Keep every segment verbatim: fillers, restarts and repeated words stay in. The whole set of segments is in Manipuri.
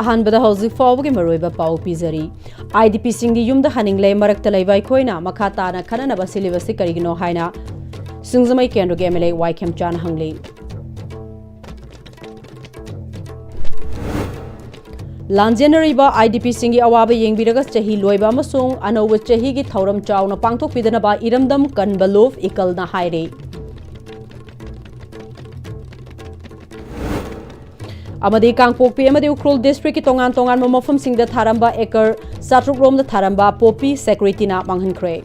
ꯑꯍꯥꯟꯕꯗ ꯍꯧꯖꯤꯛ ꯐꯥꯎꯕꯒꯤ ꯃꯔꯨꯑꯣꯏꯕ ꯄꯥꯎ ꯄꯤꯖꯔꯤ꯫ IDPꯁꯤꯡꯗꯤ ꯌꯨꯝꯗ ꯍꯟꯅꯤꯡꯂꯦ, ꯃꯔꯛꯇ ꯂꯩꯕ ꯑꯩꯈꯣꯏꯅ ꯃꯈꯥ ꯇꯥꯅ ꯈꯠꯅꯅꯕ ꯁꯤꯜꯂꯤꯕꯁꯤ ꯀꯔꯤꯒꯤꯅꯣ ꯍꯥꯏꯅ ꯁꯤꯡꯖꯃꯩ ꯀꯦꯟꯗ꯭ꯔꯒꯤ MLA ꯋꯥꯏ ꯈꯦꯝꯆꯥꯅ ꯍꯪꯂꯤ꯫ ꯂꯥꯟꯖꯦꯟꯅꯔꯤꯕ IDPꯁꯤꯡꯒꯤ ꯑꯋꯥꯕ ꯌꯦꯡꯕꯤꯔꯒ ꯆꯍꯤ ꯂꯣꯏꯕ ꯑꯃꯁꯨꯡ ꯑꯅꯧꯕ ꯆꯍꯤꯒꯤ ꯊꯧꯔꯝ ꯆꯥꯎꯅ ꯄꯥꯡꯊꯣꯛꯄꯤꯗꯅꯕ ꯏꯔꯝꯗꯝ ꯀꯟꯕꯂꯨꯐ ꯏꯀꯜꯅ ꯍꯥꯏꯔꯤ꯫ ꯑꯃꯗꯤ ꯀꯥꯡꯄꯣꯛꯄꯤ ꯑꯃꯗꯤ ꯎꯈ꯭ꯔꯨꯜ districtꯀꯤ ꯇꯣꯉꯥꯟ ꯇꯣꯉꯥꯟꯕ ꯃꯐꯝꯁꯤꯡꯗ ꯊꯥꯔꯝꯕ acre ꯆꯥꯇ꯭ꯔꯨꯛ ꯔꯣꯝꯗ ꯊꯥꯔꯝꯕ poppy securityꯅ ꯃꯥꯡꯍꯟꯈ꯭ꯔꯦ꯫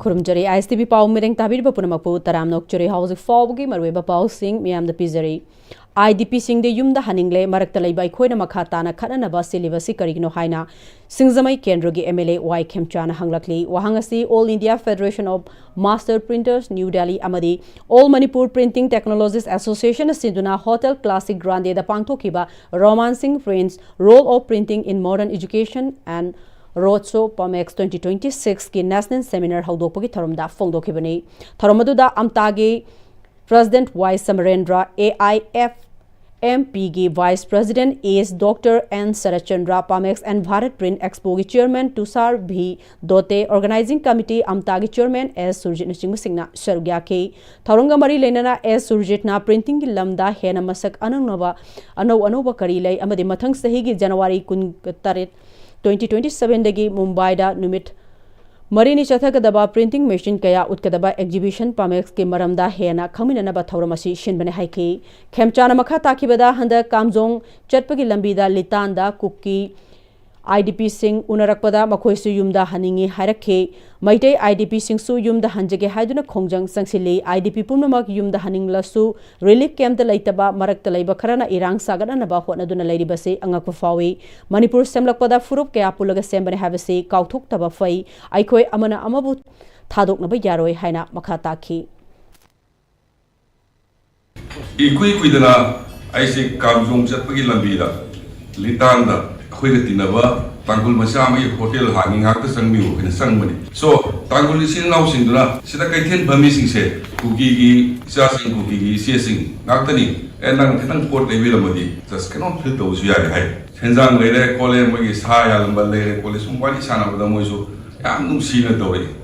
ꯈꯨꯔꯨꯝꯖꯔꯤ ISTV ꯄꯥꯎ ꯃꯤꯔꯦꯡ ꯇꯥꯕꯤꯔꯤꯕ ꯄꯨꯝꯅꯃꯛꯄꯨ ꯇꯔꯥꯝꯅ ꯑꯣꯛꯆꯔꯤ꯫ ꯍꯧꯖꯤꯛ ꯐꯥꯎꯕꯒꯤ ꯃꯔꯨꯑꯣꯏꯕ ꯄꯥꯎꯁꯤꯡ ꯃꯤꯌꯥꯝꯗ ꯄꯤꯖꯔꯤ꯫ IDPꯁꯤꯡꯗꯤ ꯌꯨꯝꯗ ꯍꯟꯅꯤꯡꯂꯦ, ꯃꯔꯛꯇ ꯂꯩꯕ ꯑꯩꯈꯣꯏꯅ ꯃꯈꯥ ꯇꯥꯅ ꯈꯠꯅꯅꯕ ꯁꯤꯜꯂꯤꯕꯁꯤ ꯀꯔꯤꯒꯤꯅꯣ ꯍꯥꯏꯅ ꯁꯤꯡꯖꯃꯩ ꯀꯦꯟꯗ꯭ꯔꯒꯤ MLA ꯋꯥꯏ ꯈꯦꯝꯆꯥꯅ ꯍꯪꯂꯛꯂꯤ꯫ ꯋꯥꯍꯪ ꯑꯁꯤ All India Federation of Master Printers, New Delhi ꯑꯃꯗꯤ All Manipur Printing Technologists Association ꯁꯤꯟꯗꯨꯅ Hotel Classic Grandeꯗ ꯄꯥꯡꯊꯣꯛꯈꯤꯕ Romancing Prints, Role of Printing in Modern Education and Roadshow PAMEX twenty twenty-sixꯀꯤ national seminar ꯍꯧꯗꯣꯛꯄꯒꯤ ꯊꯧꯔꯝꯗ ꯐꯣꯡꯗꯣꯛꯈꯤꯕꯅꯤ꯫ ꯊꯧꯔꯝ ꯑꯗꯨꯗ ꯑꯝꯇꯥꯒꯤ President ꯋꯥꯏ ꯁꯃꯔꯦꯟꯗ꯭ꯔ, AIFMPꯒꯤ Vice President S Doctor N Saratchandra, PAMEX and Bharat Print Expoꯒꯤ Chairman Tushar V Dote, Organizing Committee ꯑꯝꯇꯥꯒꯤ Chairman ꯑꯦꯁ ꯁꯨꯔꯖꯤꯠꯅꯆꯤꯡꯕꯁꯤꯡꯅ ꯁꯔꯨꯛ ꯌꯥꯈꯤ꯫ ꯊꯧꯔꯝꯒ ꯃꯔꯤ ꯂꯩꯅꯅ ꯑꯦꯁ ꯁꯨꯔꯖꯤꯠꯅ printingꯒꯤ ꯂꯝꯗ ꯍꯦꯟꯅ ꯃꯁꯛ ꯑꯅꯧꯅꯕ, ꯑꯅꯧ ꯑꯅꯧꯕ ꯀꯔꯤ ꯂꯩ ꯑꯃꯗꯤ ꯃꯊꯪ ꯆꯍꯤꯒꯤ January ꯀꯨꯟꯇꯔꯦꯠ, twenty twenty-sevenꯗꯒꯤ ꯃꯨꯝꯕꯥꯏꯗ ꯅꯨꯃꯤꯠ ꯃꯔꯤꯅꯤ ꯆꯠꯊꯒꯗꯕ printing machine ꯀꯌꯥ ꯎꯠꯀꯗꯕ exhibition PAMEXꯀꯤ ꯃꯔꯝꯗ ꯍꯦꯟꯅ ꯈꯪꯃꯤꯟꯅꯅꯕ ꯊꯧꯔꯝ ꯑꯁꯤ ꯁꯤꯟꯕꯅꯤ ꯍꯥꯏꯈꯤ꯫ ꯈꯦꯝꯆꯥꯅ ꯃꯈꯥ ꯇꯥꯈꯤꯕꯗ ꯍꯟꯗꯛ ꯀꯥꯝꯖꯣꯡ ꯆꯠꯄꯒꯤ ꯂꯝꯕꯤꯗ ꯂꯤꯇꯥꯟꯗ ꯀꯨꯀꯤ IDPꯁꯤꯡ ꯎꯅꯔꯛꯄꯗ ꯃꯈꯣꯏꯁꯨ ꯌꯨꯝꯗ ꯍꯟꯅꯤꯡꯏ ꯍꯥꯏꯔꯛꯈꯤ꯫ ꯃꯩꯇꯩ IDPꯁꯤꯡꯁꯨ ꯌꯨꯝꯗ ꯍꯟꯖꯒꯦ ꯍꯥꯏꯗꯨꯅ ꯈꯣꯡꯖꯪ ꯆꯪꯁꯤꯜꯂꯤ꯫ IDP ꯄꯨꯝꯅꯃꯛ ꯌꯨꯝꯗ ꯍꯟꯅꯤꯡꯂꯁꯨ relief campꯇ ꯂꯩꯇꯕ ꯃꯔꯛꯇ ꯂꯩꯕ ꯈꯔꯅ ꯏꯔꯥꯡ ꯁꯥꯒꯠꯅꯅꯕ ꯍꯣꯠꯅꯗꯨꯅ ꯂꯩꯔꯤꯕꯁꯤ ꯑꯉꯛꯄ ꯐꯥꯎꯏ꯫ ꯃꯅꯤꯄꯨꯔ ꯁꯦꯝꯂꯛꯄꯗ ꯐꯨꯔꯨꯞ ꯀꯌꯥ ꯄꯨꯜꯂꯒ ꯁꯦꯝꯕꯅꯤ ꯍꯥꯏꯕꯁꯤ ꯀꯥꯎꯊꯣꯛꯇꯕ ꯐꯩ꯫ ꯑꯩꯈꯣꯏ ꯑꯃꯅ ꯑꯃꯕꯨ ꯊꯥꯗꯣꯛꯅꯕ ꯌꯥꯔꯣꯏ ꯍꯥꯏꯅ ꯃꯈꯥ ꯇꯥꯈꯤ꯫ ꯏꯀꯨꯏ ꯀꯨꯏꯗꯅ ꯑꯩꯁꯦ ꯀꯥꯝꯖꯣꯡ ꯆꯠꯄꯒꯤ ꯂꯝꯕꯤꯗ ꯂꯤꯇꯥꯟꯗ ꯑꯩꯈꯣꯏꯒ ꯇꯤꯟꯅꯕ ꯇꯥꯡꯈꯨꯜ ꯃꯆꯥ ꯑꯃꯒꯤ ꯍꯣꯇꯦꯜ ꯍꯥꯡꯉꯤ, ꯉꯥꯛꯇ ꯆꯪꯕꯤꯌꯨ ꯍꯥꯏꯅ ꯆꯪꯕꯅꯤ꯫ So, ꯇꯥꯡꯈꯨꯜ ꯏꯆꯤꯜ ꯏꯅꯥꯎꯁꯤꯡꯗꯨꯅ ꯁꯤꯗ ꯀꯩꯊꯦꯜ ꯐꯝꯃꯤꯁꯤꯡꯁꯦ ꯀꯨꯀꯤꯒꯤ ꯏꯆꯥꯁꯤꯡ, ꯀꯨꯀꯤꯒꯤ ꯏꯆꯦꯁꯤꯡ ꯉꯥꯛꯇꯅꯤ꯫ ꯑꯦ, ꯅꯪ ꯈꯤꯇꯪ ꯄꯣꯠ ꯂꯩꯕꯤꯔꯝꯃꯗꯤ just ꯀꯩꯅꯣꯝ ꯐꯤꯜ ꯇꯧꯕꯁꯨ ꯌꯥꯔꯦ ꯍꯥꯏ꯫ ꯁꯦꯟꯖꯥꯡ ꯂꯩꯔꯦ ꯈꯣꯠꯂꯦ, ꯃꯣꯏꯒꯤ ꯁꯥ ꯌꯥꯜꯂꯝꯕ ꯂꯩꯔꯦ ꯈꯣꯠꯂꯦ, ꯁꯨꯝ ꯋꯥꯔꯤ ꯁꯥꯟꯅꯕꯗ ꯃꯣꯏꯁꯨ ꯌꯥꯝ ꯅꯨꯡꯁꯤꯅ ꯇꯧꯔꯛꯏ꯫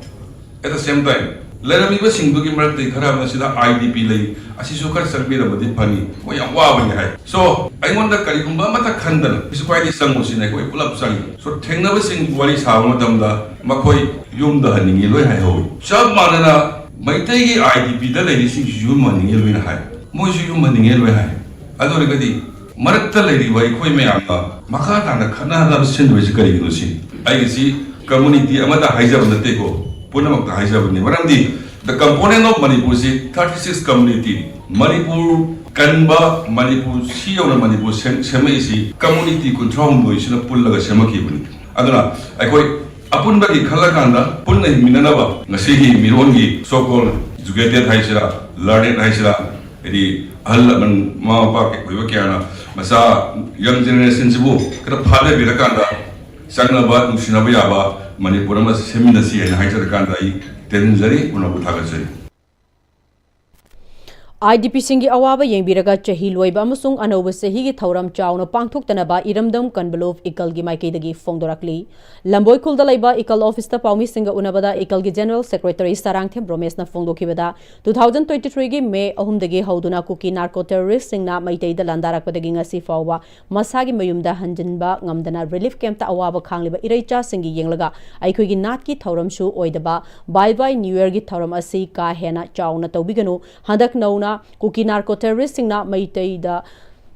At the same time, ꯂꯩꯔꯝꯃꯤꯕꯁꯤꯡꯗꯨꯒꯤ ꯃꯔꯛꯇꯒꯤ ꯈꯔ ꯑꯃꯅ ꯁꯤꯗ I D P ꯂꯩ, ꯑꯁꯤꯁꯨ ꯈꯔ ꯆꯪꯕꯤꯔꯝꯃꯗꯤ ꯐꯅꯤ, ꯃꯣꯏ ꯌꯥꯝ ꯋꯥꯕꯅꯤ ꯍꯥꯏ꯫ So, ꯑꯩꯉꯣꯟꯗ ꯀꯔꯤꯒꯨꯝꯕ ꯑꯃꯠꯇ ꯈꯟꯗꯅ ꯁꯤꯁꯨ ꯈ꯭ꯋꯥꯏꯗꯒꯤ ꯆꯪꯉꯨꯁꯤꯅ ꯑꯩꯈꯣꯏ ꯄꯨꯂꯞ ꯆꯪꯉꯤ꯫ So, ꯊꯦꯡꯅꯕꯁꯤꯡ ꯋꯥꯔꯤ ꯁꯥꯕ ꯃꯇꯝꯗ ꯃꯈꯣꯏ ꯌꯨꯝꯗ ꯍꯟꯅꯤꯡꯉꯤ ꯂꯣꯏ ꯍꯥꯏꯍꯧꯏ꯫ ꯆꯞ ꯃꯥꯟꯅꯅ ꯃꯩꯇꯩꯒꯤ I D P ꯗ ꯂꯩꯔꯤꯁꯤꯡꯁꯤꯁꯨ ꯌꯨꯝ ꯍꯟꯅꯤꯡꯉꯤ ꯂꯣꯏꯅ ꯍꯥꯏ꯫ ꯃꯣꯏꯁꯨ ꯌꯨꯝ ꯍꯟꯅꯤꯡꯉꯤ ꯂꯣꯏ ꯍꯥꯏ꯫ ꯑꯗꯨ ꯑꯣꯏꯔꯒꯗꯤ ꯃꯔꯛꯇ ꯂꯩꯔꯤꯕ ꯑꯩꯈꯣꯏ ꯃꯌꯥꯝꯅ ꯃꯈꯥ ꯇꯥꯅ ꯈꯠꯅꯍꯟꯅꯕ ꯁꯤꯟꯗꯣꯏꯁꯤ ꯀꯔꯤꯒꯤꯅꯣ ꯁꯤ? ꯑꯩꯒꯤꯁꯤ community ꯑꯃꯗ ꯍꯥꯏꯖꯕ ꯅꯠꯇꯦꯀꯣ, ꯄꯨꯝꯅꯃꯛꯇ ꯍꯥꯏꯖꯕꯅꯤ꯫ ꯃꯔꯝꯗꯤ the component of ꯃꯅꯤꯄꯨꯔꯁꯤ thirty six community ꯅꯤ꯫ ꯃꯅꯤꯄꯨꯔ ꯀꯟꯕ, ꯃꯅꯤꯄꯨꯔ ꯁꯤ ꯌꯧꯅ ꯃꯅꯤꯄꯨꯔ ꯁꯦꯝ-, ꯁꯦꯝꯃꯛꯏꯁꯤ community ꯀꯨꯟꯊ꯭ꯔꯥ ꯍꯨꯝꯗꯣꯏꯁꯤꯅ ꯄꯨꯜꯂꯒ ꯁꯦꯝꯃꯛꯈꯤꯕꯅꯤ꯫ ꯑꯗꯨꯅ ꯑꯩꯈꯣꯏ ꯑꯄꯨꯟꯕꯒꯤ ꯈꯜꯂꯀꯥꯟꯗ ꯄꯨꯟꯅ ꯍꯤꯡꯃꯤꯟꯅꯅꯕ ꯉꯁꯤꯒꯤ ꯃꯤꯔꯣꯟꯒꯤ so called educated ꯍꯥꯏꯁꯤꯔꯥ, learned ꯍꯥꯏꯁꯤꯔꯥ, ꯍꯥꯏꯗꯤ ꯑꯍꯜ ꯂꯃꯟ, ꯃꯃꯥ ꯃꯄꯥ ꯑꯣꯏꯕ ꯀꯌꯥꯅ ꯃꯆꯥ young generation ꯁꯤꯕꯨ ꯈꯔ ꯐꯥꯗꯕꯤꯔꯀꯥꯟꯗ ꯆꯪꯅꯕ, ꯅꯨꯡꯁꯤꯅꯕ ꯌꯥꯕ ꯃꯅꯤꯄꯨꯔ ꯑꯃ ꯁꯦꯝꯃꯤꯟꯅꯁꯤ ꯍꯥꯏꯅ ꯍꯥꯏꯖꯔꯀꯥꯟꯗ ꯑꯩ ꯇꯦꯟꯖꯔꯤ, ꯄꯨꯝꯅꯃꯛꯄꯨ ꯊꯥꯒꯠꯆꯔꯤ꯫ I D P ꯁꯤꯡꯒꯤ ꯑꯋꯥꯕ ꯌꯦꯡꯕꯤꯔꯒ ꯆꯍꯤ ꯂꯣꯏꯕ ꯑꯃꯁꯨꯡ ꯑꯅꯧꯕ ꯆꯍꯤꯒꯤ ꯊꯧꯔꯝ ꯆꯥꯎꯅ ꯄꯥꯡꯊꯣꯛꯇꯅꯕ ꯏꯔꯝꯗꯝ ꯀꯟꯕꯂꯣꯞ ꯏꯀꯜꯒꯤ ꯃꯥꯏꯀꯩꯗꯒꯤ ꯐꯣꯡꯗꯣꯔꯛꯂꯤ꯫ ꯂꯝꯕꯣꯏꯈꯨꯜꯗ ꯂꯩꯕ ꯏꯀꯜ ꯑꯣꯐꯤꯁꯇ ꯄꯥꯎꯃꯤꯁꯤꯡꯒ ꯎꯅꯕꯗ ꯏꯀꯜꯒꯤ ꯖꯦꯅꯔꯦꯜ ꯁꯦꯀ꯭ꯔꯦꯇꯔꯤ ꯁꯥꯔꯥꯡꯊꯦꯝ ꯔꯣꯃꯦꯁꯅ ꯐꯣꯡꯗꯣꯛꯈꯤꯕꯗ, two thousand twenty three ꯒꯤ ꯃꯦ ꯑꯍꯨꯝꯗꯒꯤ ꯍꯧꯗꯨꯅ ꯀꯨꯀꯤ ꯅꯥꯔꯀꯣ ꯇꯦꯔꯣꯔꯤꯁꯁꯤꯡꯅ ꯃꯩꯇꯩꯗ ꯂꯥꯟꯗꯥꯔꯛꯄꯗꯒꯤ ꯉꯁꯤ ꯐꯥꯎꯕ ꯃꯁꯥꯒꯤ ꯃꯌꯨꯝꯗ ꯍꯟꯖꯤꯟꯕ ꯉꯝꯗꯅ ꯔꯤꯂꯤꯐ ꯀꯦꯝꯞꯇ ꯑꯋꯥꯕ ꯈꯥꯡꯂꯤꯕ ꯏꯔꯩꯆꯥꯁꯤꯡꯒꯤ ꯌꯦꯡꯂꯒ ꯑꯩꯈꯣꯏꯒꯤ ꯅꯥꯠꯀꯤ ꯊꯧꯔꯝꯁꯨ ꯑꯣꯏꯗꯕ ꯕꯥꯏ ꯕꯥꯏ ꯅ꯭ꯌꯨ ꯌꯔꯒꯤ ꯊꯧꯔꯝ ꯑꯁꯤ ꯀꯥ ꯍꯦꯟꯅ ꯆꯥꯎꯅ ꯇꯧꯕꯤꯒꯅꯨ꯫ ꯍꯟꯗꯛ ꯅꯧꯅ ꯀꯨꯀꯤ ꯅꯥꯔꯀꯣ ꯇꯦꯔꯣꯔꯤꯁꯁꯤꯡꯅ ꯃꯩꯇꯩꯗ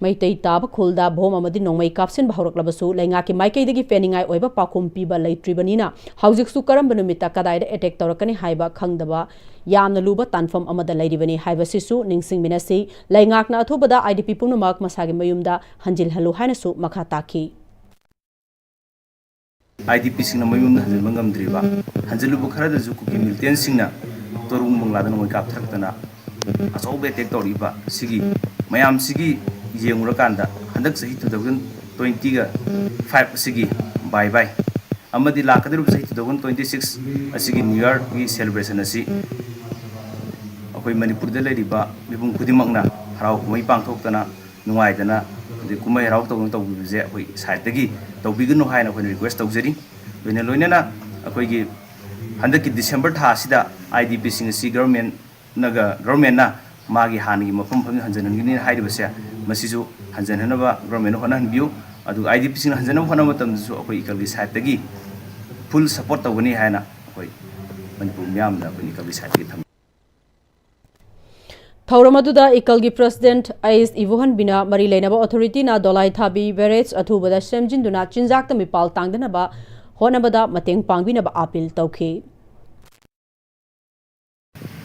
ꯃꯩꯇꯩ ꯇꯥꯕ ꯈꯨꯜꯗ ꯕꯣꯝ ꯑꯃꯗꯤ ꯅꯣꯡꯃꯩ ꯀꯥꯞꯁꯤꯟꯕ ꯍꯧꯔꯛꯂꯕꯁꯨ, ꯂꯩꯉꯥꯛꯀꯤ ꯃꯥꯏꯀꯩꯗꯒꯤ ꯐꯦꯅꯤꯡꯉꯥꯏ ꯑꯣꯏꯕ ꯄꯥꯎꯈꯨꯝ ꯄꯤꯕ ꯂꯩꯇ꯭ꯔꯤꯕꯅꯤꯅ, ꯍꯧꯖꯤꯛꯁꯨ ꯀꯔꯝꯕ ꯅꯨꯃꯤꯠꯇ ꯀꯗꯥꯏꯗ ꯑꯦꯇꯦꯛ ꯇꯧꯔꯛꯀꯅꯤ ꯍꯥꯏꯕ ꯈꯪꯗꯕ ꯌꯥꯝꯅ ꯂꯨꯕ ꯇꯥꯟꯐꯝ ꯑꯃꯗ ꯂꯩꯔꯤꯕꯅꯤ ꯍꯥꯏꯕꯁꯤꯁꯨ ꯅꯤꯡꯁꯤꯡꯃꯤꯟꯅꯁꯤ꯫ ꯂꯩꯉꯥꯛꯅ ꯑꯊꯨꯕꯗ I D P ꯄꯨꯝꯅꯃꯛ ꯃꯁꯥꯒꯤ ꯃꯌꯨꯝꯗ ꯍꯟꯖꯤꯜꯍꯜꯂꯨ ꯍꯥꯏꯅꯁꯨ ꯃꯈꯥ ꯇꯥꯈꯤ꯫ I D P ꯁꯤꯡꯅ ꯃꯌꯨꯝꯗ ꯍꯟꯖꯤꯟꯕ ꯉꯝꯗ꯭ꯔꯤꯕ, ꯍꯟꯖꯤꯜꯂꯨꯕ ꯈꯔꯗꯁꯨ ꯀꯨꯀꯤ ꯃꯤꯂꯤꯇꯦꯟꯁꯤꯡꯅ ꯇꯣꯔꯨꯡ ꯕꯪꯂꯥꯗ ꯅꯣꯡꯃꯩ ꯀꯥꯞꯊꯔꯛꯇꯅ ꯑꯆꯧꯕ ꯑꯦꯇꯦꯛ ꯇꯧꯔꯛꯏꯕ ꯁꯤꯒꯤ ꯃꯌꯥꯝꯁꯤꯒꯤ ꯌꯦꯡꯉꯨꯔꯀꯥꯟꯗ, ꯍꯟꯗꯛ ꯆꯍꯤ two thousand twenty ꯒ five ꯑꯁꯤꯒꯤ ꯕꯥꯏ ꯕꯥꯏ꯫ ꯑꯃꯗꯤ ꯂꯥꯛꯀꯗꯧꯔꯤꯕ ꯆꯍꯤ two thousand twenty six ꯑꯁꯤꯒꯤ ꯅ꯭ꯌꯨ ꯌꯔꯒꯤ ꯁꯦꯂꯦꯕ꯭ꯔꯦꯁꯟ ꯑꯁꯤ ꯑꯩꯈꯣꯏ ꯃꯅꯤꯄꯨꯔꯗ ꯂꯩꯔꯤꯕ ꯃꯤꯄꯨꯝ ꯈꯨꯗꯤꯡꯃꯛꯅ ꯍꯔꯥꯎ ꯀꯨꯝꯍꯩ ꯄꯥꯡꯊꯣꯛꯇꯅ ꯅꯨꯡꯉꯥꯏꯗꯅ, ꯑꯗꯩ ꯀꯨꯝꯍꯩ ꯍꯔꯥꯎ ꯇꯧꯗꯅ ꯇꯧꯕꯤꯕꯁꯦ ꯑꯩꯈꯣꯏ ꯁꯥꯏꯠꯇꯒꯤ ꯇꯧꯕꯤꯒꯅꯨ ꯍꯥꯏꯅ ꯑꯩꯈꯣꯏꯅ ꯔꯤꯀ꯭ꯋꯦꯁ ꯇꯧꯖꯔꯤ꯫ ꯂꯣꯏꯅ ꯂꯣꯏꯅꯅ ꯑꯩꯈꯣꯏꯒꯤ ꯍꯟꯗꯛꯀꯤ ꯗꯤꯁꯦꯝꯕꯔ ꯊꯥ ꯑꯁꯤꯗ ꯑꯥꯏ ꯗꯤ ꯄꯤꯁꯤꯡ ꯑꯁꯤ ꯒꯚꯔꯟꯃꯦꯟꯅꯒ, ꯒꯚꯔꯟꯃꯦꯟꯅ ꯃꯥꯒꯤ ꯍꯥꯟꯅꯒꯤ ꯃꯐꯝ ꯃꯐꯝꯗ ꯍꯟꯖꯤꯟꯍꯟꯒꯅꯤ ꯍꯥꯏꯔꯤꯕꯁꯦ, ꯃꯁꯤꯁꯨ ꯍꯟꯖꯤꯟꯍꯟꯅꯕ ꯒꯚꯔꯟꯃꯦꯟꯅ ꯍꯣꯠꯅꯍꯟꯕꯤꯌꯨ꯫ ꯑꯗꯨꯒ ꯑꯥꯏ ꯗꯤ ꯄꯤꯁꯤꯡꯅ ꯍꯟꯖꯤꯟꯅꯕ ꯍꯣꯠꯅꯕ ꯃꯇꯝꯗꯁꯨ ꯑꯩꯈꯣꯏ ꯏꯀꯜꯒꯤ ꯁꯥꯏꯠꯇꯒꯤ ꯐꯨꯜ ꯁꯄꯣꯔꯠ ꯇꯧꯒꯅꯤ ꯍꯥꯏꯅ ꯑꯩꯈꯣꯏ ꯃꯅꯤꯄꯨꯔ ꯃꯤꯌꯥꯝꯗ ꯑꯩꯈꯣꯏ ꯏꯀꯜꯒꯤ ꯁꯥꯏꯠꯇꯒꯤ ꯊꯝꯖꯩ꯫ ꯊꯧꯔꯝ ꯑꯗꯨꯗ ꯏꯀꯜꯒꯤ ꯄ꯭ꯔꯁꯤꯗꯦꯟꯠ ꯑꯩꯁ ꯏꯕꯣꯍꯟꯕꯤꯅ ꯃꯔꯤ ꯂꯩꯅꯕ ꯑꯣꯊꯣꯔꯤꯇꯤꯅ ꯗꯣꯂꯥꯏ ꯊꯥꯕꯤ ꯕꯦꯔꯦꯖ ꯑꯊꯨꯕꯗ ꯁꯦꯝꯖꯤꯟꯗꯨꯅ ꯆꯤꯟꯖꯥꯛꯇ ꯃꯤꯄꯥꯜ ꯇꯥꯡꯗꯅꯕ ꯍꯣꯠꯅꯕꯗ ꯃꯇꯦꯡ ꯄꯥꯡꯕꯤꯅꯕ ꯑꯥꯄꯤꯜ ꯇꯧꯈꯤ꯫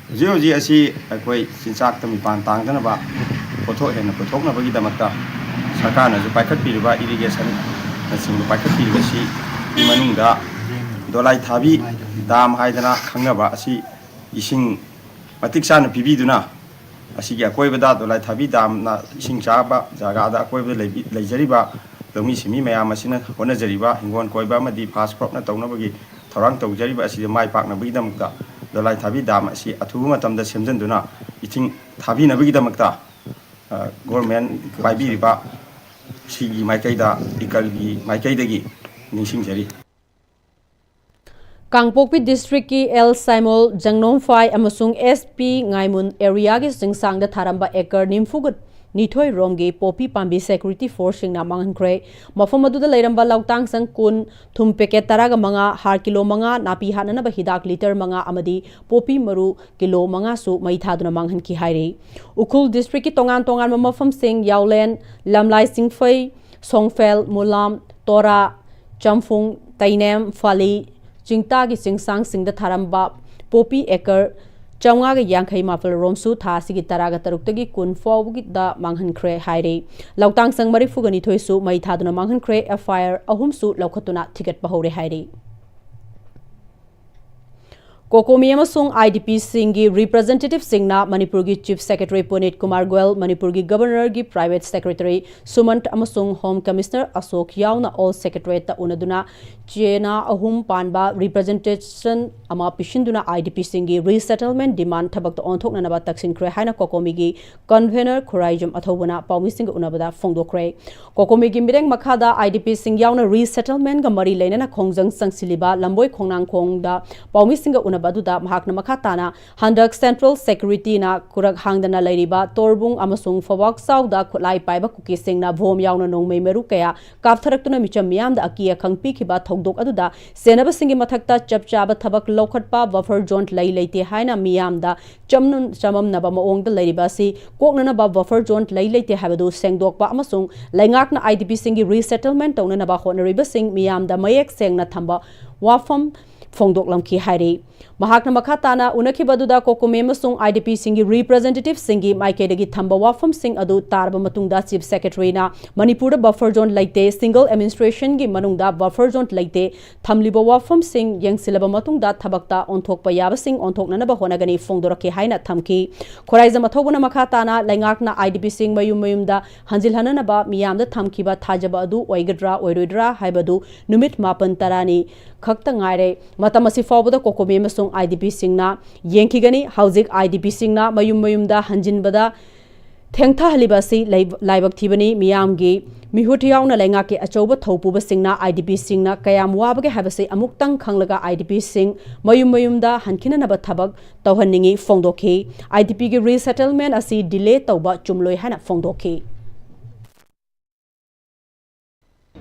ꯍꯧꯖꯤꯛ ꯍꯧꯖꯤꯛ ꯑꯁꯤ ꯑꯩꯈꯣꯏ ꯆꯤꯟꯖꯥꯛꯇ ꯃꯤꯄꯥꯟ ꯇꯥꯡꯗꯅꯕ ꯄꯣꯠꯊꯣꯛ ꯍꯦꯟꯅ ꯄꯨꯊꯣꯛꯅꯕꯒꯤꯗꯃꯛꯇ ꯁꯔꯀꯥꯔꯅꯁꯨ ꯄꯥꯏꯈꯠꯄꯤꯔꯤꯕ ꯏꯔꯤꯒꯦꯁꯟꯅꯆꯤꯡꯕ ꯄꯥꯏꯈꯠꯄꯤꯔꯤꯕꯁꯤ ꯃꯅꯨꯡꯗ ꯗꯣꯂꯥꯏ ꯊꯥꯕꯤ ꯗꯥꯝ ꯍꯥꯏꯗꯅ ꯈꯪꯅꯕ ꯑꯁꯤ ꯏꯁꯤꯡ ꯃꯇꯤꯛ ꯆꯥꯅ ꯄꯤꯕꯤꯗꯨꯅ ꯑꯁꯤꯒꯤ ꯑꯀꯣꯏꯕꯗ ꯗꯣꯂꯥꯏ ꯊꯥꯕꯤ ꯗꯥꯝꯅ ꯏꯁꯤꯡ ꯆꯥꯕ ꯖꯒꯥꯗ ꯑꯀꯣꯏꯕꯗ ꯂꯩꯕꯤ-, ꯂꯩꯖꯔꯤꯕ ꯂꯧꯃꯤ ꯁꯤꯟꯃꯤ ꯃꯌꯥꯝ ꯑꯁꯤꯅ ꯍꯣꯠꯅꯖꯔꯤꯕ ꯍꯤꯡꯒꯣꯜ ꯀꯣꯏꯕ ꯑꯃꯗꯤ ꯐꯥꯁ ꯀ꯭ꯔꯣꯞꯅ ꯇꯧꯅꯕꯒꯤ ꯊꯧꯔꯥꯡ ꯇꯧꯖꯔꯤꯕ ꯑꯁꯤꯗ ꯃꯥꯏ ꯄꯥꯛꯅꯕꯒꯤꯗꯃꯛꯇ ꯗꯣꯂꯥꯏ ꯊꯥꯕꯤ ꯗꯥꯝ ꯑꯁꯤ ꯑꯊꯨꯕ ꯃꯇꯝꯗ ꯁꯦꯝꯖꯤꯟꯗꯨꯅ ꯏꯁꯤꯡ ꯊꯥꯕꯤꯅꯕꯒꯤꯗꯃꯛꯇ, ꯑ, ꯒꯣꯔꯃꯦꯟ ꯄꯥꯏꯕꯤꯔꯤꯕ ꯁꯤꯒꯤ ꯃꯥꯏꯀꯩꯗ, ꯏꯀꯜꯒꯤ ꯃꯥꯏꯀꯩꯗꯒꯤ ꯅꯤꯡꯁꯤꯡꯖꯔꯤ꯫ ꯀꯥꯡꯄꯣꯛꯄꯤ ꯗꯤꯁꯇ꯭ꯔꯤꯛꯀꯤ ꯑꯦꯜ ꯁꯥꯏꯃꯣꯜ, ꯖꯪꯅꯣꯝꯐꯥꯏ ꯑꯃꯁꯨꯡ ꯑꯦꯁ ꯄꯤ ꯉꯥꯏꯃꯨꯟ ꯑꯦꯔꯤꯌꯥꯒꯤ ꯆꯤꯡꯁꯥꯡꯗ ꯊꯥꯔꯝꯕ ꯑꯦꯀꯔ ꯅꯤꯐꯨꯒ ꯅꯤꯊꯣꯏ ꯔꯣꯝꯒꯤ ꯄꯣꯄꯤ ꯄꯥꯝꯕꯤ ꯁꯦꯀ꯭ꯌꯨꯔꯤꯇꯤ ꯐꯣꯔꯁꯁꯤꯡꯅ ꯃꯥꯡꯍꯟꯈ꯭ꯔꯦ꯫ ꯃꯐꯝ ꯑꯗꯨꯗ ꯂꯩꯔꯝꯕ ꯂꯧꯇꯥꯡꯁꯪ ꯀꯨꯟ, ꯊꯨꯝ ꯄꯦꯀꯦꯠ ꯇꯔꯥꯒ ꯃꯉꯥ, ꯍꯥꯔ ꯀꯤꯂꯣ ꯃꯉꯥ, ꯅꯥꯄꯤ ꯍꯥꯠꯅꯅꯕ ꯍꯤꯗꯥꯛ ꯂꯤꯇꯔ ꯃꯉꯥ ꯑꯃꯗꯤ ꯄꯣꯄꯤ ꯃꯔꯨ ꯀꯤꯂꯣ ꯃꯉꯥꯁꯨ ꯃꯩ ꯊꯥꯗꯨꯅ ꯃꯥꯡꯍꯟꯈꯤ ꯍꯥꯏꯔꯤ꯫ ꯎꯈ꯭ꯔꯨꯜ ꯗꯤꯁꯇ꯭ꯔꯤꯛꯀꯤ ꯇꯣꯉꯥꯟ ꯇꯣꯉꯥꯟꯕ ꯃꯐꯝꯁꯤꯡ ꯌꯥꯎꯂꯦꯟ, ꯂꯝꯂꯥꯏ ꯆꯤꯡꯐꯩ, ꯁꯣꯡꯐꯦꯜ, ꯃꯨꯂꯥꯝ, ꯇꯣꯔꯥ, ꯆꯝꯐꯨꯡ, ꯇꯩꯅꯦꯝ, ꯐꯥꯂꯤ, ꯆꯤꯡꯇꯥꯒꯤ ꯆꯤꯡꯁꯥꯡꯁꯤꯡꯗ ꯊꯥꯔꯝꯕ ꯄꯣꯄꯤ ꯑꯦꯀꯔ ꯆꯥꯝꯃꯉꯥꯒ ꯌꯥꯡꯈꯩ ꯃꯥꯄꯜ ꯔꯣꯝꯁꯨ ꯊꯥ ꯑꯁꯤꯒꯤ ꯇꯔꯥꯒ ꯇꯔꯨꯛꯇꯒꯤ ꯀꯨꯟ ꯐꯥꯎꯕꯒꯤꯗ ꯃꯥꯡꯍꯟꯈ꯭ꯔꯦ ꯍꯥꯏꯔꯤ꯫ ꯂꯧꯇꯥꯡꯁꯪ ꯃꯔꯤꯐꯨꯒ ꯅꯤꯊꯣꯏꯁꯨ ꯃꯩ ꯊꯥꯗꯨꯅ ꯃꯥꯡꯍꯟꯈ꯭ꯔꯦ꯫ ꯑꯦꯐ ꯑꯥꯏ ꯑꯥꯔ ꯑꯍꯨꯝꯁꯨ ꯂꯧꯈꯠꯇꯨꯅ ꯊꯤꯒꯠꯄ ꯍꯧꯔꯦ ꯍꯥꯏꯔꯤ꯫ ꯀꯣꯀꯣꯃꯤ ꯑꯃꯁꯨꯡ ꯑꯥꯏ ꯗꯤ ꯄꯤꯁꯤꯡꯒꯤ ꯔꯤꯄ꯭ꯔꯖꯦꯟꯇꯦꯇꯤꯚꯁꯤꯡꯅ ꯃꯅꯤꯄꯨꯔꯒꯤ ꯆꯤꯐ ꯁꯦꯀ꯭ꯔꯦꯇꯔꯤ ꯄꯨꯅꯤꯠ ꯀꯨꯃꯥꯔ ꯒꯣꯌꯜ, ꯃꯅꯤꯄꯨꯔꯒꯤ ꯒꯕꯔꯅꯔꯒꯤ ꯄ꯭ꯔꯥꯏꯚꯦꯠ ꯁꯦꯀ꯭ꯔꯦꯇꯔꯤ ꯁꯨꯃꯟꯠ ꯑꯃꯁꯨꯡ ꯍꯣꯝ ꯀꯃꯤꯁꯅꯔ ꯑꯁꯣꯛ ꯌꯥꯎꯅ ꯑꯣꯜ ꯁꯦꯀ꯭ꯔꯦꯇꯔꯤꯌꯦꯠꯇ ꯎꯅꯗꯨꯅ ꯆꯦꯅꯥ ꯑꯍꯨꯝ ꯄꯥꯟꯕ ꯔꯤꯄ꯭ꯔꯖꯦꯟꯇꯦꯁꯟ ꯑꯃ ꯄꯤꯁꯤꯟꯗꯨꯅ ꯑꯥꯏ ꯗꯤ ꯄꯤꯁꯤꯡꯒꯤ ꯔꯤꯁꯦꯇꯜꯃꯦꯟ ꯗꯤꯃꯥꯟ ꯊꯕꯛꯇ ꯑꯣꯟꯊꯣꯛꯅꯅꯕ ꯇꯛꯁꯤꯟꯈ꯭ꯔꯦ ꯍꯥꯏꯅ ꯀꯣꯀꯣꯃꯤꯒꯤ ꯀꯟꯚꯦꯅꯔ ꯈꯨꯔꯥꯏꯖꯝ ꯑꯊꯧꯕꯅ ꯄꯥꯎꯃꯤꯁꯤꯡꯒ ꯎꯅꯕꯗ ꯐꯣꯡꯗꯣꯛꯈ꯭ꯔꯦ꯫ ꯀꯣꯀꯣꯃꯤꯒꯤ ꯃꯤꯠꯌꯦꯡ ꯃꯈꯥꯗ ꯑꯥꯏ ꯗꯤ ꯄꯤꯁꯤꯡ ꯌꯥꯎꯅ ꯔꯤꯁꯦꯇꯜꯃꯦꯟꯒ ꯃꯔꯤ ꯂꯩꯅꯅ ꯈꯣꯡꯖꯪ ꯆꯪꯁꯤꯜꯂꯤꯕ ꯂꯝꯕꯣꯏ ꯈꯣꯡꯅꯥꯡꯈꯣꯡꯗ ꯄꯥꯎꯃꯤꯁꯤꯡꯒ ꯎꯅꯕ ꯑꯗꯨꯗ ꯃꯍꯥꯛꯅ ꯃꯈꯥ ꯇꯥꯅ ꯍꯟꯗꯛ ꯁꯦꯟꯇ꯭ꯔꯦꯜ ꯁꯦꯀ꯭ꯌꯨꯔꯤꯇꯤꯅ ꯈꯨꯔꯛ ꯍꯥꯡꯗꯅ ꯂꯩꯔꯤꯕ ꯇꯣꯔꯕꯨꯡ ꯑꯃꯁꯨꯡ ꯐꯧꯕꯥꯛ ꯆꯥꯎꯗ ꯈꯨꯠꯂꯥꯏ ꯄꯥꯏꯕ ꯀꯨꯀꯤꯁꯤꯡꯅ ꯕꯣꯝ ꯌꯥꯎꯅ ꯅꯣꯡꯃꯩ ꯃꯔꯨ ꯀꯌꯥ ꯀꯥꯞꯊꯔꯛꯇꯨꯅ ꯃꯤꯆꯝ ꯃꯤꯌꯥꯝꯗ ꯑꯀꯤ ꯑꯈꯪ ꯄꯤꯈꯤꯕ ꯊꯧꯗꯣꯛ ꯑꯗꯨꯗ ꯁꯦꯟꯅꯕꯁꯤꯡꯒꯤ ꯃꯊꯛꯇ ꯆꯞ ꯆꯥꯕ ꯊꯕꯛ ꯂꯧꯈꯠꯄ ꯕꯐꯔ ꯖꯣꯟ ꯂꯩ ꯂꯩꯇꯦ ꯍꯥꯏꯅ ꯃꯤꯌꯥꯝꯗ ꯆꯝꯅ-, ꯆꯃꯝꯅꯕ ꯃꯑꯣꯡꯗ ꯂꯩꯔꯤꯕ ꯑꯁꯤ ꯀꯣꯛꯅꯅꯕ ꯕꯐꯔ ꯖꯣꯟ ꯂꯩ ꯂꯩꯇꯦ ꯍꯥꯏꯕꯗꯨ ꯁꯦꯡꯗꯣꯛꯄ ꯑꯃꯁꯨꯡ ꯂꯩꯉꯥꯛꯅ ꯑꯥꯏ ꯗꯤ ꯄꯤꯁꯤꯡꯒꯤ ꯔꯤꯁꯦꯇꯜꯃꯦꯟ ꯇꯧꯅꯅꯕ ꯍꯣꯠꯅꯔꯤꯕꯁꯤꯡ ꯃꯤꯌꯥꯝꯗ ꯃꯌꯦꯛ ꯁꯦꯡꯅ ꯊꯝꯕ ꯋꯥꯐꯝ ꯐꯣꯡꯗꯣꯛꯂꯝꯈꯤ ꯍꯥꯏꯔꯤ꯫ ꯃꯍꯥꯛꯅ ꯃꯈꯥ ꯇꯥꯅ ꯎꯅꯈꯤꯕ ꯑꯗꯨꯗ ꯀꯣꯀꯣꯃꯤ ꯑꯃꯁꯨꯡ ꯑꯥꯏ ꯗꯤ ꯄꯤꯁꯤꯡꯒꯤ ꯔꯤꯄ꯭ꯔꯖꯦꯟꯇꯦꯇꯤꯚꯁꯤꯡꯒꯤ ꯃꯥꯏꯀꯩꯗꯒꯤ ꯊꯝꯕ ꯋꯥꯐꯝꯁꯤꯡ ꯑꯗꯨ ꯇꯥꯔꯕ ꯃꯇꯨꯡꯗ ꯆꯤꯐ ꯁꯦꯀ꯭ꯔꯦꯇꯔꯤꯅ ꯃꯅꯤꯄꯨꯔꯗ ꯕꯐꯔ ꯖꯣꯟ ꯂꯩꯇꯦ, ꯁꯤꯡꯒꯜ ꯑꯦꯗꯃꯤꯅꯤꯁꯇ꯭ꯔꯦꯁꯟꯒꯤ ꯃꯅꯨꯡꯗ ꯕꯐꯔ ꯖꯣꯟ ꯂꯩꯇꯦ, ꯊꯝꯂꯤꯕ ꯋꯥꯐꯝꯁꯤꯡ ꯌꯦꯡꯁꯤꯜꯂꯕ ꯃꯇꯨꯡꯗ ꯊꯕꯛꯇ ꯑꯣꯟꯊꯣꯛꯄ ꯌꯥꯕꯁꯤꯡ ꯑꯣꯟꯊꯣꯛꯅꯅꯕ ꯍꯣꯠꯅꯒꯅꯤ ꯐꯣꯡꯗꯣꯔꯛꯈꯤ ꯍꯥꯏꯅ ꯊꯝꯈꯤ꯫ ꯈꯣꯔꯥꯏꯖꯝ ꯑꯊꯧꯕꯅ ꯃꯈꯥ ꯇꯥꯅ ꯂꯩꯉꯥꯛꯅ ꯑꯥꯏ ꯗꯤ ꯄꯤꯁꯤꯡ ꯃꯌꯨꯝ ꯃꯌꯨꯝꯗ ꯍꯟꯖꯤꯜꯍꯟꯅꯅꯕ ꯃꯤꯌꯥꯝꯗ ꯊꯝꯈꯤꯕ ꯊꯥꯖꯕ ꯑꯗꯨ ꯑꯣꯏꯒꯗ꯭ꯔꯥ ꯑꯣꯏꯔꯣꯏꯗ꯭ꯔꯥ ꯍꯥꯏꯕꯗꯨ ꯅꯨꯃꯤꯠ ꯃꯥꯄꯟ ꯇꯔꯥꯅꯤ ꯈꯛꯇ ꯉꯥꯏꯔꯦ꯫ ꯃꯇꯝ ꯑꯁꯤ ꯐꯥꯎꯕꯗ ꯀꯣꯀꯣꯃꯤ ꯑꯃꯁꯨꯡ ꯑꯥꯏ ꯗꯤ ꯄꯤꯁꯤꯡꯅ ꯌꯦꯡꯈꯤꯒꯅꯤ꯫ ꯍꯧꯖꯤꯛ ꯑꯥꯏ ꯗꯤ ꯄꯤꯁꯤꯡꯅ ꯃꯌꯨꯝ ꯃꯌꯨꯝꯗ ꯍꯟꯖꯤꯟꯕꯗ ꯊꯦꯡꯊꯍꯜꯂꯤꯕ ꯑꯁꯤ ꯂꯩ-, ꯂꯥꯏꯕꯛ ꯊꯤꯕꯅꯤ꯫ ꯃꯤꯌꯥꯝꯒꯤ ꯃꯤꯍꯨꯠ ꯌꯥꯎꯅ ꯂꯩꯉꯥꯛꯀꯤ ꯑꯆꯧꯕ ꯊꯧꯄꯨꯕꯁꯤꯡꯅ ꯑꯥꯏ ꯗꯤ ꯄꯤꯁꯤꯡꯅ ꯀꯌꯥꯝ ꯋꯥꯕꯒꯦ ꯍꯥꯏꯕꯁꯤ ꯑꯃꯨꯛꯇꯪ ꯈꯪꯂꯒ ꯑꯥꯏ ꯗꯤ ꯄꯤꯁꯤꯡ ꯃꯌꯨꯝ ꯃꯌꯨꯝꯗ ꯍꯟꯈꯤꯅꯅꯕ ꯊꯕꯛ ꯇꯧꯍꯟꯅꯤꯡꯏ ꯐꯣꯡꯗꯣꯛꯈꯤ꯫ ꯑꯥꯏ ꯗꯤ ꯄꯤꯒꯤ ꯔꯤꯁꯦꯇꯜꯃꯦꯟ ꯑꯁꯤ ꯗꯤꯂꯦ ꯇꯧꯕ ꯆꯨꯝꯂꯣꯏ ꯍꯥꯏꯅ ꯐꯣꯡꯗꯣꯛꯈꯤ꯫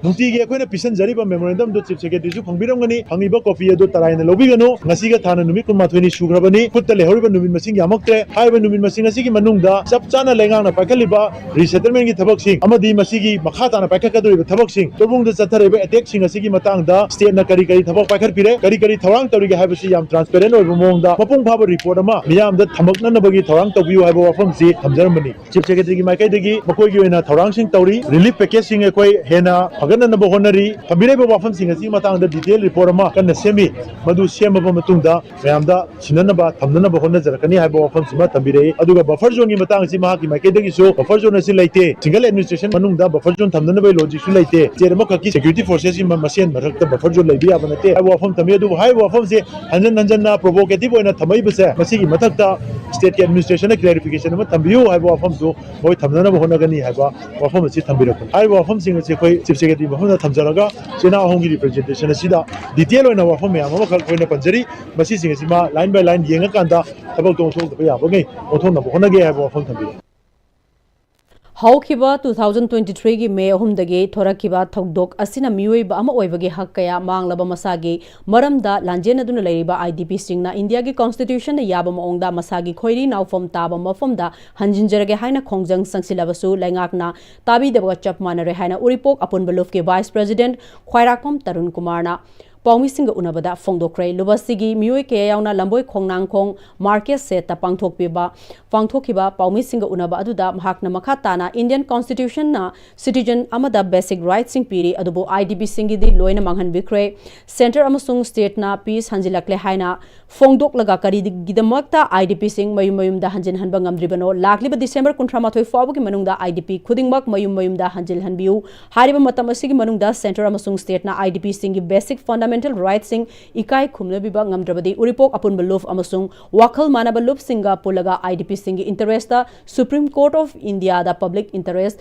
ꯅꯨꯡꯇꯤꯒꯤ ꯑꯩꯈꯣꯏꯅ ꯄꯤꯁꯤꯟꯖꯔꯤꯕ ꯃꯦꯃꯣꯔꯦꯟꯗꯝꯗꯨ ꯆꯤꯐ ꯁꯦꯀ꯭ꯔꯦꯇꯔꯤꯁꯨ ꯐꯪꯕꯤꯔꯝꯒꯅꯤ꯫ ꯐꯪꯉꯤꯕ ꯀꯣꯄꯤ ꯑꯗꯨ ꯇꯔꯥꯏꯅ ꯂꯧꯕꯤꯒꯅꯨ꯫ ꯉꯁꯤꯒ ꯊꯥꯅ ꯅꯨꯃꯤꯠ ꯀꯨꯟꯃꯥꯊꯣꯏꯅꯤ ꯁꯨꯈ꯭ꯔꯕꯅꯤ꯫ ꯈꯨꯠꯇ ꯂꯩꯍꯧꯔꯤꯕ ꯅꯨꯃꯤꯠ ꯃꯁꯤꯡ ꯌꯥꯝꯃꯛꯇ꯭ꯔꯦ꯫ ꯍꯥꯏꯔꯤꯕ ꯅꯨꯃꯤꯠ ꯃꯁꯤꯡ ꯑꯁꯤꯒꯤ ꯃꯅꯨꯡꯗ ꯆꯞ ꯆꯥꯅ ꯂꯩꯉꯥꯛꯅ ꯄꯥꯏꯈꯠꯂꯤꯕ ꯔꯤꯁꯦꯇꯜꯃꯦꯟꯒꯤ ꯊꯕꯛꯁꯤꯡ ꯑꯃꯗꯤ ꯃꯁꯤꯒꯤ ꯃꯈꯥ ꯇꯥꯅ ꯄꯥꯏꯈꯠꯀꯗꯧꯔꯤꯕ ꯊꯕꯛꯁꯤꯡ, ꯇꯣꯔꯕꯨꯡꯗ ꯆꯠꯊꯔꯤꯕ ꯑꯦꯇꯦꯛꯁꯤꯡ ꯑꯁꯤꯒꯤ ꯃꯇꯥꯡꯗ ꯁ꯭ꯇꯦꯠꯅ ꯀꯔꯤ ꯀꯔꯤ ꯊꯕꯛ ꯄꯥꯏꯈꯠꯄꯤꯔꯦ, ꯀꯔꯤ ꯀꯔꯤ ꯊꯧꯔꯥꯡ ꯇꯧꯔꯤꯒꯦ ꯍꯥꯏꯕꯁꯤ ꯌꯥꯝ ꯇ꯭ꯔꯥꯟꯁꯄꯦꯔꯦꯟ ꯑꯣꯏꯕ ꯃꯑꯣꯡꯗ ꯃꯄꯨꯡ ꯐꯥꯕ ꯔꯤꯄꯣꯔꯠ ꯑꯃ ꯃꯤꯌꯥꯝꯗ ꯊꯝꯃꯛꯅꯅꯕꯒꯤ ꯊꯧꯔꯥꯡ ꯇꯧꯕꯤꯌꯨ ꯍꯥꯏꯕ ꯋꯥꯐꯝꯁꯤ ꯊꯝꯖꯔꯝꯕꯅꯤ꯫ ꯆꯤꯐ ꯁꯦꯀ꯭ꯔꯦꯇꯔꯤꯒꯤ ꯃꯥꯏꯀꯩꯗꯒꯤ ꯃꯈꯣꯏꯒꯤ ꯑꯣꯏꯅ ꯊꯧꯔꯥꯡꯁꯤꯡ ꯇꯧꯔꯤ꯫ ꯔꯤꯂꯤꯐ ꯄꯦꯀꯦꯖꯁꯤꯡ ꯑꯩꯈꯣꯏ ꯍꯦꯟꯅ ꯀꯟꯅꯅꯕ ꯍꯣꯠꯅꯔꯤ꯫ ꯊꯝꯕꯤꯔꯛꯏꯕ ꯋꯥꯐꯝꯁꯤꯡ ꯑꯁꯤꯒꯤ ꯃꯇꯥꯡꯗ detail report ꯑꯃ ꯀꯟꯅ ꯁꯦꯝꯃꯤ꯫ ꯃꯗꯨ ꯁꯦꯝꯃꯕ ꯃꯇꯨꯡꯗ ꯃꯌꯥꯝꯗ ꯁꯤꯟꯅꯅꯕ ꯊꯝꯅꯅꯕ ꯍꯣꯠꯅꯖꯔꯛꯀꯅꯤ ꯍꯥꯏꯕ ꯋꯥꯐꯝꯁꯤꯃ ꯊꯝꯕꯤꯔꯛꯏ꯫ ꯑꯗꯨꯒ buffer zoneꯒꯤ ꯃꯇꯥꯡ ꯑꯁꯤ ꯃꯍꯥꯛꯀꯤ ꯃꯥꯏꯀꯩꯗꯒꯤꯁꯨ buffer zone ꯑꯁꯤ ꯂꯩꯇꯦ꯫ Single administration ꯃꯅꯨꯡꯗ buffer zone ꯊꯝꯅꯅꯕꯒꯤ logicꯁꯨ ꯂꯩꯇꯦ꯫ State ꯑꯃꯈꯛꯀꯤ security forcesꯀꯤ ꯃ-, ꯃꯁꯦꯟ ꯃꯔꯛꯇ buffer zone ꯂꯩꯕ ꯌꯥꯕ ꯅꯠꯇꯦ ꯍꯥꯏꯕ ꯋꯥꯐꯝ ꯊꯝꯃꯤ꯫ ꯑꯗꯨꯕꯨ ꯍꯥꯏꯔꯤꯕ ꯋꯥꯐꯝꯁꯦ ꯍꯟꯖꯟ ꯍꯟꯖꯟꯅ provocative ꯑꯣꯏꯅ ꯊꯝꯃꯛꯏꯕꯁꯦ, ꯃꯁꯤꯒꯤ ꯃꯊꯛꯇ stateꯀꯤ administrationꯅ clarification ꯑꯃ ꯊꯝꯕꯤꯌꯨ ꯍꯥꯏꯕ ꯋꯥꯐꯝꯁꯨ ꯃꯈꯣꯏ ꯊꯝꯅꯅꯕ ꯍꯣꯠꯅꯒꯅꯤ ꯍꯥꯏꯕ ꯋꯥꯐꯝ ꯑꯁꯤ ꯊꯝꯕꯤꯔꯛꯄꯅꯤ꯫ ꯍꯥꯏꯔꯤꯕ ꯋꯥꯐꯝꯁꯤꯡ ꯑꯁꯤ ꯑꯩꯈꯣꯏ Chief Secretary ꯃꯐꯝꯗ ꯊꯝꯖꯔꯒ ꯏꯆꯤꯟ ꯏꯅꯥꯎ ꯑꯍꯨꯝꯒꯤ representation ꯑꯁꯤꯗ detail ꯑꯣꯏꯅ ꯋꯥꯐꯝ ꯃꯌꯥꯝ ꯑꯃꯈꯛ ꯑꯩꯈꯣꯏꯅ ꯄꯟꯖꯔꯤ꯫ ꯃꯁꯤꯁꯤꯡ ꯑꯁꯤ ꯃꯥ line by line ꯌꯦꯡꯉꯀꯥꯟꯗ ꯊꯕꯛꯇꯣ ꯑꯣꯟꯊꯣꯛꯇꯕ ꯌꯥꯕꯉꯩ ꯑꯣꯟꯊꯣꯛꯅꯕ ꯍꯣꯠꯅꯒꯦ ꯍꯥꯏꯕ ꯋꯥꯐꯝ ꯊꯝꯕꯤꯔꯤ꯫ ꯍꯧꯈꯤꯕ two thousand twenty threeꯒꯤ May ꯑꯍꯨꯝꯗꯒꯤ ꯊꯣꯔꯛꯈꯤꯕ ꯊꯧꯗꯣꯛ ꯑꯁꯤꯅ ꯃꯤꯑꯣꯏꯕ ꯑꯃ ꯑꯣꯏꯕꯒꯤ ꯍꯛ ꯀꯌꯥ ꯃꯥꯡꯂꯕ ꯃꯁꯥꯒꯤ ꯃꯔꯝꯗ ꯂꯥꯟꯖꯦꯟꯅꯗꯨꯅ ꯂꯩꯔꯤꯕ IDPꯁꯤꯡꯅ ꯏꯟꯗꯤꯌꯥꯒꯤ constitutionꯅ ꯌꯥꯕ ꯃꯑꯣꯡꯗ ꯃꯁꯥꯒꯤ ꯈꯣꯏꯔꯤ ꯅꯥꯎꯐꯝ ꯇꯥꯕ ꯃꯐꯝꯗ ꯍꯟꯖꯤꯟꯖꯔꯒꯦ ꯍꯥꯏꯅ ꯈꯣꯡꯖꯪ ꯆꯪꯁꯤꯜꯂꯕꯁꯨ ꯂꯩꯉꯥꯛꯅ ꯇꯥꯕꯤꯗꯕꯒ ꯆꯞ ꯃꯥꯟꯅꯔꯦ ꯍꯥꯏꯅ ꯎꯔꯤꯄꯣꯛ ꯑꯄꯨꯟꯕ ꯂꯨꯞꯀꯤ Vice President ꯈ꯭ꯋꯥꯏꯔꯥꯛꯄꯝ ꯇꯔꯨꯟ ꯀꯨꯃꯥꯔꯅ ꯄꯥꯎꯃꯤꯁꯤꯡꯒ ꯎꯅꯕꯗ ꯐꯣꯡꯗꯣꯛꯈ꯭ꯔꯦ꯫ ꯂꯨꯞ ꯑꯁꯤꯒꯤ ꯃꯤꯑꯣꯏ ꯀꯌꯥ ꯌꯥꯎꯅ ꯂꯝꯕꯣꯏ ꯈꯣꯡꯅꯥꯡꯈꯣꯡ market setꯇ ꯄꯥꯡꯊꯣꯛꯄꯤꯕ, ꯄꯥꯡꯊꯣꯛꯈꯤꯕ ꯄꯥꯎꯃꯤꯁꯤꯡꯒ ꯎꯅꯕ ꯑꯗꯨꯗ ꯃꯍꯥꯛꯅ ꯃꯈꯥ ꯇꯥꯅ Indian constitutionꯅ citizen ꯑꯃꯗ basic rightꯁꯤꯡ ꯄꯤꯔꯤ, ꯑꯗꯨꯕꯨ IDPꯁꯤꯡꯒꯤꯗꯤ ꯂꯣꯏꯅ ꯃꯥꯡꯍꯟꯕꯤꯈ꯭ꯔꯦ꯫ Centre ꯑꯃꯁꯨꯡ stateꯅ peace ꯍꯟꯖꯤꯜꯂꯛꯂꯦ ꯍꯥꯏꯅ ꯐꯣꯡꯗꯣꯛꯂꯒ ꯀꯔꯤꯒꯤꯗꯃꯛꯇ IDPꯁꯤꯡ ꯃꯌꯨꯝ ꯃꯌꯨꯝꯗ ꯍꯟꯖꯤꯟꯍꯟꯕ ꯉꯝꯗ꯭ꯔꯤꯕꯅꯣ? ꯂꯥꯛꯂꯤꯕ December ꯀꯨꯟꯊ꯭ꯔꯥ ꯃꯥꯊꯣꯏ ꯐꯥꯎꯕꯒꯤ ꯃꯅꯨꯡꯗ IDP ꯈꯨꯗꯤꯡꯃꯛ ꯃꯌꯨꯝ ꯃꯌꯨꯝꯗ ꯍꯟꯖꯤꯜꯍꯟꯕꯤꯌꯨ꯫ ꯍꯥꯏꯔꯤꯕ ꯃꯇꯝ ꯑꯁꯤꯒꯤ ꯃꯅꯨꯡꯗ Centre ꯑꯃꯁꯨꯡ stateꯅ IDPꯁꯤꯡꯒꯤ basic fundamental rightꯁꯤꯡ ꯏꯀꯥꯏ ꯈꯨꯝꯅꯕꯤꯕ ꯉꯝꯗ꯭ꯔꯕꯗꯤ ꯎꯔꯤꯄꯣꯛ ꯑꯄꯨꯟꯕ ꯂꯨꯞ ꯑꯃꯁꯨꯡ ꯋꯥꯈꯜ ꯃꯥꯟꯅꯕ ꯂꯨꯞꯁꯤꯡꯒ ꯄꯨꯜꯂꯒ IDPꯁꯤꯡꯒꯤ interestꯇ Supreme Court of Indiaꯗ public interest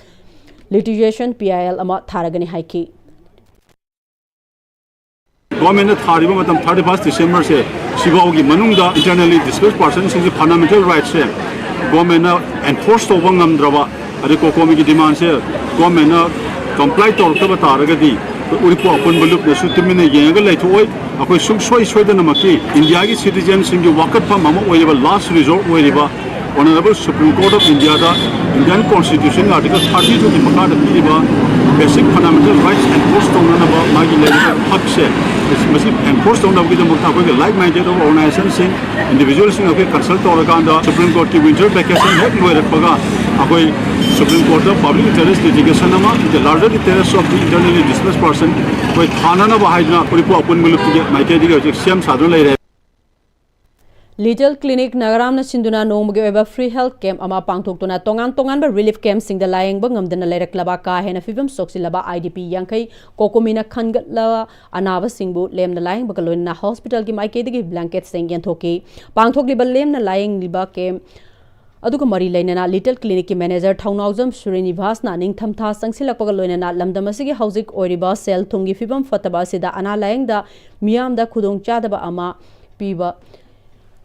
litigation, PIL, ꯑꯃ ꯊꯥꯔꯒꯅꯤ ꯍꯥꯏꯈꯤ꯫ Governmentꯅ ꯊꯥꯔꯤꯕ ꯃꯇꯝ thirty first Decemberꯁꯦ ꯁꯤꯐꯥꯎꯒꯤ ꯃꯅꯨꯡꯗ internally displaced personꯁꯤꯡꯒꯤ fundamental rightꯁꯦ governmentꯅ enforce ꯇꯧꯕ ꯉꯝꯗ꯭ꯔꯕ, ꯑꯗꯩ COCOMIꯒꯤ demandꯁꯦ governmentꯅ comply ꯇꯧꯔꯛꯇꯕ ꯇꯥꯔꯒꯗꯤ ꯑꯩꯈꯣꯏ ꯎꯔꯤꯄꯣꯛ ꯑꯄꯨꯟꯕ ꯂꯨꯞꯅꯁꯨ ꯇꯨꯃꯤꯟꯅ ꯌꯦꯡꯉꯒ ꯂꯩꯊꯣꯛꯑꯣꯏ꯫ ꯑꯩꯈꯣꯏ ꯁꯨꯡꯁꯣꯏ ꯁꯣꯏꯗꯅꯃꯛꯀꯤ ꯏꯟꯗꯤꯌꯥꯒꯤ citizenꯁꯤꯡꯒꯤ ꯋꯥꯀꯠꯐꯝ ꯑꯃ ꯑꯣꯏꯔꯤꯕ last resort ꯑꯣꯏꯔꯤꯕ Honourable Supreme Court of Indiaꯗ Indian Constitution Article thirty twoꯒꯤ ꯃꯈꯥꯗ ꯄꯤꯔꯤꯕ basic fundamental rights enforce ꯇꯧꯅꯅꯕ ꯃꯥꯒꯤ ꯂꯩꯔꯤꯕ ꯍꯛꯁꯦ, ꯃꯁꯤ enforce ꯇꯧꯅꯕꯒꯤꯗꯃꯛꯇ ꯑꯩꯈꯣꯏꯒꯤ like minded organizationꯁꯤꯡ, individualꯁꯤꯡ ꯑꯩꯈꯣꯏ consult ꯇꯧꯔꯀꯥꯟꯗ Supreme Courtꯀꯤ winter vacation ꯍꯦꯛ ꯂꯣꯏꯔꯛꯄꯒ ꯑꯩꯈꯣꯏ ꯁꯨꯄ꯭ꯔꯤꯝ ꯀꯣꯔꯠꯇ ꯄꯕ꯭ꯂꯤꯛ ꯏꯟꯇꯔꯦꯁ ꯂꯤꯇꯤꯒꯦꯁꯟ ꯑꯃ, in the larger interest of the internally displaced person, ꯑꯩꯈꯣꯏ ꯊꯥꯅꯅꯕ ꯍꯥꯏꯗꯨꯅ ꯎꯔꯤꯄꯣꯛ ꯑꯄꯨꯟꯕ ꯂꯨꯞꯇꯨꯒꯤ ꯃꯥꯏꯀꯩꯗꯒꯤ ꯍꯧꯖꯤꯛ ꯁꯦꯝ ꯁꯥꯗꯨꯅ ꯂꯩꯔꯦ꯫ ꯂꯤꯇꯜ ꯀ꯭ꯂꯤꯅꯤꯛ ꯅꯥꯒꯥꯔꯥꯝꯅ ꯁꯤꯟꯗꯨꯅ ꯅꯣꯡꯃꯒꯤ ꯑꯣꯏꯕ ꯐ꯭ꯔꯤ ꯍꯦꯜꯊ ꯀꯦꯝꯞ ꯑꯃ ꯄꯥꯡꯊꯣꯛꯇꯨꯅ ꯇꯣꯉꯥꯟ ꯇꯣꯉꯥꯟꯕ ꯔꯤꯂꯤꯐ ꯀꯦꯝꯞꯁꯤꯡꯗ ꯂꯥꯌꯦꯡꯕ ꯉꯝꯗꯅ ꯂꯩꯔꯛꯂꯕ ꯀꯥ ꯍꯦꯟꯅ ꯐꯤꯕꯝ ꯁꯣꯛꯆꯤꯜꯂꯕ ꯑꯥꯏ ꯗꯤ ꯄꯤ ꯌꯥꯡꯈꯩ ꯀꯣꯀꯣꯃꯤꯅ ꯈꯟꯒꯠꯂꯕ ꯑꯅꯥꯕꯁꯤꯡꯕꯨ ꯂꯦꯝꯅ ꯂꯥꯌꯦꯡꯕꯒ ꯂꯣꯏꯅꯅ ꯍꯣꯁꯄꯤꯇꯥꯜꯒꯤ ꯃꯥꯏꯀꯩꯗꯒꯤ ꯕ꯭ꯂꯥꯡꯀꯦꯠꯁꯤꯡ ꯌꯦꯟꯊꯣꯛꯈꯤ꯫ ꯄꯥꯡꯊꯣꯛꯂꯤꯕ ꯂꯦꯝꯅ ꯂꯥꯌꯦꯡꯂꯤꯕ ꯀꯦꯝꯞ ꯑꯗꯨꯒ ꯃꯔꯤ ꯂꯩꯅꯅ ꯂꯤꯇꯜ ꯀ꯭ꯂꯤꯅꯤꯛꯀꯤ ꯃꯦꯅꯦꯖꯔ ꯊꯧꯅꯥꯎꯖꯝ ꯁ꯭ꯔꯤꯅꯤꯚꯥꯁꯅ ꯅꯤꯡꯊꯝꯊꯥ ꯆꯪꯁꯤꯜꯂꯛꯄꯒ ꯂꯣꯏꯅꯅ ꯂꯝꯗꯝ ꯑꯁꯤꯒꯤ ꯍꯧꯖꯤꯛ ꯑꯣꯏꯔꯤꯕ ꯁꯦꯜ ꯊꯨꯝꯒꯤ ꯐꯤꯕꯝ ꯐꯠꯇꯕ ꯑꯁꯤꯗ ꯑꯅꯥ ꯂꯥꯌꯦꯡꯗ ꯃꯤꯌꯥꯝꯗ ꯈꯨꯗꯣꯡꯆꯥꯗꯕ ꯑꯃ ꯄꯤꯕ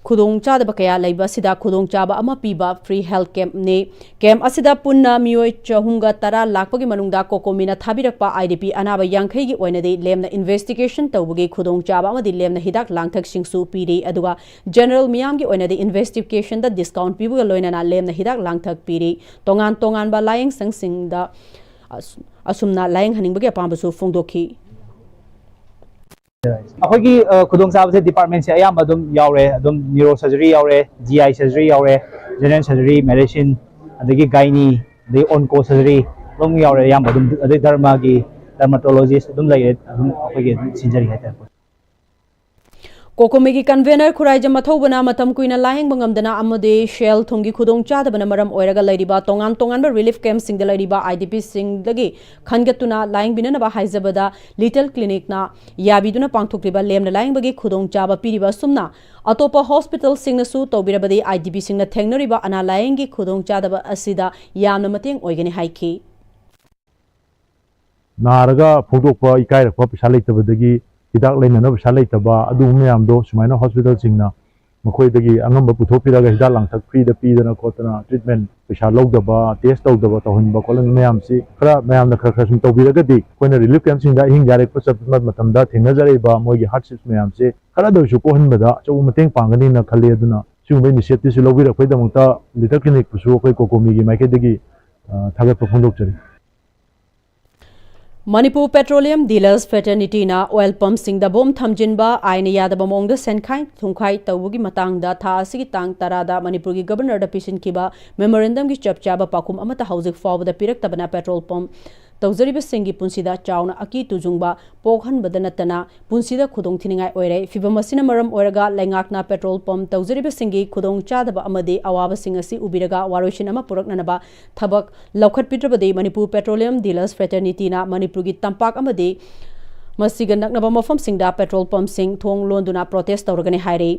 ꯈꯨꯗꯣꯡꯆꯥꯗꯕ ꯀꯌꯥ ꯂꯩꯕ ꯑꯁꯤꯗ ꯈꯨꯗꯣꯡꯆꯥꯕ ꯑꯃ ꯄꯤꯕ ꯐ꯭ꯔꯤ ꯍꯦꯜꯊ ꯀꯦꯝꯞꯅꯤ꯫ ꯀꯦꯝꯞ ꯑꯁꯤꯗ ꯄꯨꯟꯅ ꯃꯤꯑꯣꯏ ꯆꯍꯨꯝꯒ ꯇꯔꯥ ꯂꯥꯛꯄꯒꯤ ꯃꯅꯨꯡꯗ ꯀꯣꯀꯣꯃꯤꯅ ꯊꯥꯕꯤꯔꯛꯄ ꯑꯥꯏ ꯗꯤ ꯄꯤ ꯑꯅꯥꯕ ꯌꯥꯡꯈꯩꯒꯤ ꯑꯣꯏꯅꯗꯤ ꯂꯦꯝꯅ ꯏꯟꯚꯦꯁꯇꯤꯒꯦꯁꯟ ꯇꯧꯕꯒꯤ ꯈꯨꯗꯣꯡꯆꯥꯕ ꯑꯃꯗꯤ ꯂꯦꯝꯅ ꯍꯤꯗꯥꯛ ꯂꯥꯡꯊꯛꯁꯤꯡꯁꯨ ꯄꯤꯔꯤ꯫ ꯑꯗꯨꯒ ꯖꯦꯅꯔꯦꯜ ꯃꯤꯌꯥꯝꯒꯤ ꯑꯣꯏꯅꯗꯤ ꯏꯟꯚꯦꯁꯇꯤꯒꯦꯁꯟꯗ ꯗꯤꯁꯀꯥꯎꯟꯠ ꯄꯤꯕꯒ ꯂꯣꯏꯅꯅ ꯂꯦꯝꯅ ꯍꯤꯗꯥꯛ ꯂꯥꯡꯊꯛ ꯄꯤꯔꯤ꯫ ꯇꯣꯉꯥꯟ ꯇꯣꯉꯥꯟꯕ ꯂꯥꯌꯦꯡꯁꯪꯁꯤꯡꯗ ꯑꯁ-, ꯑꯁꯨꯝꯅ ꯂꯥꯌꯦꯡꯍꯟꯅꯤꯡꯕꯒꯤ ꯑꯄꯥꯝꯕꯁꯨ ꯐꯣꯡꯗꯣꯛꯈꯤ꯫ ꯑꯩꯈꯣꯏꯒꯤ ꯑ, ꯈꯨꯗꯣꯡꯆꯥꯕꯁꯦ ꯗꯤꯄꯥꯔꯠꯃꯦꯟꯁꯦ ꯑꯌꯥꯝꯕ ꯑꯗꯨꯝ ꯌꯥꯎꯔꯦ꯫ ꯑꯗꯨꯝ ꯅ꯭ꯌꯨꯔꯣ ꯁꯔꯖꯔꯤ ꯌꯥꯎꯔꯦ, ꯖꯤ ꯑꯥꯏ ꯁꯔꯖꯔꯤ ꯌꯥꯎꯔꯦ, ꯖꯦꯅꯔꯦꯜ ꯁꯔꯖꯔꯤ, ꯃꯦꯗꯤꯁꯤꯟ, ꯑꯗꯒꯤ ꯒꯥꯏꯅꯤ, ꯑꯗꯒꯤ ꯑꯣꯟꯀꯣ ꯁꯔꯖꯔꯤ ꯑꯗꯨꯝ ꯌꯥꯎꯔꯦ꯫ ꯑꯌꯥꯝꯕ ꯑꯗꯨꯝ, ꯑꯗꯩ ꯗꯔꯃꯥꯒꯤ ꯗꯔꯃꯥꯇꯣꯂꯣꯖꯤꯁ ꯑꯗꯨꯝ ꯂꯩꯔꯦ꯫ ꯑꯗꯨꯝ ꯑꯩꯈꯣꯏꯒꯤ ꯑꯗꯨꯝ ꯁꯤꯟꯖꯔꯤ ꯍꯥꯏꯇꯥꯔꯦ꯫ ꯀꯣꯀꯣꯃꯤꯒꯤ ꯀꯟꯚꯦꯅꯔ ꯈꯨꯔꯥꯏꯖꯝ ꯃꯊꯧꯕꯅ ꯃꯇꯝ ꯀꯨꯏꯅ ꯂꯥꯌꯦꯡꯕ ꯉꯝꯗꯅ ꯑꯃꯗꯤ ꯁꯦꯜ ꯊꯨꯝꯒꯤ ꯈꯨꯗꯣꯡꯆꯥꯗꯕꯅ ꯃꯔꯝ ꯑꯣꯏꯔꯒ ꯂꯩꯔꯤꯕ ꯇꯣꯉꯥꯟ ꯇꯣꯉꯥꯟꯕ ꯔꯤꯂꯤꯐ ꯀꯦꯝꯞꯁꯤꯡꯗ ꯂꯩꯔꯤꯕ ꯑꯥꯏ ꯗꯤ ꯄꯤꯁꯤꯡꯗꯒꯤ ꯈꯟꯒꯠꯇꯨꯅ ꯂꯥꯌꯦꯡꯕꯤꯅꯅꯕ ꯍꯥꯏꯖꯕꯗ ꯂꯤꯇꯜ ꯀ꯭ꯂꯤꯅꯤꯛꯅ ꯌꯥꯕꯤꯗꯨꯅ ꯄꯥꯡꯊꯣꯛꯂꯤꯕ ꯂꯦꯝꯅ ꯂꯥꯌꯦꯡꯕꯒꯤ ꯈꯨꯗꯣꯡꯆꯥꯕ ꯄꯤꯔꯤꯕ ꯑꯁꯨꯝꯅ ꯑꯇꯣꯞꯄ ꯍꯣꯁꯄꯤꯇꯥꯜꯁꯤꯡꯅꯁꯨ ꯇꯧꯕꯤꯔꯕꯗꯤ ꯑꯥꯏ ꯗꯤ ꯄꯤꯁꯤꯡꯅ ꯊꯦꯡꯅꯔꯤꯕ ꯑꯅꯥ ꯂꯥꯌꯦꯡꯒꯤ ꯈꯨꯗꯣꯡꯆꯥꯗꯕ ꯑꯁꯤꯗ ꯌꯥꯝꯅ ꯃꯇꯦꯡ ꯑꯣꯏꯒꯅꯤ ꯍꯥꯏꯈꯤ꯫ ꯅꯥꯔꯒ ꯐꯣꯡꯗꯣꯛꯄ ꯏꯀꯥꯏꯔꯛꯄ, ꯄꯩꯁꯥ ꯂꯩꯇꯕꯗꯒꯤ ꯍꯤꯗꯥꯛ ꯂꯩꯅꯅꯕ ꯄꯩꯁꯥ ꯂꯩꯇꯕ, ꯑꯗꯨꯒꯨꯝꯕ ꯃꯌꯥꯝꯗꯣ ꯁꯨꯃꯥꯏꯅ ꯍꯣꯁꯄꯤꯇꯥꯜꯁꯤꯡꯅ ꯃꯈꯣꯏꯗꯒꯤ ꯑꯉꯝꯕ ꯄꯨꯊꯣꯛꯄꯤꯔꯒ ꯍꯤꯗꯥꯛ ꯂꯥꯡꯊꯛ ꯐ꯭ꯔꯤꯗ ꯄꯤꯗꯅ ꯈꯣꯠꯇꯅ ꯇ꯭ꯔꯤꯠꯃꯦꯟ ꯄꯩꯁꯥ ꯂꯧꯗꯕ, ꯇꯦꯁ ꯇꯧꯗꯕ ꯇꯧꯍꯟꯕ ꯈꯣꯠꯍꯟꯕ ꯃꯌꯥꯝꯁꯤ ꯈꯔ ꯃꯌꯥꯝꯅ ꯈꯔ ꯈꯔ ꯁꯨꯝ ꯇꯧꯕꯤꯔꯒꯗꯤ ꯑꯩꯈꯣꯏꯅ ꯔꯤꯂꯤꯐ ꯀꯦꯝꯞꯁꯤꯡꯗ ꯑꯍꯤꯡ ꯌꯥꯔꯦꯛꯄ ꯆꯠꯄ ꯃꯇꯝꯗ ꯊꯦꯡꯅꯖꯔꯛꯏꯕ ꯃꯣꯏꯒꯤ ꯍꯥꯔꯗꯁꯤꯞꯁ ꯃꯌꯥꯝꯁꯦ ꯈꯔꯗ ꯑꯣꯏꯔꯁꯨ ꯀꯣꯛꯍꯟꯕꯗ ꯑꯆꯧꯕ ꯃꯇꯦꯡ ꯄꯥꯡꯒꯅꯤꯅ ꯈꯜꯂꯤ꯫ ꯑꯗꯨꯅ ꯁꯤꯒꯨꯝꯕ ꯏꯅꯤꯁꯤꯌꯦꯇꯤꯞꯁꯤ ꯂꯧꯕꯤꯔꯛꯄꯒꯤꯗꯃꯛꯇ ꯂꯤꯇꯜ ꯀ꯭ꯂꯤꯅꯤꯛꯄꯨꯁꯨ ꯑꯩꯈꯣꯏ ꯀꯣꯀꯣꯃꯤꯒꯤ ꯃꯥꯏꯀꯩꯗꯒꯤ ꯊꯥꯒꯠꯄ ꯐꯣꯡꯗꯣꯛꯆꯔꯤ꯫ ꯃꯅꯤꯄꯨꯔ ꯄꯦꯇ꯭ꯔꯣꯂꯤꯌꯝ ꯗꯤꯂꯔꯁ ꯐ꯭ꯔꯦꯇꯔꯅꯤꯇꯤꯅ ꯑꯣꯏꯜ ꯄꯝꯞꯁꯤꯡꯗ ꯕꯣꯝ ꯊꯝꯖꯤꯟꯕ, ꯑꯥꯏꯟꯅ ꯌꯥꯗꯕ ꯃꯑꯣꯡꯗ ꯁꯦꯟꯈꯥꯏ ꯊꯨꯝꯈꯥꯏ ꯇꯧꯕꯒꯤ ꯃꯇꯥꯡꯗ ꯊꯥ ꯑꯁꯤꯒꯤ ꯇꯥꯡ ꯇꯔꯥꯗ ꯃꯅꯤꯄꯨꯔꯒꯤ ꯒꯕꯔꯅꯔꯗ ꯄꯤꯁꯤꯟꯈꯤꯕ ꯃꯦꯃꯣꯔꯦꯟꯗꯝꯒꯤ ꯆꯞ ꯆꯥꯕ ꯄꯥꯎꯈꯨꯝ ꯑꯃꯠꯇ ꯍꯧꯖꯤꯛ ꯐꯥꯎꯕꯗ ꯄꯤꯔꯛꯇꯕꯅ ꯄꯦꯇ꯭ꯔꯣꯜ ꯄꯝꯞ ꯇꯧꯖꯔꯤꯕꯁꯤꯡꯒꯤ ꯄꯨꯟꯁꯤꯗ ꯆꯥꯎꯅ ꯑꯀꯤ ꯇꯨꯖꯨꯡꯕ ꯄꯣꯛꯍꯟꯕꯗ ꯅꯠꯇꯅ ꯄꯨꯟꯁꯤꯗ ꯈꯨꯗꯣꯡ ꯊꯤꯅꯤꯡꯉꯥꯏ ꯑꯣꯏꯔꯦ꯫ ꯐꯤꯚꯝ ꯑꯁꯤꯅ ꯃꯔꯝ ꯑꯣꯏꯔꯒ ꯂꯩꯉꯥꯛꯅ ꯄꯦꯇ꯭ꯔꯣꯜ ꯄꯝꯞ ꯇꯧꯖꯔꯤꯕꯁꯤꯡꯒꯤ ꯈꯨꯗꯣꯡꯆꯥꯗꯕ ꯑꯃꯗꯤ ꯑꯋꯥꯕꯁꯤꯡ ꯑꯁꯤ ꯎꯕꯤꯔꯒ ꯋꯥꯔꯣꯏꯁꯤꯟ ꯑꯃ ꯄꯨꯔꯛꯅꯅꯕ ꯊꯕꯛ ꯂꯧꯈꯠꯄꯤꯗ꯭ꯔꯕꯗꯤ ꯃꯅꯤꯄꯨꯔ ꯄꯦꯇ꯭ꯔꯣꯂꯤꯌꯝ ꯗꯤꯂꯔꯁ ꯐ꯭ꯔꯦꯇꯔꯅꯤꯇꯤꯅ ꯃꯅꯤꯄꯨꯔꯒꯤ ꯇꯝꯄꯥꯛ ꯑꯃꯗꯤ ꯃꯁꯤꯒ ꯅꯛꯅꯕ ꯃꯐꯝꯁꯤꯡꯗ ꯄꯦꯇ꯭ꯔꯣꯜ ꯄꯝꯞꯁꯤꯡ ꯊꯣꯡ ꯂꯣꯟꯗꯨꯅ ꯄ꯭ꯔꯣꯇꯦꯁ ꯇꯧꯔꯒꯅꯤ ꯍꯥꯏꯔꯤ꯫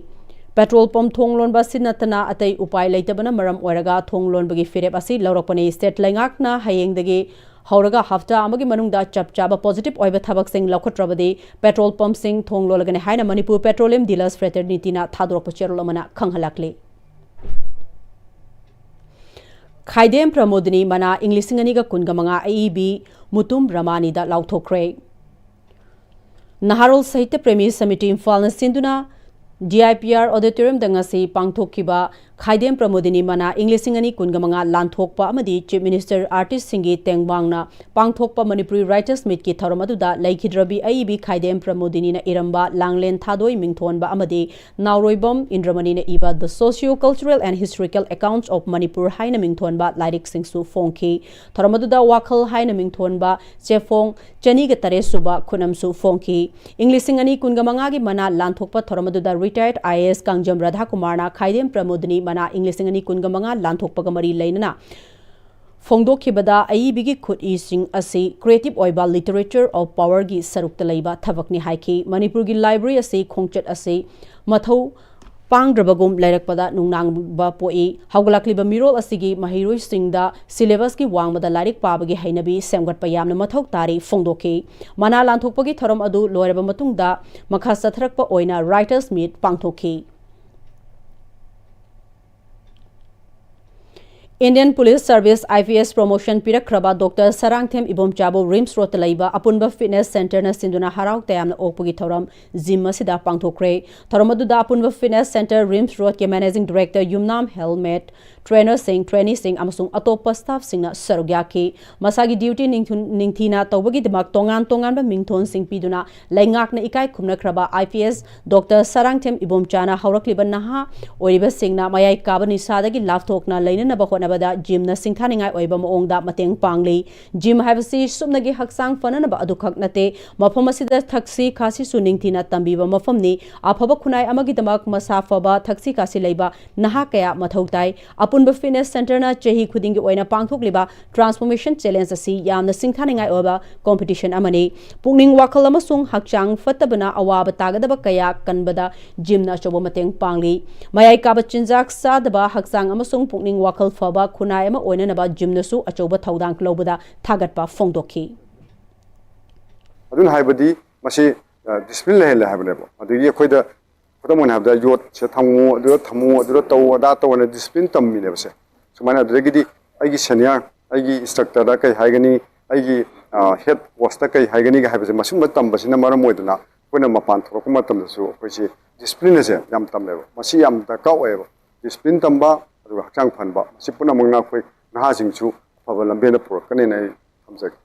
ꯄꯦꯇ꯭ꯔꯣꯜ ꯄꯝꯞ ꯊꯣꯡ ꯂꯣꯟꯕ ꯑꯁꯤ ꯅꯠꯇꯅ ꯑꯇꯩ ꯎꯄꯥꯏ ꯂꯩꯇꯕꯅ ꯃꯔꯝ ꯑꯣꯏꯔꯒ ꯊꯣꯡ ꯂꯣꯟꯕꯒꯤ ꯐꯤꯔꯦꯞ ꯑꯁꯤ ꯂꯧꯔꯛꯄꯅꯤ꯫ ꯁ꯭ꯇꯦꯠ ꯂꯩꯉꯥꯛꯅ ꯍꯌꯦꯡꯗꯒꯤ ꯍꯧꯔꯒ ꯍꯞꯇꯥ ꯑꯃꯒꯤ ꯃꯅꯨꯡꯗ ꯆꯞ ꯆꯥꯕ ꯄꯣꯖꯤꯇꯤꯚ ꯑꯣꯏꯕ ꯊꯕꯛꯁꯤꯡ ꯂꯧꯈꯠꯇ꯭ꯔꯕꯗꯤ ꯄꯦꯇ꯭ꯔꯣꯜ ꯄꯝꯞꯁꯤꯡ ꯊꯣꯡ ꯂꯣꯜꯂꯒꯅꯤ ꯍꯥꯏꯅ ꯃꯅꯤꯄꯨꯔ ꯄꯦꯇ꯭ꯔꯣꯂꯤꯌꯝ ꯗꯤꯂꯔꯁ ꯐ꯭ꯔꯦꯇꯔꯅꯤꯇꯤꯅ ꯊꯥꯗꯣꯔꯛꯄ ꯆꯦꯔꯣꯜ ꯑꯃꯅ ꯈꯪꯍꯜꯂꯛꯂꯤ꯫ ꯈꯥꯏꯗꯦꯝ ꯄ꯭ꯔꯃꯣꯗꯤꯅꯤ ꯃꯅꯥ ꯏꯪ ꯂꯤꯁꯤꯡ ꯑꯅꯤꯒ ꯀꯨꯟꯒ ꯃꯉꯥ ꯑꯏꯕꯤ ꯃꯨꯇꯨꯝ ꯔꯃꯥꯅꯤꯗ ꯂꯥꯎꯊꯣꯛꯈ꯭ꯔꯦ꯫ ꯅꯍꯥꯔꯣꯜ ꯁꯥꯍꯤꯇ꯭ꯌ ꯄ꯭ꯔꯦꯃꯤ ꯁꯃꯤꯇꯤ ꯏꯝꯐꯥꯜꯅ ꯁꯤꯟꯗꯨꯅ ꯗꯤ ꯑꯥꯏ ꯄꯤ ꯑꯥꯔ ꯑꯣꯗꯤꯇꯣꯔꯤꯌꯝꯗ ꯉꯁꯤ ꯄꯥꯡꯊꯣꯛꯈꯤꯕ ꯈꯥꯏꯗꯦꯝ ꯄ꯭ꯔꯃꯣꯗꯤꯅꯤ ꯃꯅꯥ ꯏꯪ ꯂꯤꯁꯤꯡ ꯑꯅꯤ ꯀꯨꯟꯒ ꯃꯉꯥ ꯂꯥꯟꯊꯣꯛꯄ ꯑꯃꯗꯤ ꯆꯤꯐ ꯃꯤꯅꯤꯁꯇꯔ ꯑꯥꯔꯇꯤꯁꯁꯤꯡꯒꯤ ꯇꯦꯡꯕꯥꯡꯅ ꯄꯥꯡꯊꯣꯛꯄ ꯃꯅꯤꯄꯨꯔꯤ ꯔꯥꯏꯇꯔꯁ ꯃꯤꯠꯀꯤ ꯊꯧꯔꯝ ꯑꯗꯨꯗ ꯂꯩꯈꯤꯗ꯭ꯔꯕꯤ ꯑꯏꯕꯤ ꯈꯥꯏꯗꯦꯝ ꯄ꯭ꯔꯃꯣꯗꯤꯅꯤꯅ ꯏꯔꯝꯕ ꯂꯥꯡꯂꯦꯟ ꯊꯥꯗꯣꯏ ꯃꯤꯡꯊꯣꯟꯕ ꯑꯃꯗꯤ ꯅꯥꯎꯔꯣꯏꯕꯝ ꯏꯟꯗ꯭ꯔꯃꯅꯤꯅ ꯏꯕ The Socio-Cultural and Historical Accounts of Manipur ꯍꯥꯏꯅ ꯃꯤꯡꯊꯣꯟꯕ ꯂꯥꯏꯔꯤꯛꯁꯤꯡꯁꯨ ꯐꯣꯡꯈꯤ꯫ ꯊꯧꯔꯝ ꯑꯗꯨꯗ ꯋꯥꯈꯜ ꯍꯥꯏꯅ ꯃꯤꯡꯊꯣꯟꯕ ꯆꯦꯐꯣꯡ ꯆꯅꯤꯒ ꯇꯔꯦꯠ ꯁꯨꯕ ꯈꯨꯅꯝꯁꯨ ꯐꯣꯡꯈꯤ꯫ ꯏꯪ ꯂꯤꯁꯤꯡ ꯑꯅꯤ ꯀꯨꯟꯒ ꯃꯉꯥꯒꯤ ꯃꯅꯥ ꯂꯥꯟꯊꯣꯛꯄ ꯊꯧꯔꯝ ꯑꯗꯨꯗ ꯔꯤꯇꯥꯌꯔꯗ ꯑꯥꯏ ꯑꯦ ꯑꯦꯁ ꯀꯥꯡꯖꯝ ꯔꯥꯙꯥꯀꯨꯃꯥꯔꯅ ꯈꯥꯏꯗꯦꯝ ꯄ꯭ꯔꯃꯣꯗꯤꯅꯤ ꯃꯅꯥ ꯏꯪ ꯂꯤꯁꯤꯡ ꯑꯅꯤ ꯀꯨꯟꯒ ꯃꯉꯥ ꯂꯥꯟꯊꯣꯛꯄꯒ ꯃꯔꯤ ꯂꯩꯅꯅ ꯐꯣꯡꯗꯣꯛꯈꯤꯕꯗ ꯑꯏꯕꯤꯒꯤ ꯈꯨꯠꯏꯁꯤꯡ ꯑꯁꯤ creative ꯑꯣꯏꯕ literature of powerꯒꯤ ꯁꯔꯨꯛꯇ ꯂꯩꯕ ꯊꯕꯛꯅꯤ ꯍꯥꯏꯈꯤ꯫ ꯃꯅꯤꯄꯨꯔꯒꯤ library ꯑꯁꯤ ꯈꯣꯡꯆꯠ ꯑꯁꯤ ꯃꯊꯧ ꯄꯥꯡꯗ꯭ꯔꯕꯒꯨꯝ ꯂꯩꯔꯛꯄꯗ ꯅꯨꯡꯅꯥꯡꯕ ꯄꯣꯛꯏ꯫ ꯍꯧꯒꯠꯂꯛꯂꯤꯕ ꯃꯤꯔꯣꯜ ꯑꯁꯤꯒꯤ ꯃꯍꯩꯔꯣꯏꯁꯤꯡꯗ syllabusꯀꯤ ꯋꯥꯡꯃꯗ ꯂꯥꯏꯔꯤꯛ ꯄꯥꯕꯒꯤ ꯍꯩꯅꯕꯤ ꯁꯦꯝꯒꯠꯄ ꯌꯥꯝꯅ ꯃꯊꯧ ꯇꯥꯔꯤ ꯐꯣꯡꯗꯣꯛꯈꯤ꯫ ꯃꯅꯥ ꯂꯥꯟꯊꯣꯛꯄꯒꯤ ꯊꯧꯔꯝ ꯑꯗꯨ ꯂꯣꯏꯔꯕ ꯃꯇꯨꯡꯗ ꯃꯈꯥ ꯆꯠꯊꯔꯛꯄ ꯑꯣꯏꯅ writers meet ꯄꯥꯡꯊꯣꯛꯈꯤ꯫ Indian Police Service, I P S, promotion ꯄꯤꯔꯛꯈ꯭ꯔꯕ ꯗꯣꯛꯇꯔ ꯁꯔꯥꯡꯊꯦꯝ ꯏꯕꯣꯝꯆꯥꯕꯨ ꯔꯤꯝꯁ ꯔꯣꯗꯇ ꯂꯩꯕ ꯑꯄꯨꯟꯕ ꯐꯤꯠꯅꯦꯁ ꯁꯦꯟꯇꯔꯅ ꯁꯤꯟꯗꯨꯅ ꯍꯔꯥꯎ ꯇꯌꯥꯝꯅ ꯑꯣꯛꯄꯒꯤ ꯊꯧꯔꯝ ꯖꯤꯝ ꯑꯁꯤꯗ ꯄꯥꯡꯊꯣꯛꯈ꯭ꯔꯦ꯫ ꯊꯧꯔꯝ ꯑꯗꯨꯗ ꯑꯄꯨꯟꯕ ꯐꯤꯠꯅꯦꯁ ꯁꯦꯟꯇꯔ ꯔꯤꯝꯁ ꯔꯣꯗꯀꯤ ꯃꯦꯅꯦꯖꯤꯡ ꯗꯤꯔꯦꯛꯇꯔ ꯌꯨꯝꯅꯥꯝ ꯍꯦꯜꯃꯦꯠ, ꯇ꯭ꯔꯦꯅꯔꯁꯤꯡ, ꯇ꯭ꯔꯦꯅꯤꯁꯤꯡ ꯑꯃꯁꯨꯡ ꯑꯇꯣꯞꯄ ꯁ꯭ꯇꯥꯐꯁꯤꯡꯅ ꯁꯔꯨꯛ ꯌꯥꯈꯤ꯫ ꯃꯁꯥꯒꯤ ꯗ꯭ꯌꯨꯇꯤ ꯅꯤꯡꯊꯨ-, ꯅꯤꯡꯊꯤꯅ ꯇꯧꯕꯒꯤꯗꯃꯛ ꯇꯣꯉꯥꯟ ꯇꯣꯉꯥꯟꯕ ꯃꯤꯡꯊꯣꯟꯁꯤꯡ ꯄꯤꯗꯨꯅ ꯂꯩꯉꯥꯛꯅ ꯏꯀꯥꯏ ꯈꯨꯝꯅꯈ꯭ꯔꯕ I P S doctor Sarangthem ꯏꯕꯣꯝꯆꯥꯅ ꯍꯧꯔꯛꯂꯤꯕ ꯅꯍꯥ ꯑꯣꯏꯔꯤꯕꯁꯤꯡꯅ ꯃꯌꯥꯏ ꯀꯥꯕ ꯅꯤꯁꯥꯗꯒꯤ ꯂꯥꯞꯊꯣꯛꯅ ꯂꯩꯅꯅꯕ ꯍꯣꯠꯅꯕꯗ ꯖꯤꯝꯅ ꯁꯤꯡꯊꯥꯅꯤꯡꯉꯥꯏ ꯑꯣꯏꯕ ꯃꯑꯣꯡꯗ ꯃꯇꯦꯡ ꯄꯥꯡꯂꯤ꯫ ꯖꯤꯝ ꯍꯥꯏꯕꯁꯤ ꯁꯨꯞꯅꯒꯤ ꯍꯛꯆꯥꯡ ꯐꯅꯅꯕ ꯑꯗꯨꯈꯛ ꯅꯠꯇꯦ, ꯃꯐꯝ ꯑꯁꯤꯗ ꯊꯛꯁꯤ ꯈꯥꯁꯤꯁꯨ ꯅꯤꯡꯊꯤꯅ ꯇꯝꯕꯤꯕ ꯃꯐꯝꯅꯤ꯫ ꯑꯐꯕ ꯈꯨꯟꯅꯥꯏ ꯑꯃꯒꯤꯗꯃꯛ ꯃꯁꯥ ꯐꯕ, ꯊꯛꯁꯤ ꯈꯥꯁꯤ ꯂꯩꯕ ꯅꯍꯥ ꯀꯌꯥ ꯃꯊꯧ ꯇꯥꯏ꯫ ꯑꯄꯨꯟꯕ ꯐꯤꯠꯅꯦꯁ ꯁꯦꯟꯇꯔꯅ ꯆꯍꯤ ꯈꯨꯗꯤꯡꯒꯤ ꯑꯣꯏꯅ ꯄꯥꯡꯊꯣꯛꯂꯤꯕ ꯇ꯭ꯔꯥꯟꯁꯐꯣꯔꯃꯦꯁꯟ ꯆꯦꯂꯦꯟꯖ ꯑꯁꯤ ꯌꯥꯝꯅ ꯁꯤꯡꯊꯥꯅꯤꯡꯉꯥꯏ ꯑꯣꯏꯕ ꯀꯣꯝꯄꯤꯇꯤꯁꯟ ꯑꯃꯅꯤ꯫ ꯄꯨꯛꯅꯤꯡ ꯋꯥꯈꯜ ꯑꯃꯁꯨꯡ ꯍꯛꯆꯥꯡ ꯐꯠꯇꯕꯅ ꯑꯋꯥꯕ ꯇꯥꯒꯗꯕ ꯀꯌꯥ ꯀꯟꯕꯗ ꯖꯤꯝꯅ ꯑꯆꯧꯕ ꯃꯇꯦꯡ ꯄꯥꯡꯂꯤ꯫ ꯃꯌꯥꯏ ꯀꯥꯕ ꯆꯤꯟꯖꯥꯛ ꯆꯥꯗꯕ, ꯍꯛꯆꯥꯡ ꯑꯃꯁꯨꯡ ꯄꯨꯛꯅꯤꯡ ꯋꯥꯈꯜ ꯐꯕ ꯈꯨꯟꯅꯥꯏ ꯑꯃ ꯑꯣꯏꯅꯅꯕ ꯖꯤꯝꯅꯁꯨ ꯑꯆꯧꯕ ꯊꯧꯗꯥꯡ ꯂꯧꯕꯗ ꯊꯥꯒꯠꯄ ꯐꯣꯡꯗꯣꯛꯈꯤ꯫ ꯑꯗꯨꯅ ꯍꯥꯏꯕꯗꯤ ꯃꯁꯤ ꯗꯤꯁꯤꯄ꯭ꯂꯤꯟ ꯂꯩꯍꯜꯂꯦ ꯍꯥꯏꯕꯅꯦꯕ꯫ ꯑꯗꯒꯤ ꯑꯩꯈꯣꯏꯗ ꯈꯨꯗꯝ ꯑꯣꯏꯅ ꯍꯥꯏꯔꯕꯗ ꯌꯣꯠꯁꯦ ꯊꯝꯃꯨ, ꯑꯗꯨꯗ ꯊꯝꯃꯨ, ꯑꯗꯨꯗ ꯇꯧ, ꯑꯗꯥ ꯇꯧ ꯍꯥꯏꯅ ꯗꯤꯁꯤꯄ꯭ꯂꯤꯟ ꯇꯝꯃꯤꯅꯦꯕꯁꯦ꯫ ꯁꯨꯃꯥꯏꯅ ꯑꯗꯨꯗꯒꯤꯗꯤ ꯑꯩꯒꯤ ꯁꯦꯅꯤꯌꯔ, ꯑꯩꯒꯤ ꯏꯟꯁꯇ꯭ꯔꯛꯇꯔꯗ ꯀꯩ ꯍꯥꯏꯒꯅꯤ, ꯑꯩꯒꯤ ꯍꯦꯗ ꯀꯣꯁꯇ ꯀꯩ ꯍꯥꯏꯒꯅꯤꯒ ꯍꯥꯏꯕꯁꯦ, ꯃꯁꯤꯒꯨꯝꯕ ꯇꯝꯕꯁꯤꯅ ꯃꯔꯝ ꯑꯣꯏꯗꯅ ꯑꯩꯈꯣꯏꯅ ꯃꯄꯥꯟ ꯊꯣꯛꯂꯛꯄ ꯃꯇꯝꯗꯁꯨ ꯑꯩꯈꯣꯏꯁꯤ ꯗꯤꯁꯤꯄ꯭ꯂꯤꯟ ꯑꯁꯦ ꯌꯥꯝ ꯇꯝꯃꯦꯕ꯫ ꯃꯁꯤ ꯌꯥꯝ ꯗꯔꯀꯥꯔ ꯑꯣꯏꯌꯦꯕ꯫ ꯗꯤꯁꯤꯄ꯭ꯂꯤꯟ ꯇꯝꯕ, ꯑꯗꯨꯒ ꯍꯛꯆꯥꯡ ꯐꯍꯟꯕ, ꯃꯁꯤ ꯄꯨꯝꯅꯃꯛꯅ ꯑꯩꯈꯣꯏ ꯅꯍꯥꯁꯤꯡꯁꯨ ꯑꯐꯕ ꯂꯝꯕꯦꯟꯗ ꯄꯨꯔꯛꯀꯅꯦꯅ ꯑꯩ ꯊꯝꯖꯒꯦ꯫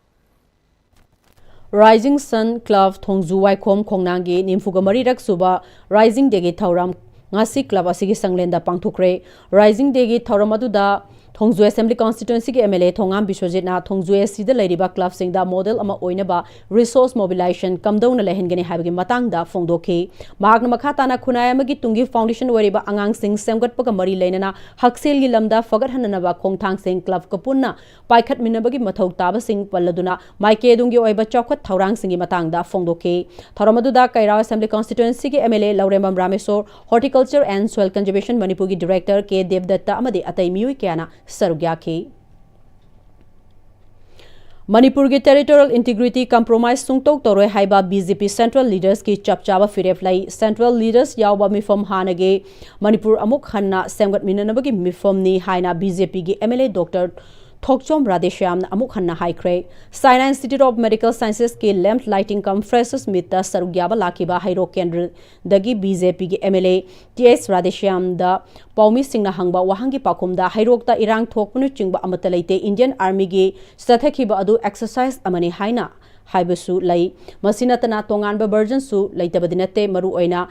Rising Sun Club ꯊꯣꯡꯖꯨ ꯋꯥꯏꯈꯣꯝ ꯈꯣꯡꯅꯥꯡꯒꯤ ꯅꯤꯐꯨꯒ ꯃꯔꯤꯔꯛ ꯁꯨꯕ Rising Dayꯒꯤ ꯊꯧꯔꯝ ꯉꯁꯤ ꯀ꯭ꯂꯕ ꯑꯁꯤꯒꯤ ꯁꯪꯂꯦꯟꯗ ꯄꯥꯡꯊꯣꯛꯈ꯭ꯔꯦ꯫ Rising Dayꯒꯤ ꯊꯧꯔꯝ ꯑꯗꯨꯗ ꯊꯣꯡꯖꯨ Assembly Constituencyꯒꯤ M L A ꯊꯣꯉꯥꯝ ꯕꯤꯁ꯭ꯋꯖꯤꯠꯅ ꯊꯣꯡꯖꯨ ACꯗ ꯂꯩꯔꯤꯕ ꯀ꯭ꯂꯕꯁꯤꯡꯗ ꯃꯣꯗꯦꯜ ꯑꯃ ꯑꯣꯏꯅꯕ resource mobilization ꯀꯝꯗꯧꯅ ꯂꯩꯍꯟꯒꯅꯤ ꯍꯥꯏꯕꯒꯤ ꯃꯇꯥꯡꯗ ꯐꯣꯡꯗꯣꯛꯈꯤ꯫ ꯃꯍꯥꯛꯅ ꯃꯈꯥ ꯇꯥꯅ ꯈꯨꯟꯅꯥꯏ ꯑꯃꯒꯤ ꯇꯨꯡꯒꯤ foundation ꯑꯣꯏꯔꯤꯕ ꯑꯉꯥꯡꯁꯤꯡ ꯁꯦꯝꯒꯠꯄꯒ ꯃꯔꯤ ꯂꯩꯅꯅ ꯍꯛꯁꯦꯜꯒꯤ ꯂꯝꯗ ꯐꯒꯠꯍꯟꯅꯅꯕ ꯈꯣꯡꯊꯥꯡꯁꯤꯡ ꯀ꯭ꯂꯕꯀ ꯄꯨꯟꯅ ꯄꯥꯏꯈꯠꯃꯤꯟꯅꯕꯒꯤ ꯃꯊꯧ ꯇꯥꯕꯁꯤꯡ ꯄꯜꯂꯗꯨꯅ ꯃꯥꯏꯀꯩ ꯑꯗꯨꯝꯒꯤ ꯑꯣꯏꯕ ꯆꯥꯎꯈꯠ ꯊꯧꯔꯥꯡꯁꯤꯡꯒꯤ ꯃꯇꯥꯡꯗ ꯐꯣꯡꯗꯣꯛꯈꯤ꯫ ꯊꯧꯔꯝ ꯑꯗꯨꯗ ꯀꯩꯔꯥꯎ Assembly Constituencyꯒꯤ M L A Laurembam Rameshwor, Horticulture and Soil Conservation ꯃꯅꯤꯄꯨꯔꯒꯤ Director K ꯗꯦꯕꯗꯠꯇ ꯑꯃꯗꯤ ꯑꯇꯩ ꯃꯤꯑꯣꯏ ꯀꯌꯥꯅ ꯁꯔꯨꯛ ꯌꯥꯈꯤ꯫ ꯃꯅꯤꯄꯨꯔꯒꯤ territorial integrity compromise ꯁꯨꯡꯇꯧ ꯇꯧꯔꯣꯏ ꯍꯥꯏꯕ B J P central leadersꯀꯤ ꯆꯞ ꯆꯥꯕ ꯐꯤꯔꯦꯞ ꯂꯩ꯫ Central leaders ꯌꯥꯎꯕ ꯃꯤꯐꯝ ꯍꯥꯟꯅꯒꯤ ꯃꯅꯤꯄꯨꯔ ꯑꯃꯨꯛ ꯍꯟꯅ ꯁꯦꯝꯒꯠꯃꯤꯟꯅꯅꯕꯒꯤ ꯃꯤꯐꯝꯅꯤ ꯍꯥꯏꯅ B J Pꯒꯤ M L A Doctor ꯊꯣꯛꯆꯣꯝ ꯔꯥꯙꯦꯁ꯭ꯌꯥꯝꯅ ꯑꯃꯨꯛ ꯍꯟꯅ ꯍꯥꯏꯈ꯭ꯔꯦ꯫ China Institute of Medical Sciencesꯀꯤ Lamp Lighting cum Freshers Meetꯇ ꯁꯔꯨꯛ ꯌꯥꯕ ꯂꯥꯛꯈꯤꯕ ꯍꯩꯔꯣꯛ ꯀꯦꯟꯗ꯭ꯔꯗꯒꯤ B J Pꯒꯤ M L A T S ꯔꯥꯙꯦꯁ꯭ꯌꯥꯝꯗ ꯄꯥꯎꯃꯤꯁꯤꯡꯅ ꯍꯪꯕ ꯋꯥꯍꯪꯒꯤ ꯄꯥꯎꯈꯨꯝꯗ, ꯍꯩꯔꯣꯛꯇ ꯏꯔꯥꯡ ꯊꯣꯛꯄꯅꯆꯤꯡꯕ ꯑꯃꯠꯇ ꯂꯩꯇꯦ, Indian Armyꯒꯤ ꯆꯠꯊꯈꯤꯕ ꯑꯗꯨ exercise ꯑꯃꯅꯤ ꯍꯥꯏꯅ ꯍꯥꯏꯕꯁꯨ ꯂꯩ꯫ ꯃꯁꯤ ꯅꯠꯇꯅ ꯇꯣꯉꯥꯟꯕ versionꯁꯨ ꯂꯩꯇꯕꯗꯤ ꯅꯠꯇꯦ, ꯃꯔꯨꯑꯣꯏꯅ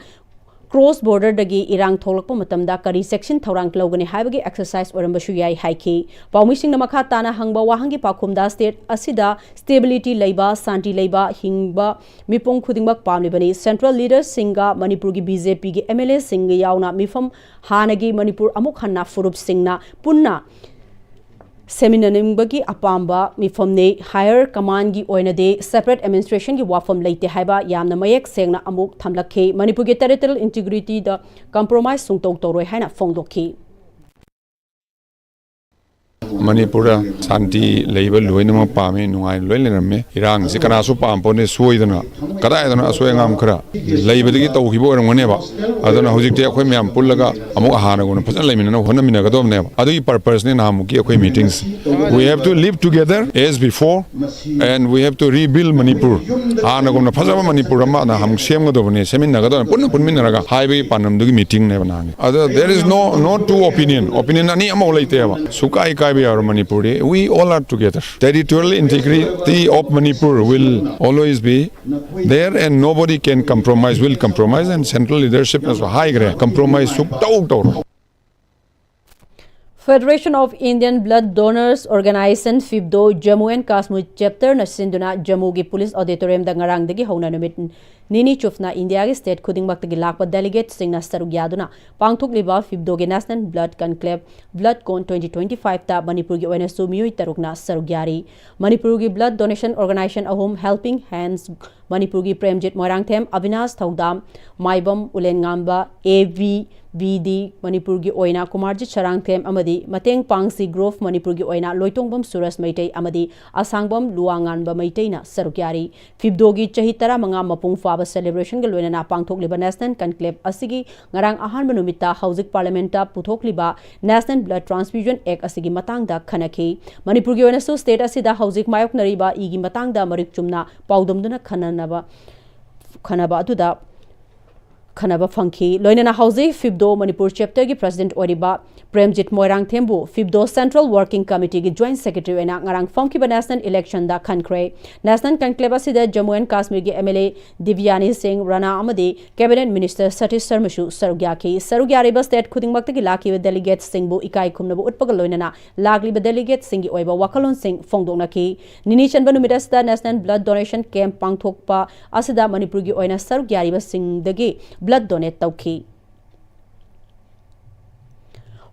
cross borderꯗꯒꯤ ꯏꯔꯥꯡ ꯊꯣꯛꯂꯛꯄ ꯃꯇꯝꯗ ꯀꯔꯤ ꯆꯦꯛꯁꯤꯟ ꯊꯧꯔꯥꯡ ꯂꯧꯒꯅꯤ ꯍꯥꯏꯕꯒꯤ exercise ꯑꯣꯏꯔꯝꯕꯁꯨ ꯌꯥꯏ ꯍꯥꯏꯈꯤ꯫ ꯄꯥꯎꯃꯤꯁꯤꯡꯅ ꯃꯈꯥ ꯇꯥꯅ ꯍꯪꯕ ꯋꯥꯍꯪꯒꯤ ꯄꯥꯎꯈꯨꯝꯗ, state ꯑꯁꯤꯗ stability ꯂꯩꯕ, ꯁꯥꯟꯇꯤ ꯂꯩꯕ, ꯍꯤꯡꯕ ꯃꯤꯄꯨꯝ ꯈꯨꯗꯤꯡꯃꯛ ꯄꯥꯝꯂꯤꯕꯅꯤ꯫ Central leadersꯁꯤꯡꯒ ꯃꯅꯤꯄꯨꯔꯒꯤ B J Pꯒꯤ M L Aꯁꯤꯡꯒ ꯌꯥꯎꯅ ꯃꯤꯐꯝ ꯍꯥꯟꯅꯒꯤ ꯃꯅꯤꯄꯨꯔ ꯑꯃꯨꯛ ꯍꯟꯅ ꯐꯨꯔꯨꯞꯁꯤꯡꯅ ꯄꯨꯟꯅ ꯁꯦꯝꯃꯤꯟꯅꯅꯤꯡꯕꯒꯤ ꯑꯄꯥꯝꯕ ꯃꯤꯐꯝꯅꯤ꯫ Higher commandꯀꯤ ꯑꯣꯏꯅꯗꯤ separate administrationꯒꯤ ꯋꯥꯐꯝ ꯂꯩꯇꯦ ꯍꯥꯏꯕ ꯌꯥꯝꯅ ꯃꯌꯦꯛ ꯁꯦꯡꯅ ꯑꯃꯨꯛ ꯊꯝꯂꯛꯈꯤ꯫ ꯃꯅꯤꯄꯨꯔꯒꯤ territorial integrityꯗ compromise ꯁꯨꯡꯇꯧ ꯇꯧꯔꯣꯏ ꯍꯥꯏꯅ ꯐꯣꯡꯗꯣꯛꯈꯤ꯫ ꯃꯅꯤꯄꯨꯔꯗ ꯁꯥꯟꯇꯤ ꯂꯩꯕ ꯂꯣꯏꯅꯃꯛ ꯄꯥꯝꯃꯤ, ꯅꯨꯡꯉꯥꯏꯅ ꯂꯣꯏ ꯂꯩꯔꯝꯃꯤ꯫ ꯏꯔꯥꯡꯁꯤ ꯀꯅꯥꯁꯨ ꯄꯥꯝꯄꯣꯠꯅꯦ, ꯁꯣꯏꯗꯅ ꯀꯗꯥꯏꯗꯅꯣ ꯑꯁꯣꯏ ꯑꯉꯥꯝ ꯈꯔ ꯂꯩꯕꯗꯒꯤ ꯇꯧꯈꯤꯕ ꯑꯣꯏꯔꯝꯒꯅꯦꯕ꯫ ꯑꯗꯨꯅ ꯍꯧꯖꯤꯛꯇꯤ ꯑꯩꯈꯣꯏ ꯃꯌꯥꯝ ꯄꯨꯜꯂꯒ ꯑꯃꯨꯛ ꯍꯥꯟꯅꯒꯨꯝꯅ ꯐꯖꯅ ꯂꯩꯃꯤꯟꯅꯅꯕ ꯍꯣꯠꯅꯃꯤꯟꯅꯒꯗꯕꯅꯦꯕ꯫ ꯑꯗꯨꯒꯤ purposeꯅꯤ ꯅꯍꯥꯟꯃꯨꯛꯀꯤ ꯑꯩꯈꯣꯏ meetings꯫ We have to live together as before and we have to rebuild Manipur꯫ ꯍꯥꯟꯅꯒꯨꯝꯅ ꯐꯖꯕ ꯃꯅꯤꯄꯨꯔ ꯑꯃ ꯅꯍꯥꯟꯃꯨꯛ ꯁꯦꯝꯒꯗꯕꯅꯤ, ꯁꯦꯝꯃꯤꯟꯅꯒꯗꯕꯅꯤ, ꯄꯨꯟꯅ ꯄꯨꯟꯃꯤꯟꯅꯔꯒ ꯍꯥꯏꯕꯒꯤ ꯄꯥꯟꯗꯝꯗꯨꯒꯤ meetingꯅꯦꯕ ꯅꯍꯥꯟꯒꯤ꯫ ꯑꯗꯣ there is no, no two opinion, opinion ꯑꯅꯤ ꯑꯃꯐꯥꯎ ꯂꯩꯇꯦꯕ꯫ ꯁꯨꯀꯥꯏ ꯀꯥꯏꯕ ꯌꯥꯔꯣꯏ ꯃꯅꯤꯄꯨꯔꯗꯤ꯫ We all are together. Territorial integrity of Manipur will always be there and nobody can compromise, will compromise and central leadershipꯅꯁꯨ ꯍꯥꯏꯈ꯭ꯔꯦ, compromise ꯁꯨꯛꯇꯧ ꯇꯧꯔꯣꯏ꯫ Federation of Indian Blood Donors Organization, FIBDO, Jammu and Kashmir chapterꯅ ꯁꯤꯟꯗꯨꯅ ꯖꯝꯃꯨꯒꯤ police auditoriumꯗ ꯉꯔꯥꯡꯗꯒꯤ ꯍꯧꯅ ꯅꯨꯃꯤꯠ ꯅꯤꯅꯤ ꯆꯨꯞꯅ ꯏꯟꯗꯤꯌꯥꯒꯤ state ꯈꯨꯗꯤꯡꯃꯛꯇꯒꯤ ꯂꯥꯛꯄ delegateꯁꯤꯡꯅ ꯁꯔꯨꯛ ꯌꯥꯗꯨꯅ ꯄꯥꯡꯊꯣꯛꯂꯤꯕ ꯐꯤꯞꯗꯣꯒꯤ National Blood Conclave, Blood Con twenty twenty-fiveꯇ ꯃꯅꯤꯄꯨꯔꯒꯤ ꯑꯣꯏꯅꯁꯨ ꯃꯤꯑꯣꯏ ꯇꯔꯨꯛꯅ ꯁꯔꯨꯛ ꯌꯥꯔꯤ꯫ ꯃꯅꯤꯄꯨꯔꯒꯤ blood donation organization ꯑꯍꯨꯝ, Helping Hands ꯃꯅꯤꯄꯨꯔꯒꯤ ꯄ꯭ꯔꯦꯝꯖꯤꯠ ꯃꯣꯏꯔꯥꯡꯊꯦꯝ, ꯑꯕꯤꯅꯥꯁ ꯊꯧꯗꯥꯝ, ꯃꯥꯏꯕꯝ ꯎꯂꯦꯟꯉꯥꯝꯕ, A V B D ꯃꯅꯤꯄꯨꯔꯒꯤ ꯑꯣꯏꯅ ꯀꯨꯃꯥꯔꯖꯤꯠ ꯁꯔꯥꯡꯊꯦꯝ ꯑꯃꯗꯤ ꯃꯇꯦꯡ ꯄꯥꯡꯁꯤ group ꯃꯅꯤꯄꯨꯔꯒꯤ ꯑꯣꯏꯅ ꯂꯣꯏꯇꯣꯡꯕꯝ ꯁꯨꯔꯖ ꯃꯩꯇꯩ ꯑꯃꯗꯤ ꯑꯁꯥꯡꯕꯝ ꯂꯨꯋꯥꯉꯥꯟꯕ ꯃꯩꯇꯩꯅ ꯁꯔꯨꯛ ꯌꯥꯔꯤ꯫ ꯐꯤꯞꯗꯣꯒꯤ ꯆꯍꯤ ꯇꯔꯥꯃꯉꯥ ꯃꯄꯨꯡ ꯐꯥꯕ celebrationꯒ ꯂꯣꯏꯅꯅ ꯄꯥꯡꯊꯣꯛꯂꯤꯕ National Conclave ꯑꯁꯤꯒꯤ ꯉꯔꯥꯡ ꯑꯍꯥꯟꯕ ꯅꯨꯃꯤꯠꯇ ꯍꯧꯖꯤꯛ Parliamentꯇ ꯄꯨꯊꯣꯛꯂꯤꯕ National Blood Transfusion Act ꯑꯁꯤꯒꯤ ꯃꯇꯥꯡꯗ ꯈꯟꯅꯈꯤ꯫ ꯃꯅꯤꯄꯨꯔꯒꯤ ꯑꯣꯏꯅꯁꯨ state ꯑꯁꯤꯗ ꯍꯧꯖꯤꯛ ꯃꯥꯌꯣꯛꯅꯔꯤꯕ ꯏꯒꯤ ꯃꯇꯥꯡꯗ ꯃꯔꯤꯛ ꯆꯨꯝꯅ ꯄꯥꯎꯗꯝꯗꯨꯅ ꯈꯟꯅꯅꯕ, ꯈꯟꯅꯕ ꯑꯗꯨꯗ ꯈꯟꯅꯕ ꯐꯪꯈꯤ꯫ ꯂꯣꯏꯅꯅ ꯍꯧꯖꯤꯛ ꯐꯤꯞꯗꯣ ꯃꯅꯤꯄꯨꯔ chapterꯒꯤ president ꯑꯣꯏꯔꯤꯕ Premjit ꯃꯣꯏꯔꯥꯡꯊꯦꯝꯕꯨ ꯐꯤꯞꯗꯣ Central Working Committeeꯒꯤ joint secretary ꯑꯣꯏꯅ ꯉꯔꯥꯡ ꯐꯝꯈꯤꯕ National Electionꯗ ꯈꯟꯈ꯭ꯔꯦ꯫ National Conclave ꯑꯁꯤꯗ Jammu and Kashmirꯒꯤ M L A ꯗꯤꯕꯤꯌꯥꯅꯤ ꯁꯤꯡ ꯔꯥꯅꯥ ꯑꯃꯗꯤ Cabinet Minister ꯁꯇꯤꯁ ꯁꯔꯃꯁꯨ ꯁꯔꯨꯛ ꯌꯥꯈꯤ꯫ ꯁꯔꯨꯛ ꯌꯥꯔꯤꯕ state ꯈꯨꯗꯤꯡꯃꯛꯇꯒꯤ ꯂꯥꯛꯈꯤꯕ delegatesꯁꯤꯡꯕꯨ ꯏꯀꯥꯏ ꯈꯨꯝꯅꯕ ꯎꯠꯄꯒ ꯂꯣꯏꯅꯅ ꯂꯥꯛꯂꯤꯕ delegatesꯁꯤꯡꯒꯤ ꯑꯣꯏꯕ ꯋꯥꯈꯜꯂꯣꯟꯁꯤꯡ ꯐꯣꯡꯗꯣꯛꯅꯈꯤ꯫ ꯅꯤꯅꯤ ꯆꯟꯕ ꯅꯨꯃꯤꯠ ꯑꯁꯤꯗ National Blood Donation Camp ꯄꯥꯡꯊꯣꯛꯄ ꯑꯁꯤꯗ ꯃꯅꯤꯄꯨꯔꯒꯤ ꯑꯣꯏꯅ ꯁꯔꯨꯛ ꯌꯥꯔꯤꯕꯁꯤꯡꯗꯒꯤ blood donate ꯇꯧꯈꯤ꯫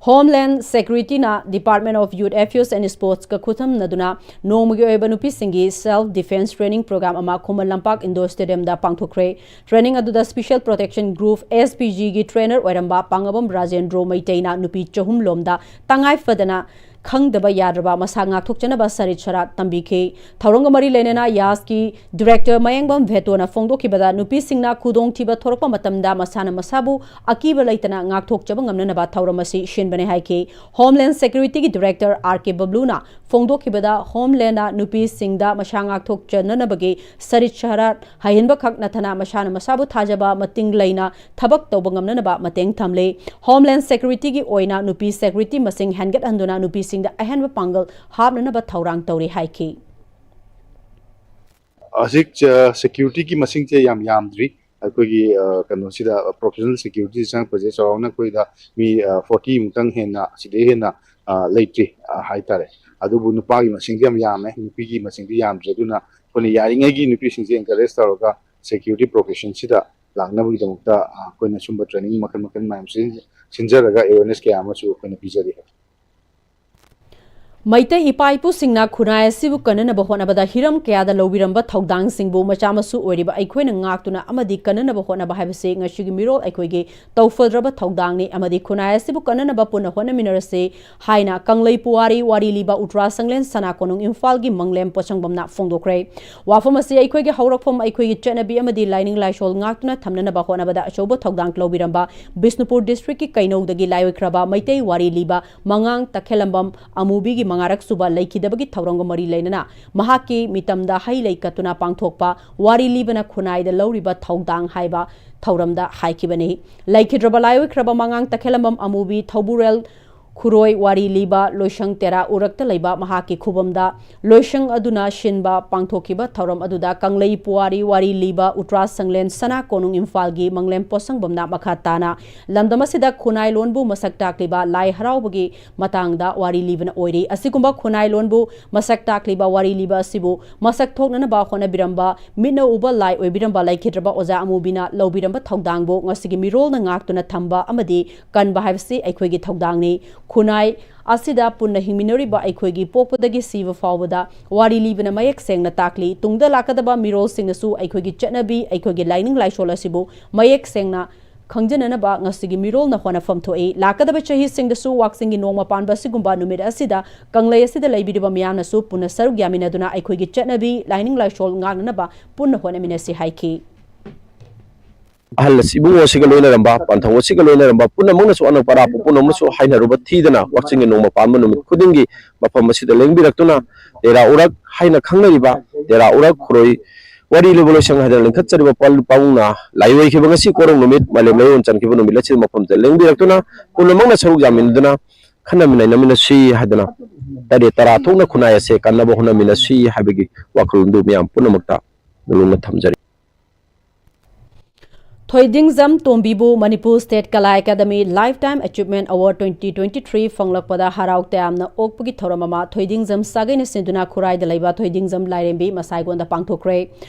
Homeland Securityꯅ Department of Youth Affairs and Sportsꯀ ꯈꯨꯠꯁꯝꯅꯗꯨꯅ ꯅꯣꯡꯃꯒꯤ ꯑꯣꯏꯕ ꯅꯨꯄꯤꯁꯤꯡꯒꯤ self defence training program ꯑꯃ ꯈꯨꯃꯟ ꯂꯝꯄꯥꯛ indoor stadiumꯗ ꯄꯥꯡꯊꯣꯛꯈ꯭ꯔꯦ꯫ Training ꯑꯗꯨꯗ Special Protection Group, S P Gꯒꯤ trainer ꯑꯣꯏꯔꯝꯕ ꯄꯥꯡꯉꯕꯝ ꯔꯥꯖꯦꯟꯗ꯭ꯔꯣ ꯃꯩꯇꯩꯅ ꯅꯨꯄꯤ ꯆꯍꯨꯝ ꯂꯣꯝꯗ ꯇꯉꯥꯏ ꯐꯗꯅ ꯈꯪꯗꯕ ꯌꯥꯗ꯭ꯔꯕ ꯃꯁꯥ ꯉꯥꯛꯊꯣꯛꯆꯅꯕ ꯁꯔꯤꯠ ꯁꯔꯥꯠ ꯇꯝꯕꯤꯈꯤ꯫ ꯊꯧꯔꯝꯒ ꯃꯔꯤ ꯂꯩꯅꯅ ꯌꯥꯁꯀꯤ director ꯃꯌꯦꯡꯕꯝ ꯚꯦꯇꯣꯅ ꯐꯣꯡꯗꯣꯛꯈꯤꯕꯗ, ꯅꯨꯄꯤꯁꯤꯡꯅ ꯈꯨꯗꯣꯡꯊꯤꯕ ꯊꯣꯔꯛꯄ ꯃꯇꯝꯗ ꯃꯁꯥꯅ ꯃꯁꯥꯕꯨ ꯑꯀꯤꯕ ꯂꯩꯇꯅ ꯉꯥꯛꯊꯣꯛꯆꯕ ꯉꯝꯅꯅꯕ ꯊꯧꯔꯝ ꯑꯁꯤ ꯁꯤꯟꯕꯅꯦ ꯍꯥꯏꯈꯤ꯫ Homeland Securityꯒꯤ director R K ꯕꯕ꯭ꯂꯨꯅ ꯐꯣꯡꯗꯣꯛꯈꯤꯕꯗ, Homelandꯅ ꯅꯨꯄꯤꯁꯤꯡꯗ ꯃꯁꯥ ꯉꯥꯛꯊꯣꯛꯆꯅꯅꯕꯒꯤ ꯁꯔꯤꯠ ꯁꯔꯥꯠ ꯍꯩꯍꯟꯕ ꯈꯛ ꯅꯠꯇꯅ ꯃꯁꯥꯅ ꯃꯁꯥꯕꯨ ꯊꯥꯖꯕ, ꯃꯇꯤꯡ ꯂꯩꯅ ꯊꯕꯛ ꯇꯧꯕ ꯉꯝꯅꯅꯕ ꯃꯇꯦꯡ ꯊꯝꯂꯤ꯫ Homeland Securityꯒꯤ ꯑꯣꯏꯅ ꯅꯨꯄꯤ security ꯃꯁꯤꯡ ꯍꯦꯟꯒꯠꯍꯟꯗꯨꯅ ꯅꯨꯄꯤꯁꯤꯡꯗ ꯑꯍꯦꯟꯕ ꯄꯥꯡꯒꯜ ꯍꯥꯞꯅꯅꯕ ꯊꯧꯔꯥꯡ ꯇꯧꯔꯤ ꯍꯥꯏꯈꯤ꯫ ꯍꯧꯖꯤꯛ securityꯒꯤ ꯃꯁꯤꯡꯁꯦ ꯌꯥꯝ ꯌꯥꯝꯗ꯭ꯔꯤ꯫ ꯑꯩꯈꯣꯏꯒꯤ ꯀꯩꯅꯣꯁꯤꯗ professional security ꯆꯪꯉꯛꯄꯁꯦ ꯆꯥꯎꯔꯥꯛꯅ ꯑꯩꯈꯣꯏꯗ ꯃꯤ forty ꯃꯨꯛꯇꯪ ꯍꯦꯟꯅ, ꯁꯤꯗꯩ ꯍꯦꯟꯅ ꯂꯩꯇ꯭ꯔꯤ ꯍꯥꯏꯇꯥꯔꯦ꯫ ꯑꯗꯨꯕꯨ ꯅꯨꯄꯥꯒꯤ ꯃꯁꯤꯡꯗꯤ ꯌꯥꯝ ꯌꯥꯝꯃꯦ, ꯅꯨꯄꯤꯒꯤ ꯃꯁꯤꯡꯗꯤ ꯌꯥꯝꯗ꯭ꯔꯦ꯫ ꯑꯗꯨꯅ ꯑꯩꯈꯣꯏꯅ ꯌꯥꯔꯤꯉꯩꯒꯤ ꯅꯨꯄꯤꯁꯤꯡꯁꯦ encourage ꯇꯧꯔꯒ ꯁꯦꯀ꯭ꯌꯨꯔꯤꯇꯤ ꯄ꯭ꯔꯣꯐꯦꯁꯟꯁꯤꯗ ꯂꯥꯛꯅꯕꯒꯤꯗꯃꯛꯇ ꯑꯩꯈꯣꯏꯅ ꯁꯨꯝꯕ ꯇ꯭ꯔꯦꯅꯤꯡ ꯃꯈꯜ ꯃꯈꯜ ꯃꯌꯥꯝ ꯁꯤꯟꯖꯔꯒ ꯑꯦꯋꯦꯔꯅꯦꯁ ꯀꯌꯥ ꯑꯃꯁꯨ ꯑꯩꯈꯣꯏꯅ ꯄꯤꯖꯔꯤ꯫ ꯃꯩꯇꯩ ꯏꯄꯥ ꯏꯄꯨꯁꯤꯡꯅ ꯈꯨꯟꯅꯥꯏ ꯑꯁꯤꯕꯨ ꯀꯟꯅꯅꯕ ꯍꯣꯠꯅꯕꯗ ꯍꯤꯔꯝ ꯀꯌꯥꯗ ꯂꯧꯕꯤꯔꯝꯕ ꯊꯧꯗꯥꯡꯁꯤꯡꯕꯨ ꯃꯆꯥ ꯃꯁꯨ ꯑꯣꯏꯔꯤꯕ ꯑꯩꯈꯣꯏꯅ ꯉꯥꯛꯇꯨꯅ ꯑꯃꯗꯤ ꯀꯟꯅꯅꯕ ꯍꯣꯠꯅꯕ ꯍꯥꯏꯕꯁꯤ ꯉꯁꯤꯒꯤ ꯃꯤꯔꯣꯜ ꯑꯩꯈꯣꯏꯒꯤ ꯇꯧꯐꯗ꯭ꯔꯕ ꯊꯧꯗꯥꯡꯅꯤ ꯑꯃꯗꯤ ꯈꯨꯟꯅꯥꯏ ꯑꯁꯤꯕꯨ ꯀꯟꯅꯅꯕ ꯄꯨꯟꯅ ꯍꯣꯠꯅꯃꯤꯟꯅꯔꯁꯤ ꯍꯥꯏꯅ ꯀꯪꯂꯩ ꯄꯨꯋꯥꯔꯤ ꯋꯥꯔꯤ ꯂꯤꯕ ꯎꯇ꯭ꯔꯥ ꯁꯪꯂꯦꯟ ꯁꯅꯥ ꯀꯣꯅꯨꯡ ꯏꯝꯐꯥꯜꯒꯤ ꯃꯪꯂꯦꯝ ꯄꯣꯠꯁꯪꯕꯝꯅ ꯐꯣꯡꯗꯣꯛꯈ꯭ꯔꯦ꯫ ꯋꯥꯐꯝ ꯑꯁꯤ ꯑꯩꯈꯣꯏꯒꯤ ꯍꯧꯔꯛꯐꯝ, ꯑꯩꯈꯣꯏꯒꯤ ꯆꯠꯅꯕꯤ ꯑꯃꯗꯤ ꯂꯥꯏꯅꯤꯡ ꯂꯥꯏꯁꯣꯜ ꯉꯥꯛꯇꯨꯅ ꯊꯝꯅꯅꯕ ꯍꯣꯠꯅꯕꯗ ꯑꯆꯧꯕ ꯊꯧꯗꯥꯡ ꯂꯧꯕꯤꯔꯝꯕ ꯕꯤꯁꯅꯨꯄꯨꯔ ꯗꯤꯁꯇ꯭ꯔꯤꯛꯀꯤ ꯀꯩꯅꯧꯗꯒꯤ ꯂꯥꯏꯑꯣꯏꯈ꯭ꯔꯕ ꯃꯩꯇꯩ ꯋꯥꯔꯤ ꯂꯤꯕ ꯃꯉꯥꯡ ꯇꯈꯦꯂꯝꯕꯝ ꯑꯃꯨꯕꯤꯒꯤ ꯃꯉꯥꯔꯛ ꯁꯨꯕ ꯂꯩꯈꯤꯗꯕꯒꯤ ꯊꯧꯔꯝꯒ ꯃꯔꯤ ꯂꯩꯅꯅ ꯃꯍꯥꯛꯀꯤ ꯃꯤꯇꯝꯗ ꯍꯩ ꯂꯩ ꯀꯠꯇꯨꯅ ꯄꯥꯡꯊꯣꯛꯄ ꯋꯥꯔꯤ ꯂꯤꯕꯅ ꯈꯨꯟꯅꯥꯏꯗ ꯂꯧꯔꯤꯕ ꯊꯧꯗꯥꯡ ꯍꯥꯏꯕ ꯊꯧꯔꯝꯗ ꯍꯥꯏꯈꯤꯕꯅꯤ꯫ ꯂꯩꯈꯤꯗ꯭ꯔꯕ ꯂꯥꯏꯑꯣꯏꯈ꯭ꯔꯕ ꯃꯉꯥꯡ ꯇꯈꯦꯂꯝꯕꯝ ꯑꯃꯨꯕꯤ ꯊꯧꯕꯨꯔꯦꯜ ꯈꯨꯔꯣꯏ ꯋꯥꯔꯤ ꯂꯤꯕ ꯂꯣꯏꯁꯪ ꯇꯦꯔꯥ ꯎꯔꯛꯇ ꯂꯩꯕ ꯃꯍꯥꯛꯀꯤ ꯈꯨꯕꯝꯗ ꯂꯣꯏꯁꯪ ꯑꯗꯨꯅ ꯁꯤꯟꯕ ꯄꯥꯡꯊꯣꯛꯈꯤꯕ ꯊꯧꯔꯝ ꯑꯗꯨꯗ ꯀꯪꯂꯩ ꯄꯨꯋꯥꯔꯤ ꯋꯥꯔꯤ ꯂꯤꯕ ꯎꯇ꯭ꯔꯥ ꯁꯪꯂꯦꯟ ꯁꯅꯥ ꯀꯣꯅꯨꯡ ꯏꯝꯐꯥꯜꯒꯤ ꯃꯪꯂꯦꯝ ꯄꯣꯠꯁꯪꯕꯝꯅ ꯃꯈꯥ ꯇꯥꯅ ꯂꯝꯗꯝ ꯑꯁꯤꯗ ꯈꯨꯟꯅꯥꯏ ꯂꯣꯟꯕꯨ ꯃꯁꯛ ꯇꯥꯛꯂꯤꯕ ꯂꯥꯏ ꯍꯔꯥꯎꯕꯒꯤ ꯃꯇꯥꯡꯗ ꯋꯥꯔꯤ ꯂꯤꯕꯅ ꯑꯣꯏꯔꯤ꯫ ꯑꯁꯤꯒꯨꯝꯕ ꯈꯨꯟꯅꯥꯏ ꯂꯣꯟꯕꯨ ꯃꯁꯛ ꯇꯥꯛꯂꯤꯕ ꯋꯥꯔꯤ ꯂꯤꯕ ꯑꯁꯤꯕꯨ ꯃꯁꯛ ꯊꯣꯛꯅꯅꯕ ꯍꯣꯠꯅꯕꯤꯔꯝꯕ ꯃꯤꯠꯅ ꯎꯕ ꯂꯥꯏ ꯑꯣꯏꯕꯤꯔꯝꯕ ꯂꯩꯈꯤꯗ꯭ꯔꯕ ꯑꯣꯖꯥ ꯑꯃꯨꯕꯤꯅ ꯂꯧꯕꯤꯔꯝꯕ ꯊꯧꯗꯥꯡꯕꯨ ꯉꯁꯤꯒꯤ ꯃꯤꯔꯣꯜꯅ ꯉꯥꯛꯇꯨꯅ ꯊꯝꯕ ꯑꯃꯗꯤ ꯀꯟꯕ ꯍꯥꯏꯕꯁꯤ ꯑꯩꯈꯣꯏꯒꯤ ꯊꯧꯗꯥꯡꯅꯤ꯫ ꯈꯨꯟꯅꯥꯏ ꯑꯁꯤꯗ ꯄꯨꯟꯅ ꯍꯤꯡꯃꯤꯟꯅꯔꯤꯕ ꯑꯩꯈꯣꯏꯒꯤ ꯄꯣꯛꯄꯗꯒꯤ ꯁꯤꯕ ꯐꯥꯎꯕꯗ ꯋꯥꯔꯤ ꯂꯤꯕꯅ ꯃꯌꯦꯛ ꯁꯦꯡꯅ ꯇꯥꯛꯂꯤ꯫ ꯇꯨꯡꯗ ꯂꯥꯛꯀꯗꯕ ꯃꯤꯔꯣꯜꯁꯤꯡꯅꯁꯨ ꯑꯩꯈꯣꯏꯒꯤ ꯆꯠꯅꯕꯤ, ꯑꯩꯈꯣꯏꯒꯤ ꯂꯥꯏꯅꯤꯡ ꯂꯥꯏꯁꯣꯜ ꯑꯁꯤꯕꯨ ꯃꯌꯦꯛ ꯁꯦꯡꯅ ꯈꯪꯖꯅꯅꯕ ꯉꯁꯤꯒꯤ ꯃꯤꯔꯣꯜꯅ ꯍꯣꯠꯅꯐꯝ ꯊꯣꯛꯏ꯫ ꯂꯥꯛꯀꯗꯕ ꯆꯍꯤꯁꯤꯡꯗꯁꯨ ꯋꯥꯛꯆꯤꯡꯒꯤ ꯅꯣꯡꯃ ꯄꯥꯟꯕ ꯑꯁꯤꯒꯨꯝꯕ ꯅꯨꯃꯤꯠ ꯑꯁꯤꯗ ꯀꯪꯂꯩ ꯑꯁꯤꯗ ꯂꯩꯕꯤꯔꯤꯕ ꯃꯤꯌꯥꯝꯅꯁꯨ ꯄꯨꯟꯅ ꯁꯔꯨꯛ ꯌꯥꯃꯤꯟꯅꯗꯨꯅ ꯑꯩꯈꯣꯏꯒꯤ ꯆꯠꯅꯕꯤ, ꯂꯥꯏꯅꯤꯡ ꯂꯥꯏꯁꯣꯜ ꯉꯥꯛꯅꯅꯕ ꯄꯨꯟꯅ ꯍꯣꯠꯅꯃꯤꯟꯅꯁꯤ ꯍꯥꯏꯈꯤ꯫ ꯑꯍꯜ ꯑꯁꯤ, ꯏꯕꯨꯡꯉꯣ ꯑꯁꯤꯒ ꯂꯣꯏꯅꯔꯝꯕ, ꯄꯟꯊꯧ ꯑꯁꯤꯒ ꯂꯣꯏꯅꯔꯝꯕ ꯄꯨꯝꯅꯃꯛꯅꯁꯨ, ꯑꯅꯛꯄ ꯑꯔꯥꯞꯄ ꯄꯨꯝꯅꯃꯛꯁꯨ ꯍꯥꯏꯅꯔꯨꯕ ꯊꯤꯗꯅ ꯋꯥꯛꯆꯤꯡꯒꯤ ꯅꯣꯡꯃ ꯄꯥꯟꯕ ꯅꯨꯃꯤꯠ ꯈꯨꯗꯤꯡꯒꯤ ꯃꯐꯝ ꯑꯁꯤꯗ ꯂꯦꯡꯕꯤꯔꯛꯇꯨꯅ, ꯇꯦꯔꯥ ꯎꯔꯛ ꯍꯥꯏꯅ ꯈꯪꯅꯔꯤꯕ ꯇꯦꯔꯥ ꯎꯔꯛ ꯈꯨꯔꯣꯏ ꯋꯥꯔꯤ ꯂꯤꯕ ꯂꯣꯏꯁꯪ ꯍꯥꯏꯗꯅ ꯂꯤꯡꯈꯠꯆꯔꯤꯕ ꯄꯥꯕꯨꯡꯅ ꯂꯥꯏꯑꯣꯏꯈꯤꯕ ꯉꯁꯤ ꯀꯣꯔꯧ ꯅꯨꯃꯤꯠ, ꯃꯥꯂꯦꯝ ꯂꯩꯔꯣꯟ ꯆꯟꯈꯤꯕ ꯅꯨꯃꯤꯠ ꯑꯁꯤꯗ ꯃꯐꯝꯗ ꯂꯦꯡꯕꯤꯔꯛꯇꯨꯅ, ꯄꯨꯝꯅꯃꯛꯅ ꯁꯔꯨꯛ ꯌꯥꯃꯤꯟꯅꯗꯨꯅ ꯈꯟꯅ ꯅꯩꯅꯃꯤꯟꯅꯁꯤ ꯍꯥꯏꯗꯅ ꯇꯔꯦꯠ ꯇꯔꯥ ꯊꯣꯛꯅ ꯈꯨꯟꯅꯥꯏ ꯑꯁꯦ ꯀꯟꯅꯕ ꯍꯣꯠꯅꯃꯤꯟꯅꯁꯤ ꯍꯥꯏꯕꯒꯤ ꯋꯥꯈꯜꯂꯣꯟꯗꯨ ꯃꯤꯌꯥꯝ ꯄꯨꯝꯅꯃꯛꯇ ꯅꯣꯂꯨꯛꯅ ꯊꯝꯖꯔꯤ꯫ ꯊꯣꯏꯗꯤꯡꯖꯝ ꯇꯣꯝꯕꯤꯕꯨ Manipur state Kala academy lifetime ꯑꯦꯆꯤꯞꯃꯦꯟ ꯑꯦꯋꯥꯔꯗ ꯇ꯭ꯋꯦꯟꯇꯤ ꯇ꯭ꯋꯦꯟꯇꯤ ꯊ꯭ꯔꯤ ꯐꯪꯂꯛꯄꯗ ꯍꯔꯥꯎ ꯇꯌꯥꯝꯅ ꯑꯣꯛꯄꯒꯤ ꯊꯧꯔꯝ ꯑꯃ ꯊꯣꯏꯗꯤꯡꯖꯝ ꯁꯥꯒꯩꯅ ꯁꯤꯟꯗꯨꯅ ꯈꯨꯔꯥꯏꯗ ꯂꯩꯕ ꯊꯣꯏꯗꯤꯡꯖꯝ ꯂꯥꯏꯔꯦꯝꯕꯤ ꯃꯁꯥꯏꯒꯣꯟꯗ ꯄꯥꯡꯊꯣꯛꯈ꯭ꯔꯦ꯫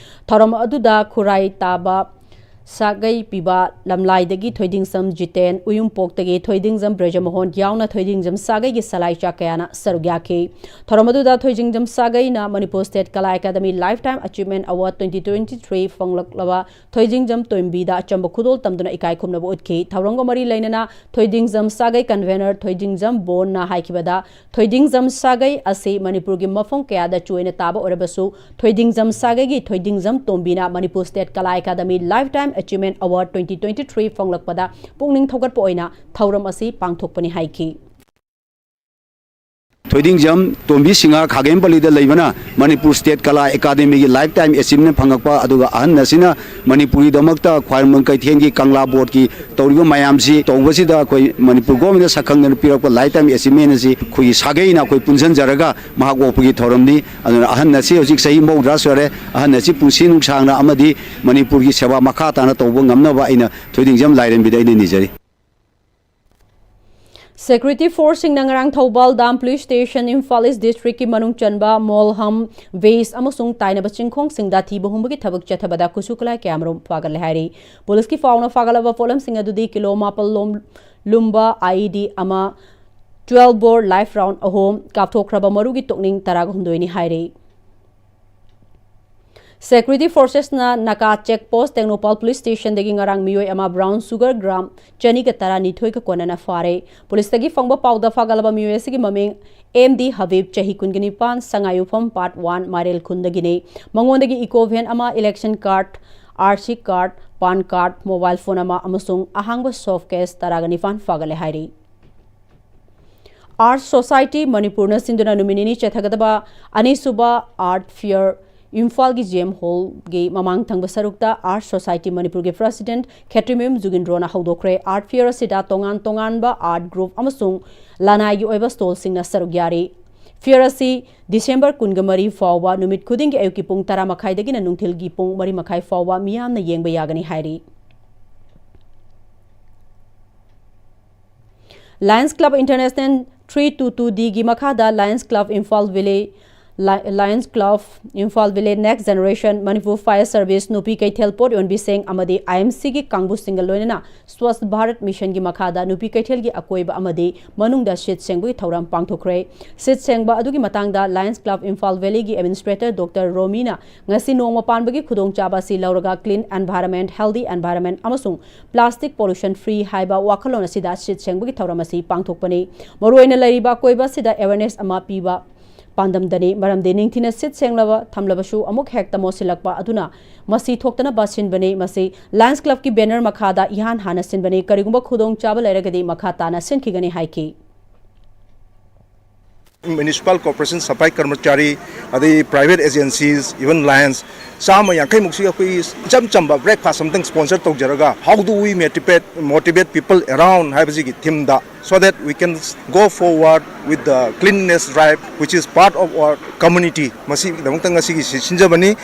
ꯊꯧꯔꯝ ꯑꯗꯨꯗ ꯈꯨꯔꯥꯏ ꯇꯥꯕ ꯁꯥꯒꯩ ꯄꯤꯕ ꯂꯝꯂꯥꯏꯗꯒꯤ ꯊꯣꯏꯗꯤꯡꯖꯝ ꯖꯤꯇꯦꯟ, ꯎꯌꯨꯝꯄꯣꯛꯇꯒꯤ ꯊꯣꯏꯗꯤꯡꯖꯝ ꯕ꯭ꯔꯦꯖꯃꯣꯍꯣꯟ ꯌꯥꯎꯅ ꯊꯣꯏꯗꯤꯡꯖꯝ ꯁꯥꯒꯩꯒꯤ ꯁꯂꯥꯏ ꯆꯥ ꯀꯌꯥꯅ ꯁꯔꯨꯛ ꯌꯥꯈꯤ꯫ ꯊꯧꯔꯝ ꯑꯗꯨꯗ ꯊꯣꯏꯗꯤꯡꯖꯝ ꯁꯥꯒꯩꯅ Manipur state Kala academy lifetime ꯑꯦꯆꯤꯞꯃꯦꯟ ꯑꯦꯋꯥꯔꯗ ꯇ꯭ꯋꯦꯟꯇꯤ ꯇ꯭ꯋꯦꯟꯇꯤ ꯊ꯭ꯔꯤ ꯐꯪꯂꯛꯂꯕ ꯊꯣꯏꯗꯤꯡꯖꯝ ꯇꯣꯏꯝꯕꯤꯗ ꯑꯆꯝꯕ ꯈꯨꯗꯣꯜ ꯇꯝꯗꯨꯅ ꯏꯀꯥꯏ ꯈꯨꯝꯅꯕ ꯎꯠꯈꯤ꯫ ꯊꯧꯔꯝꯒ ꯃꯔꯤ ꯂꯩꯅꯅ ꯊꯣꯏꯗꯤꯡꯖꯝ ꯁꯥꯒꯩ ꯀꯟꯚꯦꯅꯔ ꯊꯣꯏꯗꯤꯡꯖꯝ ꯕꯣꯟꯅ ꯍꯥꯏꯈꯤꯕꯗ, ꯊꯣꯏꯗꯤꯡꯖꯝ ꯁꯥꯒꯩ ꯑꯁꯤ ꯃꯅꯤꯄꯨꯔꯒꯤ ꯃꯐꯝ ꯀꯌꯥꯗ ꯆꯣꯏꯅ ꯇꯥꯕ ꯑꯣꯏꯔꯕꯁꯨ, ꯊꯣꯏꯗꯤꯡꯖꯝ ꯁꯥꯒꯩꯒꯤ ꯊꯣꯏꯗꯤꯡꯖꯝ ꯇꯣꯝꯕꯤꯅ Manipur state Kala academy lifetime ꯑꯦꯆꯤꯞꯃꯦꯟ ꯑꯦꯋꯥꯔꯗ ꯇ꯭ꯋꯦꯟꯇꯤ ꯇ꯭ꯋꯦꯟꯇꯤ ꯊ꯭ꯔꯤ ꯐꯪꯂꯛꯄꯗ ꯄꯨꯛꯅꯤꯡ ꯊꯧꯒꯠꯄ ꯑꯣꯏꯅ ꯊꯧꯔꯝ ꯑꯁꯤ ꯄꯥꯡꯊꯣꯛꯄꯅꯤ ꯍꯥꯏꯈꯤ꯫ ꯊꯣꯏꯗꯤꯡꯖꯝ ꯇꯣꯝꯕꯤ ꯁꯤꯡꯍ ꯈꯥꯒꯦꯝꯄꯜꯂꯤꯗ ꯂꯩꯕꯅ ꯃꯅꯤꯄꯨꯔ ꯁ꯭ꯇꯦꯠ ꯀꯂꯥ ꯑꯦꯀꯥꯗꯃꯤꯒꯤ ꯂꯥꯏꯐ ꯇꯥꯏꯝ ꯑꯦꯆꯤꯞꯃꯦꯟ ꯐꯪꯉꯛꯄ, ꯑꯗꯨꯒ ꯑꯍꯟ ꯑꯁꯤꯅ ꯃꯅꯤꯄꯨꯔꯒꯤꯗꯃꯛꯇ ꯈ꯭ꯋꯥꯏꯔꯝꯕꯟ ꯀꯩꯊꯦꯜꯒꯤ ꯀꯪꯂꯥ ꯕꯣꯔꯗꯀꯤ ꯇꯧꯔꯤꯕ ꯃꯌꯥꯝꯁꯤ ꯇꯧꯕꯁꯤꯗ ꯑꯩꯈꯣꯏ ꯃꯅꯤꯄꯨꯔ ꯒꯣꯔꯃꯦꯟꯅ ꯁꯛꯈꯪꯗꯅ ꯄꯤꯔꯛꯄ ꯂꯥꯏꯐ ꯇꯥꯏꯝ ꯑꯦꯆꯤꯞꯃꯦꯟ ꯑꯁꯤ ꯑꯩꯈꯣꯏꯒꯤ ꯁꯥꯒꯩꯅ ꯑꯩꯈꯣꯏ ꯄꯨꯟꯁꯤꯟꯖꯔꯒ ꯃꯍꯥꯛ ꯑꯣꯛꯄꯒꯤ ꯊꯧꯔꯝꯅꯤ꯫ ꯑꯗꯨꯅ ꯑꯍꯟ ꯑꯁꯤ ꯍꯧꯖꯤꯛ ꯆꯍꯤ ꯃꯧꯗ꯭ꯔꯥ ꯁꯨꯔꯦ꯫ ꯑꯍꯟ ꯑꯁꯤ ꯄꯨꯟꯁꯤ ꯅꯨꯡꯁꯥꯡꯅ ꯑꯃꯗꯤ ꯃꯅꯤꯄꯨꯔꯒꯤ ꯁꯦꯕꯥ ꯃꯈꯥ ꯇꯥꯅ ꯇꯧꯕ ꯉꯝꯅꯕ ꯑꯩꯅ ꯊꯣꯏꯗꯤꯡꯖꯝ ꯂꯥꯏꯔꯦꯝꯕꯤꯗ ꯑꯩꯅ ꯅꯤꯖꯔꯤ꯫ ꯁꯦꯀ꯭ꯌꯨꯔꯤꯇꯤ ꯐꯣꯔꯁꯁꯤꯡꯅ ꯉꯔꯥꯡ ꯊꯧꯕꯥꯜ ꯗꯥꯝ ꯄꯨꯂꯤꯁ ꯁ꯭ꯇꯦꯁꯟ, ꯏꯝꯐꯥꯜ ꯏꯁ ꯗꯤꯁꯇ꯭ꯔꯤꯛꯀꯤ ꯃꯅꯨꯡ ꯆꯟꯕ ꯃꯣꯜꯍꯝ, ꯋꯦꯁ ꯑꯃꯁꯨꯡ ꯇꯥꯏꯅꯕ ꯆꯤꯡꯈꯣꯡꯁꯤꯡꯗ ꯊꯤꯕ ꯍꯨꯝꯕꯒꯤ ꯊꯕꯛ ꯆꯠꯊꯕꯗ ꯈꯨꯠꯁꯨ ꯈꯨꯠꯂꯥꯏ ꯀꯌꯥꯃꯔꯨꯝ ꯐꯥꯒꯠꯂꯦ ꯍꯥꯏꯔꯤ꯫ ꯄꯨꯂꯤꯁꯀꯤ ꯄꯥꯎꯅ ꯐꯥꯒꯠꯂꯕ ꯄꯣꯠꯂꯝꯁꯤꯡ ꯑꯗꯨꯗꯤ ꯀꯤꯂꯣ ꯃꯥꯄꯜ ꯂꯣꯝ-, ꯂꯨꯝꯕ ꯑꯥꯏꯏꯗꯤ ꯑꯃ, ꯇ꯭ꯋꯦꯜꯐ ꯕꯣꯔ ꯂꯥꯏꯐ ꯔꯥꯎꯟ ꯑꯍꯨꯝ, ꯀꯥꯞꯊꯣꯛꯈ꯭ꯔꯕ ꯃꯔꯨꯒꯤ ꯇꯣꯛꯅꯤꯡ ꯇꯔꯥꯒ ꯍꯨꯝꯗꯣꯏꯅꯤ ꯍꯥꯏꯔꯤ꯫ ꯁꯦꯀ꯭ꯌꯨꯔꯤꯇꯤ ꯐꯣꯔꯁꯦꯁꯅ ꯅꯥꯀꯥ ꯆꯦꯛ ꯄꯣꯁ ꯇꯦꯡꯅꯧꯄꯥꯜ ꯄꯨꯂꯤꯁ ꯁ꯭ꯇꯦꯁꯟꯗꯒꯤ ꯉꯔꯥꯡ ꯃꯤꯑꯣꯏ ꯑꯃ ꯕ꯭ꯔꯥꯎꯟ ꯁꯨꯒꯔ ꯒ꯭ꯔꯥꯝ ꯆꯅꯤꯒ ꯇꯔꯥꯅꯤꯊꯣꯏꯒ ꯀꯣꯟꯅꯅ ꯐꯥꯔꯦ꯫ ꯄꯨꯂꯤꯁꯇꯒꯤ ꯐꯪꯕ ꯄꯥꯎꯗ ꯐꯥꯒꯠꯂꯕ ꯃꯤꯑꯣꯏ ꯑꯁꯤꯒꯤ ꯃꯃꯤꯡ ꯑꯦꯝ ꯗꯤ ꯍꯕꯤꯕ, ꯆꯍꯤ ꯀꯨꯟꯒ ꯅꯤꯄꯥꯟ, ꯁꯉꯥꯏꯌꯨꯝꯐꯝ ꯄꯥꯔꯠ ꯋꯥꯟ, ꯃꯥꯏꯔꯦꯜ ꯈꯨꯟꯗꯒꯤꯅꯤ꯫ ꯃꯉꯣꯟꯗꯒꯤ ꯏꯀꯣ ꯚꯦꯟ ꯑꯃ, election card, R C card, PAN card, mobile phone ꯑꯃ ꯑꯃꯁꯨꯡ ꯑꯍꯥꯡꯕ ꯁꯣꯐ ꯀꯦꯁ ꯇꯔꯥꯒ ꯅꯤꯄꯥꯟ ꯐꯥꯒꯠꯂꯦ ꯍꯥꯏꯔꯤ꯫ ꯑꯥꯔꯠ ꯁꯣꯁꯥꯏꯇꯤ ꯃꯅꯤꯄꯨꯔꯅ ꯁꯤꯟꯗꯨꯅ ꯅꯨꯃꯤꯠ ꯅꯤꯅꯤ ꯆꯠꯊꯒꯗꯕ ꯑꯅꯤꯁꯨꯕ ꯑꯥꯔꯠ ꯐꯤꯌꯔ ꯏꯝꯐꯥꯜꯒꯤ ꯖꯤ ꯑꯦꯝ ꯍꯣꯜꯒꯤ ꯃꯃꯥꯡ ꯊꯪꯕ ꯁꯔꯨꯛꯇ ꯑꯥꯔꯠ ꯁꯣꯁꯥꯏꯇꯤ ꯃꯅꯤꯄꯨꯔꯒꯤ ꯄ꯭ꯔꯁꯤꯗꯦꯟꯠ ꯈꯦꯇ꯭ꯔꯤꯃꯌꯨꯝ ꯖꯨꯒꯤꯟꯗ꯭ꯔꯣꯅ ꯍꯧꯗꯣꯛꯈ꯭ꯔꯦ꯫ ꯑꯥꯔꯠ ꯐꯤꯌꯔ ꯑꯁꯤꯗ ꯇꯣꯉꯥꯟ ꯇꯣꯉꯥꯟꯕ ꯑꯥꯔꯠ ꯒ꯭ꯔꯨꯞ ꯑꯃꯁꯨꯡ ꯂꯅꯥꯏꯒꯤ ꯑꯣꯏꯕ ꯁ꯭ꯇꯣꯜꯁꯤꯡꯅ ꯁꯔꯨꯛ ꯌꯥꯔꯤ꯫ ꯐꯤꯌꯔ ꯑꯁꯤ ꯗꯤꯁꯦꯝꯕꯔ ꯀꯨꯟꯒ ꯃꯔꯤ ꯐꯥꯎꯕ ꯅꯨꯃꯤꯠ ꯈꯨꯗꯤꯡꯒꯤ ꯑꯌꯨꯛꯀꯤ ꯄꯨꯡ ꯇꯔꯥ ꯃꯈꯥꯏꯗꯒꯤꯅ ꯅꯨꯡꯊꯤꯜꯒꯤ ꯄꯨꯡ ꯃꯔꯤ ꯃꯈꯥꯏ ꯐꯥꯎꯕ ꯃꯤꯌꯥꯝꯅ ꯌꯦꯡꯕ ꯌꯥꯒꯅꯤ ꯍꯥꯏꯔꯤ꯫ Lions Club International three two two D ꯒꯤ ꯃꯈꯥꯗ Lions Club Imphal Valley, Li-, Lions Club Imphal Valley Next Generation Manipur Fire Service ꯅꯨꯄꯤ ꯀꯩꯊꯦꯜ ꯄꯣꯠ ꯌꯣꯟꯕꯤꯁꯤꯡ ꯑꯃꯗꯤ I M C ꯒꯤ ꯀꯥꯡꯕꯨꯁꯤꯡꯒ ꯂꯣꯏꯅꯅ Swachh Bharat Mission ꯒꯤ ꯃꯈꯥꯗ ꯅꯨꯄꯤ ꯀꯩꯊꯦꯜꯒꯤ ꯑꯀꯣꯏꯕ ꯑꯃꯗꯤ ꯃꯅꯨꯡꯗ ꯁꯤꯠ ꯁꯦꯡꯕꯒꯤ ꯊꯧꯔꯝ ꯄꯥꯡꯊꯣꯛꯈ꯭ꯔꯦ꯫ ꯁꯤꯠ ꯁꯦꯡꯕ ꯑꯗꯨꯒꯤ ꯃꯇꯥꯡꯗ Lions Club Imphal Valley ꯒꯤ Administrator Doctor ꯔꯣꯃꯤꯅ ꯉꯁꯤ ꯅꯣꯡꯃ ꯄꯥꯟꯕꯒꯤ ꯈꯨꯗꯣꯡꯆꯥꯕ ꯑꯁꯤ ꯂꯧꯔꯒ Clean Environment, Healthy Environment ꯑꯃꯁꯨꯡ Plastic Pollution Free ꯍꯥꯏꯕ ꯋꯥꯈꯜꯂꯣꯟ ꯑꯁꯤꯗ ꯁꯤꯠ ꯁꯦꯡꯕꯒꯤ ꯊꯧꯔꯝ ꯑꯁꯤ ꯄꯥꯡꯊꯣꯛꯄꯅꯤ꯫ ꯃꯔꯨꯑꯣꯏꯅ ꯂꯩꯔꯤꯕ ꯑꯀꯣꯏꯕ ꯑꯁꯤꯗ awareness ꯑꯃ ꯄꯤꯕ ꯄꯥꯟꯗꯝꯗꯅꯤ꯫ ꯃꯔꯝꯗꯤ ꯅꯤꯡꯊꯤꯅ ꯁꯤꯠ ꯁꯦꯡꯂꯕ ꯊꯝꯂꯕꯁꯨ ꯑꯃꯨꯛ ꯍꯦꯛꯇ ꯃꯣꯠꯁꯤꯜꯂꯛꯄ ꯑꯗꯨꯅ ꯃꯁꯤ ꯊꯣꯛꯇꯅꯕ ꯁꯤꯟꯕꯅꯤ꯫ ꯃꯁꯤ Lions Club ꯀꯤ banner ꯃꯈꯥꯗ ꯏꯍꯥꯟ ꯍꯥꯟꯅ ꯁꯤꯟꯕꯅꯤ꯫ ꯀꯔꯤꯒꯨꯝꯕ ꯈꯨꯗꯣꯡꯆꯥꯕ ꯂꯩꯔꯒꯗꯤ ꯃꯈꯥ ꯇꯥꯅ ꯁꯤꯟꯈꯤꯒꯅꯤ ꯍꯥꯏꯈꯤ꯫ Municipal Corporation ꯁꯐꯥꯏ ꯀꯔꯃꯆꯥꯔꯤ, ꯑꯗꯩ private agencies, even Lions, ꯆꯥꯝꯃ ꯌꯥꯡꯈꯩꯃꯨꯛꯁꯤ ꯑꯩꯈꯣꯏ ꯏꯆꯝ ꯆꯝꯕ breakfast ꯑꯝꯇꯪ sponsor ꯇꯧꯖꯔꯒ, "How do we motivate, motivate people around?" ꯍꯥꯏꯕꯁꯤꯒꯤ themeꯗ, so that we can go forward with the cleanliness drive, which is part of our community. ꯃꯁꯤꯒꯤꯗꯃꯛꯇ ꯉꯁꯤꯒꯤ ꯁꯤ ꯁꯤꯟꯖꯕꯅꯤ꯫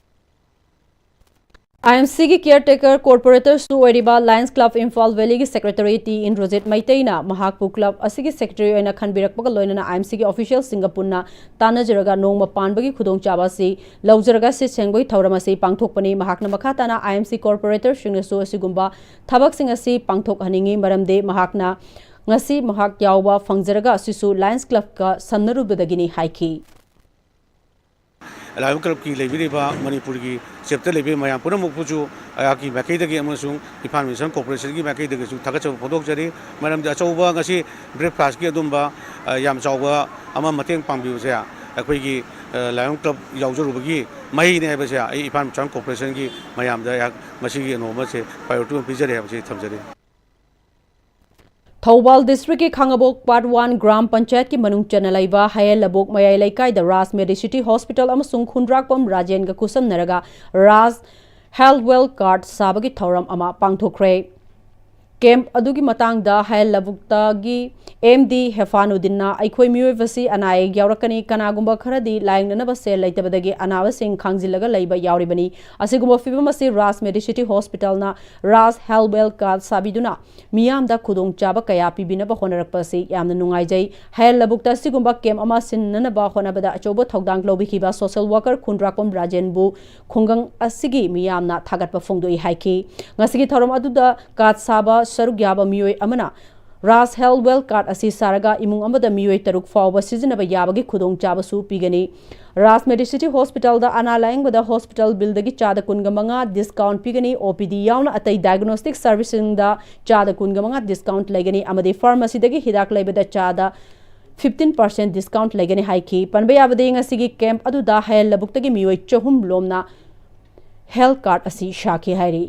I M C ꯒꯤ caretaker corporator ꯁꯨ ꯑꯣꯏꯔꯤꯕ Lions Club Imphal Valley ꯒꯤ Secretary ꯇꯤ ꯏꯟꯗ꯭ꯔꯣꯖꯤꯠ ꯃꯩꯇꯩꯅ ꯃꯍꯥꯛꯄꯨ club ꯑꯁꯤꯒꯤ Secretary ꯑꯣꯏꯅ ꯈꯟꯕꯤꯔꯛꯄꯒ ꯂꯣꯏꯅꯅ I M C ꯒꯤ official ꯁꯤꯡꯒ ꯄꯨꯟꯅ ꯇꯥꯟꯅꯖꯔꯒ ꯅꯣꯡꯃ ꯄꯥꯟꯕꯒꯤ ꯈꯨꯗꯣꯡꯆꯥꯕ ꯑꯁꯤ ꯂꯧꯖꯔꯒ ꯁꯤꯠ ꯁꯦꯡꯕꯒꯤ ꯊꯧꯔꯝ ꯑꯁꯤ ꯄꯥꯡꯊꯣꯛꯄꯅꯤ꯫ ꯃꯍꯥꯛꯅ ꯃꯈꯥ ꯇꯥꯅ I M C corporator ꯁꯤꯡꯅꯁꯨ ꯑꯁꯤꯒꯨꯝꯕ ꯊꯕꯛꯁꯤꯡ ꯑꯁꯤ ꯄꯥꯡꯊꯣꯛꯍꯟꯅꯤꯡꯏ, ꯃꯔꯝꯗꯤ ꯃꯍꯥꯛꯅ ꯉꯁꯤ ꯃꯍꯥꯛ ꯌꯥꯎꯕ ꯐꯪꯖꯔꯒ ꯑꯁꯤꯁꯨ Lions Club ꯀ ꯁꯝꯅꯔꯨꯕꯗꯒꯤꯅꯤ ꯍꯥꯏꯈꯤ꯫ Lions Club ꯀꯤ ꯂꯩꯕꯤꯔꯤꯕ ꯃꯅꯤꯄꯨꯔꯒꯤ ꯆꯦꯞꯇ ꯂꯩꯕꯤꯔꯤꯕ ꯃꯌꯥꯝ ꯄꯨꯝꯅꯃꯛꯄꯨꯁꯨ ꯑꯩꯍꯥꯛꯀꯤ ꯃꯥꯏꯀꯩꯗꯒꯤ ꯑꯃꯁꯨꯡ ꯏꯝꯐꯥꯜ ꯃ꯭ꯌꯨꯅꯤꯁꯤꯄꯥꯜ ꯀꯣꯔꯄꯣꯔꯦꯁꯟꯒꯤ ꯃꯥꯏꯀꯩꯗꯒꯤꯁꯨ ꯊꯥꯒꯠꯆꯕ ꯐꯣꯡꯗꯣꯛꯆꯔꯤ꯫ ꯃꯔꯝꯗꯤ ꯑꯆꯧꯕ ꯉꯁꯤ breakfast ꯀꯤ ꯑꯗꯨꯝꯕ, ꯑ, ꯌꯥꯝ ꯆꯥꯎꯕ ꯑꯃ ꯃꯇꯦꯡ ꯄꯥꯡꯕꯤꯕꯁꯦ ꯑꯩꯈꯣꯏꯒꯤ, ꯑ, Lions Club ꯌꯥꯎꯖꯔꯨꯕꯒꯤ ꯃꯍꯩꯅꯤ ꯍꯥꯏꯕꯁꯦ ꯑꯩ ꯏꯝꯐꯥꯜ ꯃ꯭ꯌꯨꯅꯤꯁꯤꯄꯥꯜ ꯀꯣꯔꯄꯣꯔꯦꯁꯟꯒꯤ ꯃꯌꯥꯝꯗ ꯑꯩꯍꯥꯛ ꯃꯁꯤꯒꯤ ꯑꯅꯧꯕꯁꯦ priority ꯑꯃ ꯄꯤꯖꯔꯤ ꯍꯥꯏꯕꯁꯤ ꯊꯝꯖꯔꯤ꯫ ꯊꯧꯕꯥꯜ district ꯀꯤ ꯈꯥꯡꯉꯕꯣꯛ Part One ꯒ꯭ꯔꯥꯝ ꯄꯟꯆꯥꯌꯠꯀꯤ ꯃꯅꯨꯡ ꯆꯟꯅ ꯂꯩꯕ ꯍꯌꯦꯜ ꯂꯕꯨꯛ ꯃꯌꯥꯏ ꯂꯩꯀꯥꯏꯗ ꯔꯥꯖ Medicity Hospital ꯑꯃꯁꯨꯡ ꯈꯨꯟꯗ꯭ꯔꯥꯛꯄꯝ ꯔꯥꯖꯦꯟꯒ ꯈꯨꯠꯁꯝꯅꯔꯒ ꯔꯥꯖ Health Well Card ꯁꯥꯕꯒꯤ ꯊꯧꯔꯝ ꯑꯃ ꯄꯥꯡꯊꯣꯛꯈ꯭ꯔꯦ꯫ ꯀꯦꯝꯞ ꯑꯗꯨꯒꯤ ꯃꯇꯥꯡꯗ ꯍꯌꯦꯜ ꯂꯕꯨꯛꯇꯒꯤ ꯑꯦꯝ ꯗꯤ ꯍꯦꯐꯥꯅꯨꯗꯤꯟꯅ, "ꯑꯩꯈꯣꯏ ꯃꯤꯑꯣꯏꯕꯁꯤ ꯑꯅꯥ ꯑꯌꯦꯛ ꯌꯥꯎꯔꯛꯀꯅꯤ, ꯀꯅꯥꯒꯨꯝꯕ ꯈꯔꯗꯤ ꯂꯥꯌꯦꯡꯅꯅꯕ ꯁꯦꯜ ꯂꯩꯇꯕꯗꯒꯤ ꯑꯅꯥꯕꯁꯤꯡ ꯈꯥꯡꯖꯤꯜꯂꯒ ꯂꯩꯕ ꯌꯥꯎꯔꯤꯕꯅꯤ꯫ ꯑꯁꯤꯒꯨꯝꯕ ꯐꯤꯚꯝ ꯑꯁꯤ ꯔꯥꯖ ꯃꯦꯗꯤꯁꯤꯇꯤ ꯍꯣꯁꯄꯤꯇꯥꯜꯅ ꯔꯥꯖ ꯍꯦꯜꯊ ꯋꯦꯜ ꯀꯥꯔꯗ ꯁꯥꯕꯤꯗꯨꯅ ꯃꯤꯌꯥꯝꯗ ꯈꯨꯗꯣꯡꯆꯥꯕ ꯀꯌꯥ ꯄꯤꯕꯤꯅꯕ ꯍꯣꯠꯅꯔꯛꯄ ꯑꯁꯤ ꯌꯥꯝꯅ ꯅꯨꯡꯉꯥꯏꯖꯩ꯫ ꯍꯌꯦꯜ ꯂꯕꯨꯛꯇ ꯑꯁꯤꯒꯨꯝꯕ ꯀꯦꯝꯞ ꯑꯃ ꯁꯤꯟꯅꯅꯕ ꯍꯣꯠꯅꯕꯗ ꯑꯆꯧꯕ ꯊꯧꯗꯥꯡ ꯂꯧꯕꯤꯈꯤꯕ ꯁꯣꯁꯦꯜ ꯋꯥꯀꯔ ꯈꯨꯟꯗ꯭ꯔꯥꯛꯄꯝ ꯔꯥꯖꯦꯟꯕꯨ ꯈꯨꯡꯒꯪ ꯑꯁꯤꯒꯤ ꯃꯤꯌꯥꯝꯅ ꯊꯥꯒꯠꯄ ꯐꯣꯡꯗꯣꯛꯏ" ꯍꯥꯏꯈꯤ꯫ ꯉꯁꯤꯒꯤ ꯊꯧꯔꯝ ꯑꯗꯨꯗ ꯀꯥꯔꯗ ꯁꯥꯕ ꯁꯔꯨꯛ ꯌꯥꯕ ꯃꯤꯑꯣꯏ ꯑꯃꯅ ꯔꯥꯖ ꯍꯦꯜꯊ ꯋꯦꯜ ꯀꯥꯔꯗ ꯑꯁꯤ ꯁꯥꯔꯒ ꯏꯃꯨꯡ ꯑꯃꯗ ꯃꯤꯑꯣꯏ ꯇꯔꯨꯛ ꯐꯥꯎꯕ ꯁꯤꯖꯤꯟꯅꯕ ꯌꯥꯕꯒꯤ ꯈꯨꯗꯣꯡꯆꯥꯕꯁꯨ ꯄꯤꯒꯅꯤ꯫ ꯔꯥꯖ ꯃꯦꯗꯤꯁꯤꯇꯤ ꯍꯣꯁꯄꯤꯇꯥꯜꯗ ꯑꯅꯥ ꯂꯥꯌꯦꯡꯕꯗ ꯍꯣꯁꯄꯤꯇꯥꯜ ꯕꯤꯜꯗꯒꯤ ꯆꯥꯗ ꯀꯨꯟꯒ ꯃꯉꯥ ꯗꯤꯁꯀꯥꯎꯟꯠ ꯄꯤꯒꯅꯤ꯫ ꯑꯣ ꯄꯤ ꯗꯤ ꯌꯥꯎꯅ ꯑꯇꯩ ꯗꯥꯏꯒꯅꯣꯁꯇꯤꯛ ꯁꯔꯚꯤꯁꯁꯤꯡꯗ ꯆꯥꯗ ꯀꯨꯟꯒ ꯃꯉꯥ ꯗꯤꯁꯀꯥꯎꯟꯠ ꯂꯩꯒꯅꯤ ꯑꯃꯗꯤ ꯐꯥꯔꯃꯥꯁꯤꯗꯒꯤ ꯍꯤꯗꯥꯛ ꯂꯩꯕꯗ ꯆꯥꯗ ꯐꯤꯐꯇꯤꯟ ꯄꯥꯔꯁꯦꯟꯠ ꯗꯤꯁꯀꯥꯎꯟꯠ ꯂꯩꯒꯅꯤ ꯍꯥꯏꯈꯤ꯫ ꯄꯟꯕ ꯌꯥꯕꯗꯤ, ꯉꯁꯤꯒꯤ ꯀꯦꯝꯞ ꯑꯗꯨꯗ ꯍꯌꯦꯜ ꯂꯕꯨꯛꯇꯒꯤ ꯃꯤꯑꯣꯏ ꯆꯍꯨꯝ ꯂꯣꯝꯅ ꯍꯦꯜꯊ ꯀꯥꯔꯗ ꯑꯁꯤ ꯁꯥꯈꯤ ꯍꯥꯏꯔꯤ꯫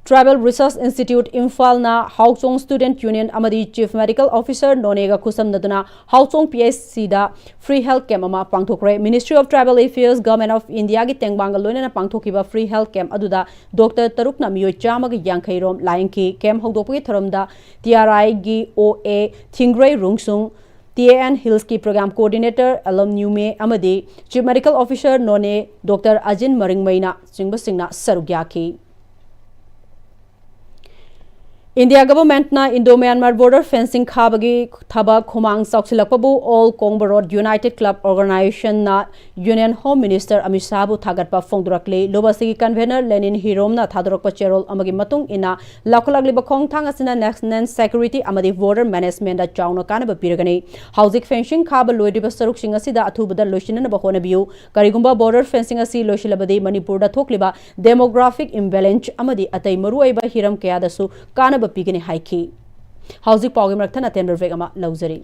ꯇ꯭ꯔꯥꯏꯕꯦꯜ ꯔꯤꯁꯔꯁ ꯏꯟꯁꯇꯤꯇ꯭ꯌꯨꯠ ꯏꯝꯐꯥꯜꯅ ꯍꯥꯎꯆꯣꯡ ꯁ꯭ꯇꯨꯗꯦꯟꯠ ꯌꯨꯅꯤꯌꯟ ꯑꯃꯗꯤ ꯆꯤꯐ ꯃꯦꯗꯤꯀꯦꯜ ꯑꯣꯐꯤꯁꯔ ꯅꯣꯅꯦꯒ ꯈꯨꯠꯁꯝꯅꯗꯨꯅ ꯍꯥꯎꯆꯣꯡ ꯄꯤ ꯑꯩꯆ ꯁꯤꯗ ꯐ꯭ꯔꯤ ꯍꯦꯜꯊ ꯀꯦꯝꯞ ꯑꯃ ꯄꯥꯡꯊꯣꯛꯈ꯭ꯔꯦ꯫ Ministry of Tribal Affairs, Government of Indiaꯒꯤ ꯇꯦꯡꯕꯥꯡꯒ ꯂꯣꯏꯅꯅ ꯄꯥꯡꯊꯣꯛꯈꯤꯕ ꯐ꯭ꯔꯤ ꯍꯦꯜꯊ ꯀꯦꯝꯞ ꯑꯗꯨꯗ ꯗꯣꯛꯇꯔ ꯇꯔꯨꯛꯅ ꯃꯤꯑꯣꯏ ꯆꯥꯝꯃꯒ ꯌꯥꯡꯈꯩ ꯔꯣꯝ ꯂꯥꯌꯦꯡꯈꯤ꯫ ꯀꯦꯝꯞ ꯍꯧꯗꯣꯛꯄꯒꯤ ꯊꯧꯔꯝꯗ ꯇꯤ ꯑꯥꯔ ꯑꯥꯏꯒꯤ ꯑꯣ ꯑꯦ ꯊꯤꯡꯒ꯭ꯔꯩ ꯔꯨꯡꯁꯨꯡ, ꯇꯤ ꯑꯦ ꯑꯦꯟ ꯍꯤꯜꯁꯀꯤ ꯄ꯭ꯔꯣꯒ꯭ꯔꯥꯝ ꯀꯣꯑꯣꯔꯗꯤꯅꯦꯇꯔ ꯑꯦꯂꯝ ꯅ꯭ꯌꯨꯃꯦ ꯑꯃꯗꯤ chief medical officer Noney doctor Ajin ꯃꯔꯤꯡꯃꯩꯅ ꯆꯤꯡꯕꯁꯤꯡꯅ ꯁꯔꯨꯛ ꯌꯥꯈꯤ꯫ ꯏꯟꯗꯤꯌꯥ ꯒꯚꯔꯟꯃꯦꯟꯠꯅ ꯏꯟꯗꯣ ꯃ꯭ꯌꯥꯟꯃꯥꯔ ꯕꯣꯔꯗꯔ ꯐꯦꯟꯁꯤꯡ ꯈꯥꯕꯒꯤ ꯊꯕꯛ ꯈꯨꯃꯥꯡ ꯆꯥꯎꯁꯤꯜꯂꯛꯄꯕꯨ all Kongba road united club ꯑꯣꯔꯒꯅꯥꯏꯖꯦꯁꯟꯅ ꯌꯨꯅꯤꯌꯟ ꯍꯣꯝ ꯃꯤꯅꯤꯁꯇꯔ ꯑꯃꯤꯠ ꯁꯥꯍꯕꯨ ꯊꯥꯒꯠꯄ ꯐꯣꯡꯗꯣꯔꯛꯂꯤ꯫ ꯂꯨꯞ ꯑꯁꯤꯒꯤ ꯀꯟꯚꯦꯅꯔ ꯂꯦꯅꯤꯟ ꯍꯤꯔꯣꯝꯅ ꯊꯥꯗꯣꯔꯛꯄ ꯆꯦꯔꯣꯜ ꯑꯃꯒꯤ ꯃꯇꯨꯡ ꯏꯟꯅ, ꯂꯧꯈꯠꯂꯛꯂꯤꯕ ꯈꯣꯡꯊꯥꯡ ꯑꯁꯤꯅ ꯅꯦꯁꯅꯦꯜ ꯁꯦꯀ꯭ꯌꯨꯔꯤꯇꯤ ꯑꯃꯗꯤ ꯕꯣꯔꯗꯔ ꯃꯦꯅꯦꯖꯃꯦꯟꯗ ꯆꯥꯎꯅ ꯀꯥꯟꯅꯕ ꯄꯤꯔꯒꯅꯤ꯫ ꯍꯧꯖꯤꯛ ꯐꯦꯟꯁꯤꯡ ꯈꯥꯕ ꯂꯣꯏꯗ꯭ꯔꯤꯕ ꯁꯔꯨꯛꯁꯤꯡ ꯑꯁꯤꯗ ꯑꯊꯨꯕꯗ ꯂꯣꯏꯁꯤꯟꯅꯅꯕ ꯍꯣꯠꯅꯕꯤꯌꯨ꯫ ꯀꯔꯤꯒꯨꯝꯕ ꯕꯣꯔꯗꯔ ꯐꯦꯟꯁꯤꯡ ꯑꯁꯤ ꯂꯣꯏꯁꯤꯜꯂꯕꯗꯤ, ꯃꯅꯤꯄꯨꯔꯗ ꯊꯣꯛꯂꯤꯕ ꯗꯦꯃꯣꯒ꯭ꯔꯥꯐꯤꯛ ꯏꯝꯕꯦꯂꯦꯟꯁ ꯑꯃꯗꯤ ꯑꯇꯩ ꯃꯔꯨꯑꯣꯏꯕ ꯍꯤꯔꯝ ꯀꯌꯥꯗꯁꯨ ꯀꯥꯟꯅꯕ ꯄꯤꯒꯅꯤ ꯍꯥꯏꯈꯤ꯫ ꯍꯧꯖꯤꯛ ꯄꯥꯎꯒꯤ ꯃꯔꯛ ꯊꯠꯅ ꯇꯦꯟꯕ ꯕ꯭ꯔꯦꯛ ꯑꯃ ꯂꯧꯖꯔꯤ꯫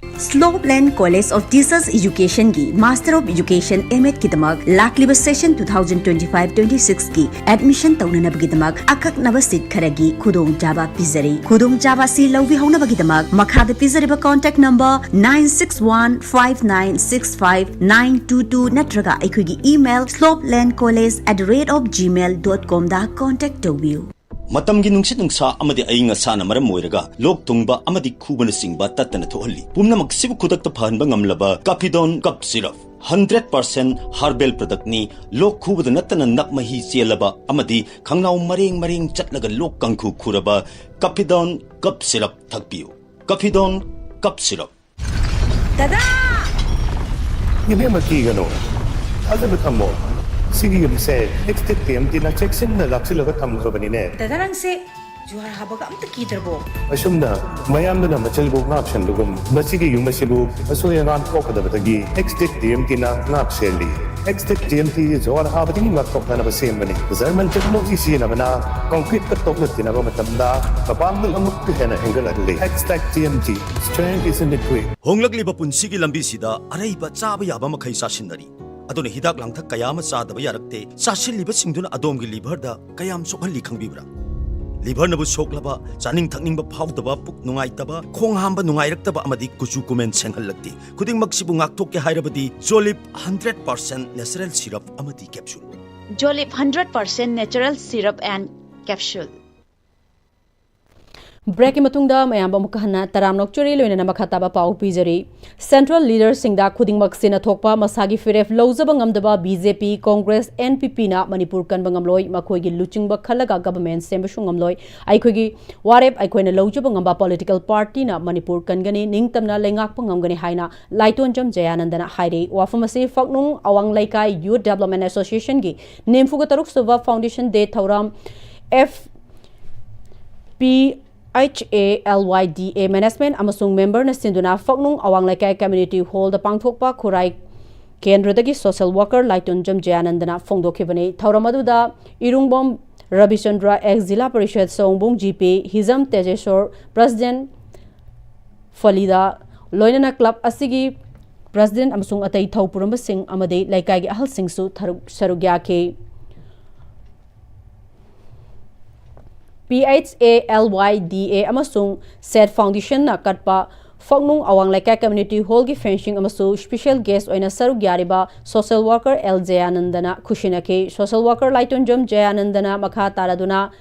Slopeland College of Teachers Educationꯒꯤ Master of Education M.Edꯀꯤꯗꯃꯛ ꯂꯥꯛꯂꯤꯕ session two thousand twenty five twenty sixꯀꯤ admission ꯇꯧꯅꯅꯕꯒꯤꯗꯃꯛ ꯑꯀꯛꯅꯕ seat ꯈꯔꯒꯤ ꯈꯨꯗꯣꯡꯆꯥꯕ ꯄꯤꯖꯔꯤ꯫ ꯈꯨꯗꯣꯡꯆꯥꯕ ꯑꯁꯤ ꯂꯧꯕꯤꯍꯧꯅꯕꯒꯤꯗꯃꯛ ꯃꯈꯥꯗ ꯄꯤꯖꯔꯤꯕ contact number nine six one five nine six five nine two two ꯅꯠꯇ꯭ꯔꯒ ꯑꯩꯈꯣꯏꯒꯤ email slopelandcollege at the rate of gmail dot comꯗ contact ꯇꯧꯕꯤꯌꯨ꯫ ꯃꯇꯝꯒꯤ ꯅꯨꯡꯁꯤꯠ ꯅꯨꯡꯁꯥ ꯑꯃꯗꯤ ꯑꯏꯪ ꯑꯁꯥꯅ ꯃꯔꯝ ꯑꯣꯏꯔꯒ ꯂꯣꯛ ꯊꯨꯡꯕ ꯑꯃꯗꯤ ꯈꯨꯕꯅꯆꯤꯡꯕ ꯇꯠꯇꯅ ꯊꯣꯛꯍꯜꯂꯤ꯫ ꯄꯨꯝꯅꯃꯛꯁꯤꯕꯨ ꯈꯨꯗꯛꯇ ꯐꯍꯟꯕ ꯉꯝꯂꯕ Caphidone Cough Syrup, hundred percent herbal productꯅꯤ꯫ ꯂꯣꯛ ꯈꯨꯕꯗ ꯅꯠꯇꯅ ꯅꯞ ꯃꯍꯤ ꯆꯦꯜꯂꯕ ꯑꯃꯗꯤ ꯈꯪꯅꯥꯎ ꯃꯔꯦꯡ ꯃꯔꯦꯡ ꯆꯠꯂꯒ ꯂꯣꯛ ꯀꯥꯡꯈꯨ ꯈꯨꯔꯕ Caphidone Cough Syrup ꯊꯛꯄꯤꯌꯨ꯫ Caphidone Cough Syrup꯫ ꯗꯗꯥ! ꯏꯕꯦꯝꯃ, ꯀꯤꯒꯅꯨ꯫ ꯊꯥꯖꯕ ꯊꯝꯃꯣ꯫ ꯁꯤꯒꯤ ꯌꯨꯝꯁꯦ ꯑꯦꯛꯁꯇꯦꯛ ꯇꯤ ꯑꯦꯝ ꯇꯤꯅ ꯆꯦꯛꯁꯤꯟꯅ ꯂꯥꯛꯁꯤꯜꯂꯒ ꯊꯝꯈ꯭ꯔꯕꯅꯤꯅꯦ꯫ ꯗꯗꯥ, ꯅꯪꯁꯦ ꯖꯨꯍꯥꯔ ꯍꯥꯕꯒ ꯑꯝꯇ ꯀꯤꯗ꯭ꯔꯕꯣ? ꯑꯁꯨꯝꯅ ꯃꯌꯥꯝꯗꯨꯅ ꯃꯆꯜꯕꯨ ꯉꯥꯛꯁꯦꯟꯕꯒꯨꯝ, ꯃꯁꯤꯒꯤ ꯌꯨꯝ ꯑꯁꯤꯕꯨ ꯑꯁꯣꯏ ꯑꯉꯥꯝ ꯊꯣꯛꯀꯗꯕꯗꯒꯤ ꯑꯦꯛꯁꯇꯦꯛ ꯇꯤ ꯑꯦꯝ ꯇꯤꯅ ꯉꯥꯛ ꯁꯦꯜꯂꯤ꯫ ꯑꯦꯛꯁꯇꯦꯛ ꯇꯤ ꯑꯦꯝ ꯇꯤ ꯖꯨꯍꯥꯔ ꯍꯥꯕꯗꯒꯤ ꯉꯥꯛꯊꯣꯛꯅꯅꯕ ꯁꯦꯝꯕꯅꯤ꯫ ꯖꯔꯃꯟ ꯇꯦꯛꯅꯣꯂꯣꯖꯤ ꯁꯤꯖꯤꯟꯅꯕꯅ ꯀꯪꯀ꯭ꯔꯤꯠꯀ ꯇꯣꯛꯂꯛꯇꯅꯕ ꯃꯇꯝꯗ ꯃꯄꯥꯡꯒꯜ ꯑꯃꯨꯛꯀ ꯍꯦꯟꯅ ꯍꯦꯟꯒꯠꯍꯜꯂꯤ꯫ ꯑꯦꯛꯁꯇꯦꯛ T M T, strength is in the grip. ꯍꯣꯡꯂꯛꯂꯤꯕ ꯄꯨꯟꯁꯤꯒꯤ ꯂꯝꯕꯤꯁꯤꯗ ꯑꯔꯩꯕ ꯆꯥꯕ ꯌꯥꯕ ꯃꯈꯩ ꯆꯥꯁꯤꯟꯅꯔꯤ꯫ ꯑꯗꯨꯅ ꯍꯤꯗꯥꯛ ꯂꯥꯡꯊꯛ ꯀꯌꯥ ꯑꯃ ꯆꯥꯗꯕ ꯌꯥꯔꯛꯇꯦ꯫ ꯆꯥꯁꯤꯜꯂꯤꯕꯁꯤꯡꯗꯨꯅ ꯑꯗꯣꯝꯒꯤ ꯂꯤꯚꯔꯗ ꯀꯌꯥꯝ ꯁꯣꯛꯍꯜꯂꯤ ꯈꯪꯕꯤꯕ꯭ꯔꯥ? ꯂꯤꯚꯔꯅꯕꯨ ꯁꯣꯛꯂꯕ, ꯆꯥꯅꯤꯡ ꯊꯛꯅꯤꯡꯕ ꯐꯥꯎꯗꯕ, ꯄꯨꯛ ꯅꯨꯡꯉꯥꯏꯇꯕ, ꯈꯣꯡ ꯍꯥꯝꯕ ꯅꯨꯡꯉꯥꯏꯔꯛꯇꯕ ꯑꯃꯗꯤ ꯀꯨꯆꯨ ꯀꯨꯃꯦꯟ ꯁꯦꯡꯍꯜꯂꯛꯇꯦ꯫ ꯈꯨꯗꯤꯡꯃꯛꯁꯤꯕꯨ ꯉꯥꯛꯊꯣꯛꯀꯦ ꯍꯥꯏꯔꯕꯗꯤ Jolib hundred percent natural syrup ꯑꯃꯗꯤ capsule꯫ Jolib hundred percent natural syrup and capsule. Breakꯀꯤ ꯃꯇꯨꯡꯗ ꯃꯌꯥꯝꯕꯨ ꯑꯃꯨꯛꯀ ꯍꯟꯅ ꯇꯔꯥꯝꯅ ꯑꯣꯛꯆꯔꯤ, ꯂꯣꯏꯅꯅ ꯃꯈꯥ ꯇꯥꯕ ꯄꯥꯎ ꯄꯤꯖꯔꯤ꯫ Central leaderꯁꯤꯡꯗ ꯈꯨꯗꯤꯡꯃꯛꯁꯤꯅ ꯊꯣꯛꯄ ꯃꯁꯥꯒꯤ ꯐꯤꯔꯦꯞ ꯂꯧꯖꯕ ꯉꯝꯗꯕ B J P, Congress, N P Pꯅ Manipur ꯀꯟꯕ ꯉꯝꯂꯣꯏ, ꯃꯈꯣꯏꯒꯤ ꯂꯨꯆꯤꯡꯕ ꯈꯜꯂꯒ government ꯁꯦꯝꯕꯁꯨ ꯉꯝꯂꯣꯏ꯫ ꯑꯩꯈꯣꯏꯒꯤ ꯋꯥꯔꯦꯞ ꯑꯩꯈꯣꯏꯅ ꯂꯧꯖꯕ ꯉꯝꯕ political partyꯅ ꯃꯅꯤꯄꯨꯔ ꯀꯟꯒꯅꯤ, ꯅꯤꯡꯇꯝꯅ ꯂꯩꯉꯥꯛꯄ ꯉꯝꯒꯅꯤ ꯍꯥꯏꯅ ꯂꯥꯏꯇꯣꯟꯖꯝ ꯖꯌꯥꯅꯟꯗꯅ ꯍꯥꯏꯔꯤ꯫ ꯋꯥꯐꯝ ꯑꯁꯤ ꯐꯛꯅꯨꯡ ꯑꯋꯥꯡ ꯂꯩꯀꯥꯏ Youth Development Associationꯒꯤ ꯅꯤꯐꯨꯒ ꯇꯔꯨꯛ ꯁꯨꯕ Foundation Day ꯊꯧꯔꯝ F P H A L Y D A management ꯑꯃꯁꯨꯡ memberꯅ ꯁꯤꯟꯗꯨꯅ ꯐꯛꯅꯨꯡ ꯑꯋꯥꯡ ꯂꯩꯀꯥꯏ community hallꯗ ꯄꯥꯡꯊꯣꯛꯄ ꯈꯨꯔꯥꯏ ꯀꯦꯟꯗ꯭ꯔꯗꯒꯤ social worker ꯂꯥꯏꯇꯣꯟꯖꯝ ꯖꯌꯥꯅꯟꯗꯅ ꯐꯣꯡꯗꯣꯛꯈꯤꯕꯅꯤ꯫ ꯊꯧꯔꯝ ꯑꯗꯨꯗ ꯏꯔꯨꯡꯕꯝ ꯔꯕꯤꯆꯟꯗ꯭ꯔ, ex ꯖꯤꯂꯥ ꯄꯔꯤꯁꯗ ꯁꯑꯣꯝꯕꯨꯡ G P, ꯍꯤꯖꯝ ꯇꯦꯖꯦꯁꯣꯔ, president ꯐꯂꯤꯗꯥ, ꯂꯣꯏꯅꯅ ꯀ꯭ꯂꯕ ꯑꯁꯤꯒꯤ ꯄ꯭ꯔꯦꯁꯤꯗꯦꯟꯠ ꯑꯃꯁꯨꯡ ꯑꯇꯩ ꯊꯧ ꯄꯨꯔꯝꯕꯁꯤꯡ ꯑꯃꯗꯤ ꯂꯩꯀꯥꯏꯒꯤ ꯑꯍꯜꯁꯤꯡꯁꯨ ꯊꯔꯨꯛ-, ꯁꯔꯨꯛ ꯌꯥꯈꯤ꯫ P H A L Y D A ꯑꯃꯁꯨꯡ ꯁꯦꯠ ꯐꯥꯎꯟꯗꯦꯁꯟꯅ ꯀꯠꯄ ꯐꯛꯅꯨꯡ ꯑꯋꯥꯡ ꯂꯩꯀꯥꯏ ꯀꯝꯃ꯭ꯌꯨꯅꯤꯇꯤ ꯍꯣꯜꯒꯤ ꯐꯦꯟꯁꯤꯡ ꯑꯃꯁꯨꯡ ꯁ꯭ꯄꯦꯁꯦꯜ ꯒꯦꯁ ꯑꯣꯏꯅ ꯁꯔꯨꯛ ꯌꯥꯔꯤꯕ ꯁꯣꯁꯦꯜ ꯋꯥꯔꯀꯔ ꯑꯦꯜ ꯖꯌꯥꯅꯟꯗꯅ ꯈꯨꯠꯁꯤꯟꯅꯈꯤ꯫ ꯁꯣꯁꯦꯜ ꯋꯥꯔꯀꯔ ꯂꯥꯏꯇꯣꯟꯖꯝ ꯖꯌꯥꯅꯟꯗꯅ ꯃꯈꯥ ꯇꯥꯔꯗꯨꯅ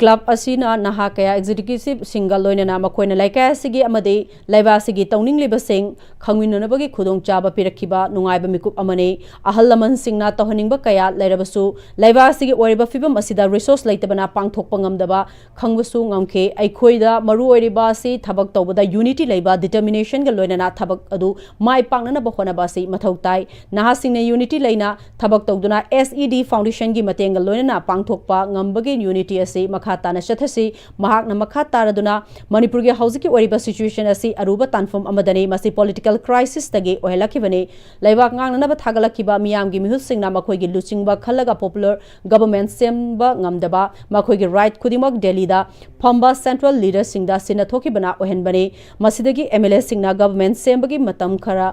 ꯀ꯭ꯂꯕ ꯑꯁꯤꯅ ꯅꯍꯥ ꯀꯌꯥ ꯑꯦꯛꯖꯤꯀ꯭ꯌꯨꯇꯤꯚꯁꯤꯡꯒ ꯂꯣꯏꯅꯅ ꯃꯈꯣꯏꯅ ꯂꯩꯀꯥꯏ ꯑꯁꯤꯒꯤ ꯑꯃꯗꯤ ꯂꯩꯕꯥꯛ ꯑꯁꯤꯒꯤ ꯇꯧꯅꯤꯡꯂꯤꯕꯁꯤꯡ ꯈꯪꯃꯤꯟꯅꯅꯕꯒꯤ ꯈꯨꯗꯣꯡꯆꯥꯕ ꯄꯤꯔꯛꯈꯤꯕ ꯅꯨꯡꯉꯥꯏꯕ ꯃꯤꯀꯨꯞ ꯑꯃꯅꯤ꯫ ꯑꯍꯜ ꯂꯃꯟꯁꯤꯡꯅ ꯇꯧꯍꯟꯅꯤꯡꯕ ꯀꯌꯥ ꯂꯩꯔꯕꯁꯨ ꯂꯩꯕꯥꯛ ꯑꯁꯤꯒꯤ ꯑꯣꯏꯔꯤꯕ ꯐꯤꯕꯝ ꯑꯁꯤꯗ ꯔꯤꯁꯣꯔꯁ ꯂꯩꯇꯕꯅ ꯄꯥꯡꯊꯣꯛꯄ ꯉꯝꯗꯕ ꯈꯪꯕꯁꯨ ꯉꯝꯈꯤ꯫ ꯑꯩꯈꯣꯏꯗ ꯃꯔꯨ ꯑꯣꯏꯔꯤꯕ ꯑꯁꯤ ꯊꯕꯛ ꯇꯧꯕꯗ ꯌꯨꯅꯤꯇꯤ ꯂꯩꯕ, ꯗꯤꯇꯔꯃꯤꯅꯦꯁꯟꯒ ꯂꯣꯏꯅꯅ ꯊꯕꯛ ꯑꯗꯨ ꯃꯥꯏ ꯄꯥꯛꯅꯅꯕ ꯍꯣꯠꯅꯕ ꯑꯁꯤ ꯃꯊꯧ ꯇꯥꯏ꯫ ꯅꯍꯥꯁꯤꯡꯅ ꯌꯨꯅꯤꯇꯤ ꯂꯩꯅ ꯊꯕꯛ ꯇꯧꯗꯨꯅ S E D ꯐꯥꯎꯟꯗꯦꯁꯟꯒꯤ ꯃꯇꯦꯡꯒ ꯂꯣꯏꯅꯅ ꯄꯥꯡꯊꯣꯛꯄ ꯉꯝꯕꯒꯤ ꯌꯨꯅꯤꯇꯤ ꯑꯁꯤ ꯃꯈꯥ ꯇꯥꯅ ꯆꯠꯊꯁꯤ꯫ ꯃꯍꯥꯛꯅ ꯃꯈꯥ ꯇꯥꯔꯗꯨꯅ ꯃꯅꯤꯄꯨꯔꯒꯤ ꯍꯧꯖꯤꯛꯀꯤ ꯑꯣꯏꯔꯤꯕ ꯁꯤꯆꯨꯋꯦꯁꯟ ꯑꯁꯤ ꯑꯔꯨꯕ ꯇꯥꯟꯐꯝ ꯑꯃꯗꯅꯤ, ꯃꯁꯤ ꯄꯣꯂꯤꯇꯤꯀꯦꯜ ꯀ꯭ꯔꯥꯏꯁꯤꯁꯇꯒꯤ ꯑꯣꯏꯍꯜꯂꯛꯈꯤꯕꯅꯤ꯫ ꯂꯩꯕꯥꯛ ꯉꯥꯛꯅꯅꯕ ꯊꯥꯒꯠꯂꯛꯈꯤꯕ ꯃꯤꯌꯥꯝꯒꯤ ꯃꯤꯍꯨꯠꯁꯤꯡꯅ ꯃꯈꯣꯏꯒꯤ ꯂꯨꯆꯤꯡꯕ ꯈꯜꯂꯒ ꯄꯣꯄꯨꯂꯔ ꯒꯚꯔꯟꯃꯦꯟꯠ ꯁꯦꯝꯕ ꯉꯝꯗꯕ, ꯃꯈꯣꯏꯒꯤ ꯔꯥꯏꯠ ꯈꯨꯗꯤꯡꯃꯛ ꯗꯦꯜꯂꯤꯗ ꯐꯝꯕ ꯁꯦꯟꯇ꯭ꯔꯦꯜ ꯂꯤꯗꯔꯁꯤꯡꯗ ꯁꯤꯟꯅꯊꯣꯛꯈꯤꯕꯅ ꯑꯣꯏꯍꯟꯕꯅꯤ꯫ ꯃꯁꯤꯗꯒꯤ M L Aꯁꯤꯡꯅ ꯒꯚꯔꯟꯃꯦꯟꯠ ꯁꯦꯝꯕꯒꯤ ꯃꯇꯝ ꯈꯔ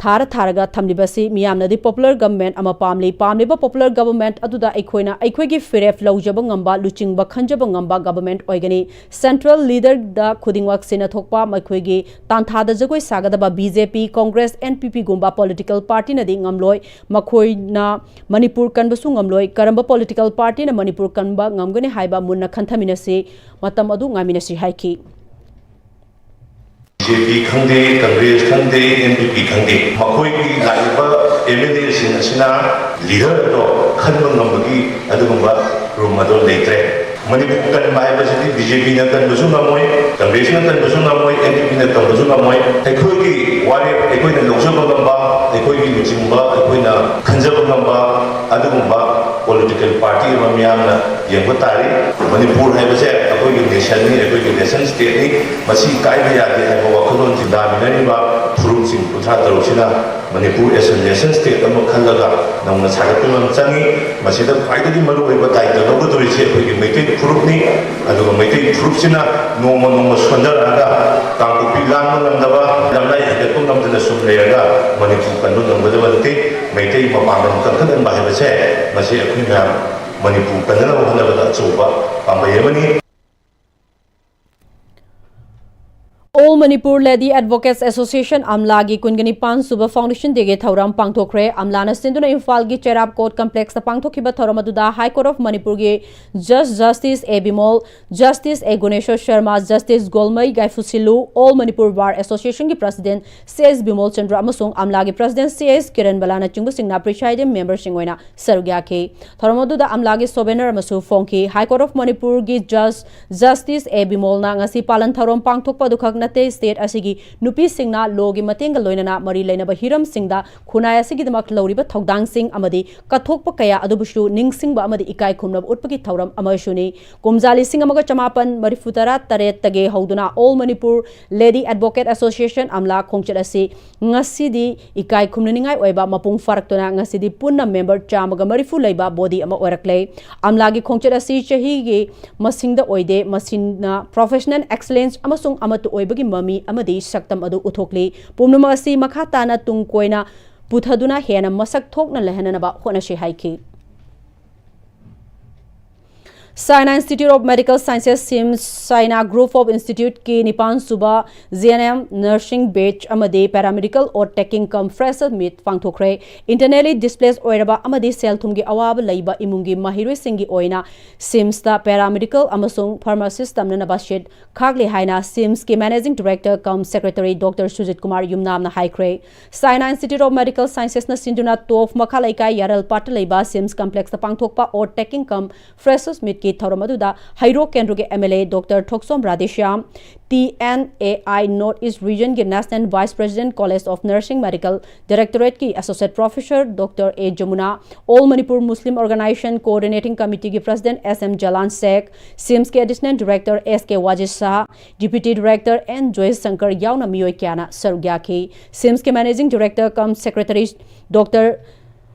ꯊꯥꯔ ꯊꯥꯔꯒ ꯊꯝꯂꯤꯕꯁꯤ ꯃꯤꯌꯥꯝꯅꯗꯤ ꯄꯣꯄꯨꯂꯔ ꯒꯚꯔꯟꯃꯦꯟꯠ ꯑꯃ ꯄꯥꯝꯂꯤ꯫ ꯄꯥꯝꯂꯤꯕ ꯄꯣꯄꯨꯂꯔ ꯒꯚꯔꯟꯃꯦꯟꯠ ꯑꯗꯨꯗ ꯑꯩꯈꯣꯏꯅ ꯑꯩꯈꯣꯏꯒꯤ ꯐꯤꯔꯦꯞ ꯂꯧꯖꯕ ꯉꯝꯕ, ꯂꯨꯆꯤꯡꯕ ꯈꯟꯖꯕ ꯉꯝꯕ ꯒꯚꯔꯟꯃꯦꯟꯠ ꯑꯣꯏꯒꯅꯤ꯫ ꯁꯦꯟꯇ꯭ꯔꯦꯜ ꯂꯤꯗꯔꯗ ꯈꯨꯗꯤꯡꯃꯛ ꯁꯤꯟꯅꯊꯣꯛꯄ, ꯃꯈꯣꯏꯒꯤ ꯇꯥꯟꯊꯥꯗ ꯖꯒꯣꯏ ꯁꯥꯒꯗꯕ B J P, Congress, N P P ꯒꯨꯝꯕ ꯄꯣꯂꯤꯇꯤꯀꯦꯜ ꯄꯥꯔꯇꯤꯅꯗꯤ ꯉꯝꯂꯣꯏ꯫ ꯃꯈꯣꯏꯅ ꯃꯅꯤꯄꯨꯔ ꯀꯟꯕꯁꯨ ꯉꯝꯂꯣꯏ꯫ ꯀꯔꯝꯕ ꯄꯣꯂꯤꯇꯤꯀꯦꯜ ꯄꯥꯔꯇꯤꯅ ꯃꯅꯤꯄꯨꯔ ꯀꯟꯕ ꯉꯝꯒꯅꯤ ꯍꯥꯏꯕ ꯃꯨꯟꯅ ꯈꯟꯊꯃꯤꯟꯅꯁꯤ꯫ ꯃꯇꯝ ꯑꯗꯨ ꯉꯥꯏꯃꯤꯟꯅꯁꯤ ꯍꯥꯏꯈꯤ꯫ B J P ꯈꯪꯗꯦ, ꯀꯪꯒ꯭ꯔꯦꯁ ꯈꯪꯗꯦ, N P P ꯈꯪꯗꯦ, ꯃꯈꯣꯏꯒꯤ ꯂꯥꯛꯂꯤꯕ M L Aꯁꯤꯡ ꯑꯁꯤꯅ ꯂꯤꯗꯔ ꯑꯗꯣ ꯈꯟꯕ ꯉꯝꯕꯒꯤ ꯑꯗꯨꯒꯨꯝꯕ ꯔꯨꯝ ꯑꯗꯣ ꯂꯩꯇ꯭ꯔꯦ꯫ ꯃꯅꯤꯄꯨꯔ ꯀꯟꯕ ꯍꯥꯏꯕꯁꯤꯗꯤ B J Pꯅ ꯀꯟꯕꯁꯨ ꯉꯝꯃꯣꯏ, ꯀꯪꯒ꯭ꯔꯦꯁꯅ ꯀꯟꯕꯁꯨ ꯉꯝꯃꯣꯏ, N P Pꯅ ꯀꯟꯕꯁꯨ ꯉꯝꯃꯣꯏ꯫ ꯑꯩꯈꯣꯏꯒꯤ ꯋꯥꯔꯦꯞ ꯑꯩꯈꯣꯏꯅ ꯂꯧꯖꯕ ꯉꯝꯕ, ꯑꯩꯈꯣꯏꯒꯤ ꯂꯨꯆꯤꯡꯕ ꯑꯩꯈꯣꯏꯅ ꯈꯟꯖꯕ ꯉꯝꯕ ꯑꯗꯨꯒꯨꯝꯕ ꯄꯣꯂꯤꯇꯤꯀꯦꯜ ꯄꯥꯔꯇꯤ ꯑꯃ ꯃꯤꯌꯥꯝꯅ ꯌꯦꯡꯕ ꯇꯥꯔꯤ꯫ ꯃꯅꯤꯄꯨꯔ ꯍꯥꯏꯕꯁꯦ ꯑꯩꯈꯣꯏꯒꯤ ꯅꯦꯁꯟꯅꯤ, ꯑꯩꯈꯣꯏꯒꯤ ꯅꯦꯁꯟ ꯁ꯭ꯇꯦꯠꯅꯤ, ꯃꯁꯤ ꯀꯥꯏꯕ ꯌꯥꯗꯦ ꯍꯥꯏꯕ ꯋꯥꯈꯜꯂꯣꯟ ꯆꯤꯟꯗꯥꯃꯤꯟꯅꯔꯤꯕ ꯐꯨꯔꯨꯞ ꯂꯤꯁꯤꯡ ꯀꯨꯟꯊ꯭ꯔꯥ ꯇꯔꯨꯛꯁꯤꯅ Manipur as a nation state ꯑꯃ ꯈꯜꯂꯒ ꯅꯧꯅ ꯁꯥꯒꯠꯄ ꯑꯃ ꯆꯪꯉꯤ꯫ ꯃꯁꯤꯗ ꯈ꯭ꯋꯥꯏꯗꯒꯤ ꯃꯔꯨꯑꯣꯏꯕ ꯗꯥꯏꯇ ꯂꯧꯒꯗꯧꯔꯤꯁꯦ ꯑꯩꯈꯣꯏꯒꯤ ꯃꯩꯇꯩ ꯐꯨꯔꯨꯞꯅꯤ꯫ ꯑꯗꯨꯒ ꯃꯩꯇꯩ ꯐꯨꯔꯨꯞꯁꯤꯅ ꯅꯣꯡꯃ ꯅꯣꯡꯃ ꯁꯣꯟꯊꯔꯛꯑꯒ ꯀꯥꯡꯄꯣꯛꯄꯤ ꯂꯥꯟꯕ ꯉꯝꯗꯕ, ꯂꯝꯂꯥꯏ ꯍꯦꯟꯒꯠꯄ ꯉꯝꯗꯅ ꯁꯨꯝ ꯂꯩꯔꯒ ꯃꯅꯤꯄꯨꯔ ꯀꯟꯕ ꯉꯝꯒꯗꯕ ꯅꯠꯇꯦ꯫ ꯃꯩꯇꯩ ꯃꯄꯥꯡꯒꯜ ꯀꯟꯈꯠꯍꯟꯕ ꯍꯥꯏꯕꯁꯦ ꯃꯁꯤ ꯑꯩꯈꯣꯏ ꯃꯌꯥꯝ ꯃꯅꯤꯄꯨꯔ ꯀꯟꯅꯅꯕ ꯍꯣꯠꯅꯕꯗ ꯑꯆꯧꯕ ꯄꯥꯝꯕꯩ ꯑꯃꯅꯤ꯫ All Manipur Lady Advocates Association, ꯑꯝꯂꯥꯒꯤ ꯀꯨꯟꯒ ꯅꯤꯄꯥꯟ ꯁꯨꯕ Foundation Day ꯒꯤ ꯊꯧꯔꯝ ꯄꯥꯡꯊꯣꯛꯈ꯭ꯔꯦ꯫ ꯑꯝꯂꯥꯅ ꯁꯤꯟꯗꯨꯅ ꯏꯝꯐꯥꯜꯒꯤ ꯆꯦꯔꯥꯞ Court Complex ꯇ ꯄꯥꯡꯊꯣꯛꯈꯤꯕ ꯊꯧꯔꯝ ꯑꯗꯨꯗ High Court of ꯃꯅꯤꯄꯨꯔꯒꯤ Judge Justice A Bimol, Justice A Guneshor Sharma, Justice Golmei ꯒꯥꯏꯐꯨꯁꯤꯂꯨ, All Manipur Bar Association ꯒꯤ President C S Bimol Chandra ꯑꯃꯁꯨꯡ ꯑꯝꯂꯥꯒꯤ President C S Kiran ꯕꯂꯥꯅꯆꯤꯡꯕꯁꯤꯡꯅ presiding member ꯁꯤꯡ ꯑꯣꯏꯅ ꯁꯔꯨꯛ ꯌꯥꯈꯤ꯫ ꯊꯧꯔꯝ ꯑꯗꯨꯗ ꯑꯝꯂꯥꯒꯤ souvenir ꯑꯃꯁꯨ ꯐꯣꯡꯈꯤ꯫ High Court of ꯃꯅꯤꯄꯨꯔꯒꯤ Judge Justice A ꯕꯤꯃꯣꯜꯅ ꯉꯁꯤ ꯄꯥꯂꯟ ꯊꯧꯔꯝ ꯄꯥꯡꯊꯣꯛꯄ ꯑꯗꯨꯈꯛ ꯅꯠꯇꯦ, state ꯑꯁꯤꯒꯤ ꯅꯨꯄꯤꯁꯤꯡꯅ law ꯒꯤ ꯃꯇꯦꯡꯒ ꯂꯣꯏꯅꯅ ꯃꯔꯤ ꯂꯩꯅꯕ ꯍꯤꯔꯝꯁꯤꯡꯗ ꯈꯨꯟꯅꯥꯏ ꯑꯁꯤꯒꯤꯗꯃꯛ ꯂꯧꯔꯤꯕ ꯊꯧꯗꯥꯡꯁꯤꯡ ꯑꯃꯗꯤ ꯀꯠꯊꯣꯛꯄ ꯀꯌꯥ ꯑꯗꯨꯕꯨꯁꯨ ꯅꯤꯡꯁꯤꯡꯕ ꯑꯃꯗꯤ ꯏꯀꯥꯏ ꯈꯨꯝꯅꯕ ꯎꯠꯄꯒꯤ ꯊꯧꯔꯝ ꯑꯃꯁꯨꯅꯤ꯫ ꯀꯨꯝꯖꯥ ꯂꯤꯁꯤꯡ ꯑꯃꯒ ꯆꯃꯥꯄꯟ ꯃꯔꯤꯐꯨ ꯇꯔꯥ ꯇꯔꯦꯠꯇꯒꯤ ꯍꯧꯗꯨꯅ All Manipur Lady Advocate Association ꯑꯝꯂꯥ ꯈꯣꯡꯆꯠ ꯑꯁꯤ ꯉꯁꯤꯗꯤ ꯏꯀꯥꯏ ꯈꯨꯝꯅꯅꯤꯡꯉꯥꯏ ꯑꯣꯏꯕ ꯃꯄꯨꯡ ꯐꯥꯔꯛꯇꯨꯅ ꯉꯁꯤꯗꯤ ꯄꯨꯟꯅ member ꯆꯥꯝꯃꯒ ꯃꯔꯤꯐꯨ ꯂꯩꯕ body ꯑꯃ ꯑꯣꯏꯔꯛꯂꯦ꯫ ꯑꯝꯂꯥꯒꯤ ꯈꯣꯡꯆꯠ ꯑꯁꯤ ꯆꯍꯤꯒꯤ ꯃꯁꯤꯡꯗ ꯑꯣꯏꯗꯦ, ꯃꯁꯤꯅ professional excellence ꯑꯃꯁꯨꯡ ꯑꯃꯠꯇ ꯑꯣꯏꯕꯒꯤ ꯃꯃꯤ ꯑꯃꯗꯤ ꯁꯛꯇꯝ ꯑꯗꯨ ꯎꯠꯊꯣꯛꯂꯤ꯫ ꯄꯨꯝꯅꯃꯛ ꯑꯁꯤ ꯃꯈꯥ ꯇꯥꯅ ꯇꯨꯡ ꯀꯣꯏꯅ ꯄꯨꯊꯗꯨꯅ ꯍꯦꯟꯅ ꯃꯁꯛ ꯊꯣꯛꯅ ꯂꯩꯍꯟꯅꯅꯕ ꯍꯣꯠꯅꯁꯤ ꯍꯥꯏꯈꯤ꯫ Saina Institute of Medical Sciences, SIMS, Saina Group of Institute ꯀꯤ ꯅꯤꯄꯥꯟ ꯁꯨꯕ G N M Nursing Batch ꯑꯃꯗꯤ Paramedical Oath Taking cum Freshers Meet ꯄꯥꯡꯊꯣꯛꯈ꯭ꯔꯦ꯫ Internally displaced ꯑꯣꯏꯔꯕ ꯑꯃꯗꯤ ꯁꯦꯜ ꯊꯨꯝꯒꯤ ꯑꯋꯥꯕ ꯂꯩꯕ ꯏꯃꯨꯡꯒꯤ ꯃꯍꯩꯔꯣꯏꯁꯤꯡꯒꯤ ꯑꯣꯏꯅ SIMS ꯇ Paramedical ꯑꯃꯁꯨꯡ Pharmacist ꯇꯝꯅꯅꯕ seat ꯈꯥꯛꯂꯤ ꯍꯥꯏꯅ SIMS ꯀꯤ Managing Director cum Secretary Doctor Sujit Kumar ꯌꯨꯝꯅꯥꯝꯅ ꯍꯥꯏꯈ꯭ꯔꯦ꯫ Saina Institute of Medical Sciences ꯅ ꯁꯤꯟꯗꯨꯅ ꯇꯣꯞ ꯃꯈꯥ ꯂꯩꯀꯥꯏ ꯌꯥꯔꯜꯄꯥꯠꯇ ꯂꯩꯕ SIMS Complex ꯇ ꯄꯥꯡꯊꯣꯛꯄ Oath Taking cum Freshers Meet ꯀꯤ ꯊꯧꯔꯝ ꯑꯗꯨꯗ ꯍꯩꯔꯣꯛ ꯀꯦꯟꯗ꯭ꯔꯒꯤ M L A Doctor Thokchom Radheshyam, T N A I North East Region ꯒꯤ National Vice President, College of Nursing Medical Directorate ꯀꯤ Associate Professor Doctor A Jamuna, All Manipur Muslim Organization Coordinating Committee ꯒꯤ President S M Jalan Sheikh, SIMS ꯀꯤ Additional Director S K Wajid Shah, Deputy Director N Joy Shankar ꯌꯥꯎꯅ ꯃꯤꯑꯣꯏ ꯀꯌꯥꯅ ꯁꯔꯨꯛ ꯌꯥꯈꯤ꯫ SIMS ꯀꯤ Managing Director cum Secretary Doctor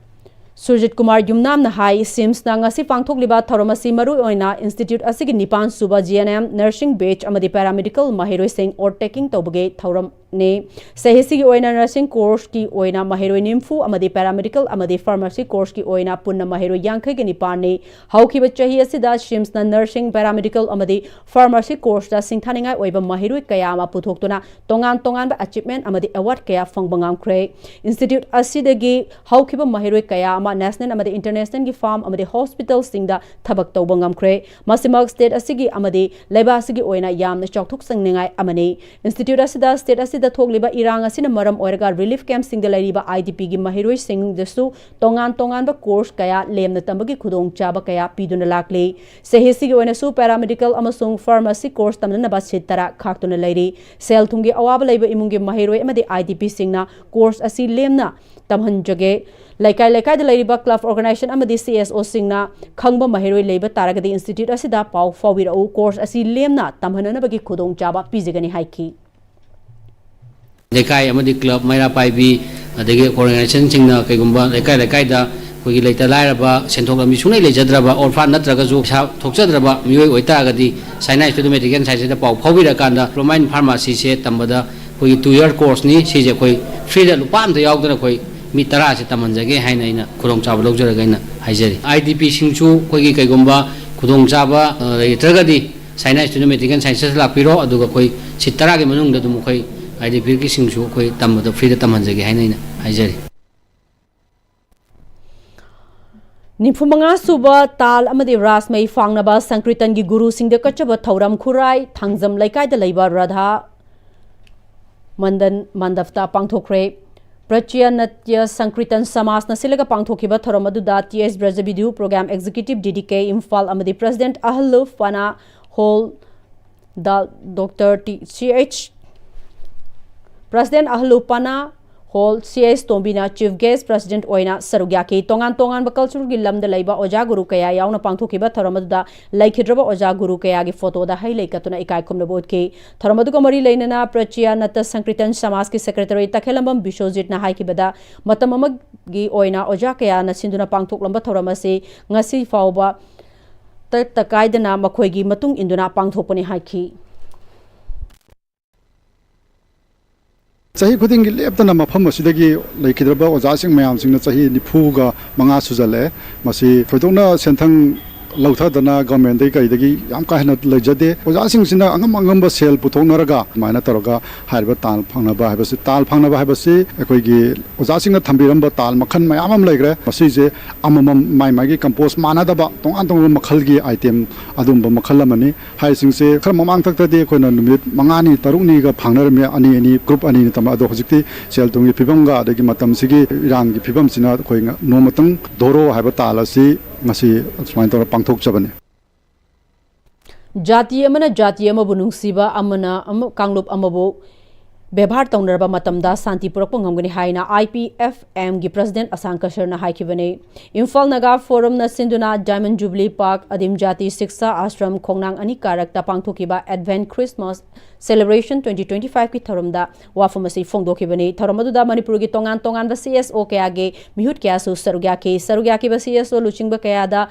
Surjit Kumar ꯌꯨꯝꯅꯥꯝꯅ ꯍꯥꯏ, SIMS ꯅ ꯉꯁꯤ ꯄꯥꯡꯊꯣꯛꯂꯤꯕ ꯊꯧꯔꯝ ꯑꯁꯤ ꯃꯔꯨꯑꯣꯏꯅ institute ꯑꯁꯤꯒꯤ ꯅꯤꯄꯥꯟ ꯁꯨꯕ G N M nursing batch ꯑꯃꯗꯤ paramedical ꯃꯍꯩꯔꯣꯏꯁꯤꯡ overtaking ꯇꯧꯕꯒꯤ ꯊꯧꯔꯝꯅꯤ꯫ ꯆꯍꯤꯁꯤꯒꯤ ꯑꯣꯏꯅ nursing course ꯀꯤ ꯑꯣꯏꯅ ꯃꯍꯩꯔꯣꯏ ꯅꯤꯐꯨ ꯑꯃꯗꯤ paramedical ꯑꯃꯗꯤ pharmacy course ꯀꯤ ꯑꯣꯏꯅ ꯄꯨꯟꯅ ꯃꯍꯩꯔꯣꯏ ꯌꯥꯡꯈꯩꯒ ꯅꯤꯄꯥꯟꯅꯤ꯫ ꯍꯧꯈꯤꯕ ꯆꯍꯤ ꯑꯁꯤꯗ SIMS ꯅ nursing, paramedical ꯑꯃꯗꯤ pharmacy course ꯇ ꯁꯤꯡꯊꯥꯅꯤꯡꯉꯥꯏ ꯑꯣꯏꯕ ꯃꯍꯩꯔꯣꯏ ꯀꯌꯥ ꯑꯃ ꯄꯨꯊꯣꯛꯇꯨꯅ ꯇꯣꯉꯥꯟ ꯇꯣꯉꯥꯟꯕ achievement ꯑꯃꯗꯤ award ꯀꯌꯥ ꯐꯪꯕ ꯉꯝꯈ꯭ꯔꯦ꯫ Institute ꯑꯁꯤꯗꯒꯤ ꯍꯧꯈꯤꯕ ꯃꯍꯩꯔꯣꯏ ꯀꯌꯥ ꯑꯃ national ꯑꯃꯗꯤ international ꯒꯤ firm ꯑꯃꯗꯤ hospital ꯁꯤꯡꯗ ꯊꯕꯛ ꯇꯧꯕ ꯉꯝꯈ꯭ꯔꯦ꯫ ꯃꯁꯤꯃꯛ state ꯑꯁꯤꯒꯤ ꯑꯃꯗꯤ ꯂꯩꯕꯥꯛ ꯑꯁꯤꯒꯤ ꯑꯣꯏꯅ ꯌꯥꯝꯅ ꯆꯥꯎꯊꯣꯛꯆꯅꯤꯡꯉꯥꯏ ꯑꯃꯅꯤ꯫ Institute ꯑꯁꯤꯗ state ꯑꯁꯤꯗ ꯊꯣꯛꯂꯤꯕ ꯏꯔꯥꯡ ꯑꯁꯤꯅ ꯃꯔꯝ ꯑꯣꯏꯔꯒ relief camp ꯁꯤꯡꯗ ꯂꯩꯔꯤꯕ I D P ꯒꯤ ꯃꯍꯩꯔꯣꯏꯁꯤꯡꯗꯁꯨ ꯇꯣꯉꯥꯟ ꯇꯣꯉꯥꯟꯕ course ꯀꯌꯥ ꯂꯦꯝꯅ ꯇꯝꯕꯒꯤ ꯈꯨꯗꯣꯡꯆꯥꯕ ꯀꯌꯥ ꯄꯤꯗꯨꯅ ꯂꯥꯛꯂꯤ꯫ ꯆꯍꯤꯁꯤꯒꯤ ꯑꯣꯏꯅꯁꯨ paramedical ꯑꯃꯁꯨꯡ pharmacy course ꯇꯝꯅꯅꯕ seat ꯇꯔꯥ ꯈꯥꯛꯇꯨꯅ ꯂꯩꯔꯤ꯫ ꯁꯦꯜ ꯊꯨꯝꯒꯤ ꯑꯋꯥꯕ ꯂꯩꯕ ꯏꯃꯨꯡꯒꯤ ꯃꯍꯩꯔꯣꯏ ꯑꯃꯗꯤ I D P ꯁꯤꯡꯅ course ꯑꯁꯤ ꯂꯦꯝꯅ ꯇꯝꯍꯟꯖꯒꯦ꯫ ꯂꯩꯀꯥꯏ ꯂꯩꯀꯥꯏꯗ ꯂꯩꯔꯤꯕ club organization ꯑꯃꯗꯤ C S O ꯁꯤꯡꯅ ꯈꯪꯕ ꯃꯍꯩꯔꯣꯏ ꯂꯩꯕ ꯇꯥꯔꯒꯗꯤ institute ꯑꯁꯤꯗ ꯄꯥꯎ ꯐꯥꯎꯕꯤꯔꯛꯎ꯫ Course ꯑꯁꯤ ꯂꯦꯝꯅ ꯇꯝꯍꯟꯅꯅꯕꯒꯤ ꯈꯨꯗꯣꯡꯆꯥꯕ ꯄꯤꯖꯒꯅꯤ ꯍꯥꯏꯈꯤ꯫ ꯂꯩꯀꯥꯏ ꯑꯃꯗꯤ club ꯃꯩꯔꯥ ꯄꯥꯏꯕꯤ, ꯑꯗꯒꯤ organization ꯁꯤꯡꯅ ꯀꯩꯒꯨꯝꯕ ꯂꯩꯀꯥꯏ ꯂꯩꯀꯥꯏꯗ ꯑꯩꯈꯣꯏꯒꯤ ꯂꯩꯇ ꯂꯥꯏꯔꯕ, ꯁꯦꯟꯊꯣꯛ ꯂꯝꯕꯤ ꯁꯨꯡꯂꯩ ꯂꯩꯖꯗ꯭ꯔꯕ, orphan ꯅꯠꯇ꯭ꯔꯒꯁꯨ ꯄꯩꯁꯥ ꯊꯣꯛꯆꯗ꯭ꯔꯕ ꯃꯤꯑꯣꯏ ꯑꯣꯏꯇꯥꯔꯒꯗꯤ, Sinai Institute of Medical Sciences ꯇ ꯄꯥꯎ ꯐꯥꯎꯕꯤꯔꯀꯥꯟꯗ Diploma in Pharmacy ꯁꯦ ꯇꯝꯕꯗ ꯑꯩꯈꯣꯏꯒꯤ two year course ꯅꯤ꯫ ꯁꯤꯁꯦ ꯑꯩꯈꯣꯏ free ꯗ, ꯂꯨꯄꯥ ꯑꯝꯇ ꯌꯥꯎꯗꯅ ꯑꯩꯈꯣꯏ ꯃꯤ ꯇꯔꯥꯁꯦ ꯇꯝꯍꯟꯖꯒꯦ ꯍꯥꯏꯅ ꯑꯩꯅ ꯈꯨꯗꯣꯡꯆꯥꯕ ꯂꯧꯖꯔꯒ ꯑꯩꯅ ꯍꯥꯏꯖꯔꯤ꯫ I D P ꯁꯤꯡꯁꯨ ꯑꯩꯈꯣꯏꯒꯤ ꯀꯩꯒꯨꯝꯕ ꯈꯨꯗꯣꯡꯆꯥꯕ, ꯑ, ꯂꯩꯇ꯭ꯔꯒꯗꯤ Sinai Institute of Medical Sciences ꯂꯥꯛꯄꯤꯔꯣ, ꯑꯗꯨꯒ ꯑꯩꯈꯣꯏ seat ꯇꯔꯥꯒꯤ ꯃꯅꯨꯡꯗ ꯑꯗꯨꯝ ꯑꯩꯈꯣꯏ I D P ꯒꯤꯁꯤꯡꯁꯨ ꯑꯩꯈꯣꯏ ꯇꯝꯕꯗ free ꯗ ꯇꯝꯍꯟꯖꯒꯦ ꯍꯥꯏꯅ ꯑꯩꯅ ꯍꯥꯏꯖꯔꯤ꯫ ꯅꯤꯐꯨ ꯃꯉꯥ ꯁꯨꯕ ꯇꯥꯜ ꯑꯃꯗꯤ ꯔꯥꯁ ꯃꯩ ꯐꯥꯡꯅꯕ ꯁꯪꯀ꯭ꯔꯤꯇꯟꯒꯤ ꯒꯨꯔꯨꯁꯤꯡꯗ ꯀꯠꯆꯕ ꯊꯧꯔꯝ ꯈꯨꯔꯥꯏ ꯊꯥꯡꯖꯝ ꯂꯩꯀꯥꯏꯗ ꯂꯩꯕ ꯔꯥꯙꯥ ꯃꯟꯗꯟ ꯃꯟꯗꯞꯇ ꯄꯥꯡꯊꯣꯛꯈ꯭ꯔꯦ꯫ ꯄ꯭ꯔꯆꯌ ꯅꯠꯌ ꯁꯪꯀ꯭ꯔꯤꯇꯟ ꯁꯃꯥꯖꯅ ꯁꯤꯜꯂꯒ ꯄꯥꯡꯊꯣꯛꯈꯤꯕ ꯊꯧꯔꯝ ꯑꯗꯨꯗ T S Brajabidhu, programme executive D D K Imphal ꯑꯃꯗꯤ ꯄ꯭ꯔꯁꯤꯗꯦꯟꯠ ꯑꯍꯜꯂꯨ ꯄꯅꯥ ꯍꯣꯜ ꯗ doctor T C H president ꯑꯍꯜꯂꯨ ꯄꯅꯥ ꯍꯣꯜ ꯁꯤ ꯑꯩꯆ ꯇꯣꯝꯕꯤꯅ ꯆꯤꯐ ꯒꯦꯁ ꯄ꯭ꯔꯁꯤꯗꯦꯟꯠ ꯑꯣꯏꯅ ꯁꯔꯨꯛ ꯌꯥꯈꯤ꯫ ꯇꯣꯉꯥꯟ ꯇꯣꯉꯥꯟꯕ ꯀꯜꯆꯔꯒꯤ ꯂꯝꯗ ꯂꯩꯕ ꯑꯣꯖꯥ ꯒꯨꯔꯨ ꯀꯌꯥ ꯌꯥꯎꯅ ꯄꯥꯡꯊꯣꯛꯈꯤꯕ ꯊꯧꯔꯝ ꯑꯗꯨꯗ ꯂꯩꯈꯤꯗ꯭ꯔꯕ ꯑꯣꯖꯥ ꯒꯨꯔꯨ ꯀꯌꯥꯒꯤ ꯐꯣꯇꯣꯗ ꯍꯩ ꯂꯩ ꯀꯠꯇꯨꯅ ꯏꯀꯥꯏ ꯈꯨꯝꯅꯕ ꯎꯠꯈꯤ꯫ ꯊꯧꯔꯝ ꯑꯗꯨꯒ ꯃꯔꯤ ꯂꯩꯅꯅ ꯄ꯭ꯔꯆꯌ ꯅꯠꯇ ꯁꯪꯀ꯭ꯔꯤꯇꯟ ꯁꯃꯥꯖꯀꯤ ꯁꯦꯀ꯭ꯔꯦꯇꯔꯤ ꯇꯈꯦꯂꯝꯕꯝ ꯕꯤꯁ꯭ꯋꯖꯤꯠꯅ ꯍꯥꯏꯈꯤꯕꯗ, ꯃꯇꯝ ꯑꯃꯒꯤ ꯑꯣꯏꯅ ꯑꯣꯖꯥ ꯀꯌꯥꯅ ꯁꯤꯟꯗꯨꯅ ꯄꯥꯡꯊꯣꯛꯂꯝꯕ ꯊꯧꯔꯝ ꯑꯁꯤ ꯉꯁꯤ ꯐꯥꯎꯕ ꯇꯠꯇ ꯀꯥꯏꯗꯅ ꯃꯈꯣꯏꯒꯤ ꯃꯇꯨꯡ ꯏꯟꯗꯨꯅ ꯄꯥꯡꯊꯣꯛꯄꯅꯤ ꯍꯥꯏꯈꯤ꯫ ꯆꯍꯤ ꯈꯨꯗꯤꯡꯒꯤ ꯂꯦꯞꯇꯅ ꯃꯐꯝ ꯑꯁꯤꯗꯒꯤ ꯂꯩꯈꯤꯗ꯭ꯔꯕ ꯑꯣꯖꯥꯁꯤꯡ ꯃꯌꯥꯝꯁꯤꯡꯅ ꯆꯍꯤ ꯅꯤꯐꯨꯒ ꯃꯉꯥ ꯁꯨꯖꯜꯂꯛꯑꯦ꯫ ꯃꯁꯤ ꯊꯣꯏꯗꯣꯛꯅ ꯁꯦꯟꯊꯪ ꯂꯧꯊꯗꯅ ꯒꯚꯔꯟꯃꯦꯟꯠꯇꯒꯤ ꯀꯩꯗꯒꯤ ꯌꯥꯝ ꯀꯥ ꯍꯦꯟꯅ ꯂꯩꯖꯗꯦ꯫ ꯑꯣꯖꯥꯁꯤꯡꯁꯤꯅ ꯑꯉꯝ ꯑꯉꯝꯕ ꯁꯦꯜ ꯄꯨꯊꯣꯛꯅꯔꯒ ꯑꯗꯨꯃꯥꯏꯅ ꯇꯧꯔꯒ ꯍꯥꯏꯔꯤꯕ ꯇꯥꯜ ꯐꯪꯅꯕ ꯍꯥꯏꯕꯁꯤ, ꯇꯥꯜ ꯐꯪꯅꯕ ꯍꯥꯏꯕꯁꯤ ꯑꯩꯈꯣꯏꯒꯤ ꯑꯣꯖꯥꯁꯤꯡꯅ ꯊꯝꯕꯤꯔꯝꯕ ꯇꯥꯜ ꯃꯈꯜ ꯃꯌꯥꯝ ꯑꯃ ꯂꯩꯈ꯭ꯔꯦ꯫ ꯃꯁꯤꯁꯦ ꯑꯃꯃꯝ ꯃꯥꯏ ꯃꯥꯏꯒꯤ ꯀꯝꯄꯣꯁ ꯃꯥꯟꯅꯗꯕ ꯇꯣꯉꯥꯟ ꯇꯣꯉꯥꯟꯕ ꯃꯈꯜꯒꯤ ꯑꯥꯏꯇꯦꯝ ꯑꯗꯨꯝꯕ ꯃꯈꯜ ꯑꯃꯅꯤ꯫ ꯍꯥꯏꯔꯤꯁꯤꯡꯁꯦ ꯈꯔ ꯃꯃꯥꯡ ꯊꯛꯇꯗꯤ ꯑꯩꯈꯣꯏꯅ ꯅꯨꯃꯤꯠ ꯃꯉꯥꯅꯤ ꯇꯔꯨꯛꯅꯤꯒ ꯐꯪꯅꯔꯝꯃꯤ, ꯑꯅꯤ ꯑꯅꯤ, ꯒ꯭ꯔꯨꯞ ꯑꯅꯤꯅꯤ ꯇꯝꯕ꯫ ꯑꯗꯣ ꯍꯧꯖꯤꯛꯇꯤ ꯁꯦꯜ ꯊꯨꯝꯒꯤ ꯐꯤꯕꯝꯒ ꯑꯗꯒꯤ ꯃꯇꯝꯁꯤꯒꯤ ꯏꯔꯥꯡꯒꯤ ꯐꯤꯕꯝꯁꯤꯅ ꯑꯩꯈꯣꯏ ꯉ-, ꯅꯣꯡꯃꯇꯪ ꯙꯣꯔꯣ ꯍꯥꯏꯕ ꯇꯥꯜ ꯑꯁꯤ ꯉꯁꯤ ꯑꯁꯨꯃꯥꯏꯅ ꯇꯧꯔ ꯄꯥꯡꯊꯣꯛꯆꯕꯅꯤ꯫ ꯖꯥꯇꯤ ꯑꯃꯅ ꯖꯥꯇꯤ ꯑꯃꯕꯨ ꯅꯨꯡꯁꯤꯕ, ꯑꯃꯅ ꯑꯃ, ꯀꯥꯡꯂꯨꯞ ꯑꯃꯕꯨ ꯕꯦꯕꯥꯔ ꯇꯧꯅꯔꯕ ꯃꯇꯝꯗ ꯁꯥꯟꯇꯤ ꯄꯨꯔꯛꯄ ꯉꯝꯒꯅꯤ ꯍꯥꯏꯅ ꯑꯥꯏ ꯄꯤ ꯑꯦꯐ ꯑꯦꯝꯒꯤ ꯄ꯭ꯔꯁꯤꯗꯦꯟꯠ ꯑꯁꯥꯡ ꯀꯁꯔꯅ ꯍꯥꯏꯈꯤꯕꯅꯤ꯫ ꯏꯝꯐꯥꯜ ꯅꯥꯒꯥ ꯐꯣꯔꯝꯅ ꯁꯤꯟꯗꯨꯅ ꯗꯥꯏꯃꯟ ꯖꯨꯕꯤꯂꯤ ꯄꯥꯔꯛ, ꯑꯗꯤꯝ ꯖꯥꯇꯤ ꯁꯤꯛꯁꯥ ꯑꯥꯁ꯭ꯔꯝ, ꯈꯣꯡꯅꯥꯡ ꯑꯅꯤ ꯀꯥꯔꯛꯇ ꯄꯥꯡꯊꯣꯛꯈꯤꯕ ꯑꯦꯗꯚꯦꯟꯠ ꯈ꯭ꯔꯤꯁꯃꯥꯁ ꯁꯦꯂꯦꯕ꯭ꯔꯦꯁꯟ ꯇ꯭ꯋꯦꯟꯇꯤ ꯇ꯭ꯋꯦꯟꯇꯤ ꯐꯥꯏꯚꯀꯤ ꯊꯧꯔꯝꯗ ꯋꯥꯐꯝ ꯑꯁꯤ ꯐꯣꯡꯗꯣꯛꯈꯤꯕꯅꯤ꯫ ꯊꯧꯔꯝ ꯑꯗꯨꯗ ꯃꯅꯤꯄꯨꯔꯒꯤ ꯇꯣꯉꯥꯟ ꯇꯣꯉꯥꯟꯕ ꯁꯤ ꯑꯦꯁ ꯑꯣ ꯀꯌꯥꯒꯤ ꯃꯤꯍꯨꯠ ꯀꯌꯥꯁꯨ ꯁꯔꯨꯛ ꯌꯥꯈꯤ꯫ ꯁꯔꯨꯛ ꯌꯥꯈꯤꯕ ꯁꯤ ꯑꯦꯁ ꯑꯣ ꯂꯨꯆꯤꯡꯕ ꯀꯌꯥꯗ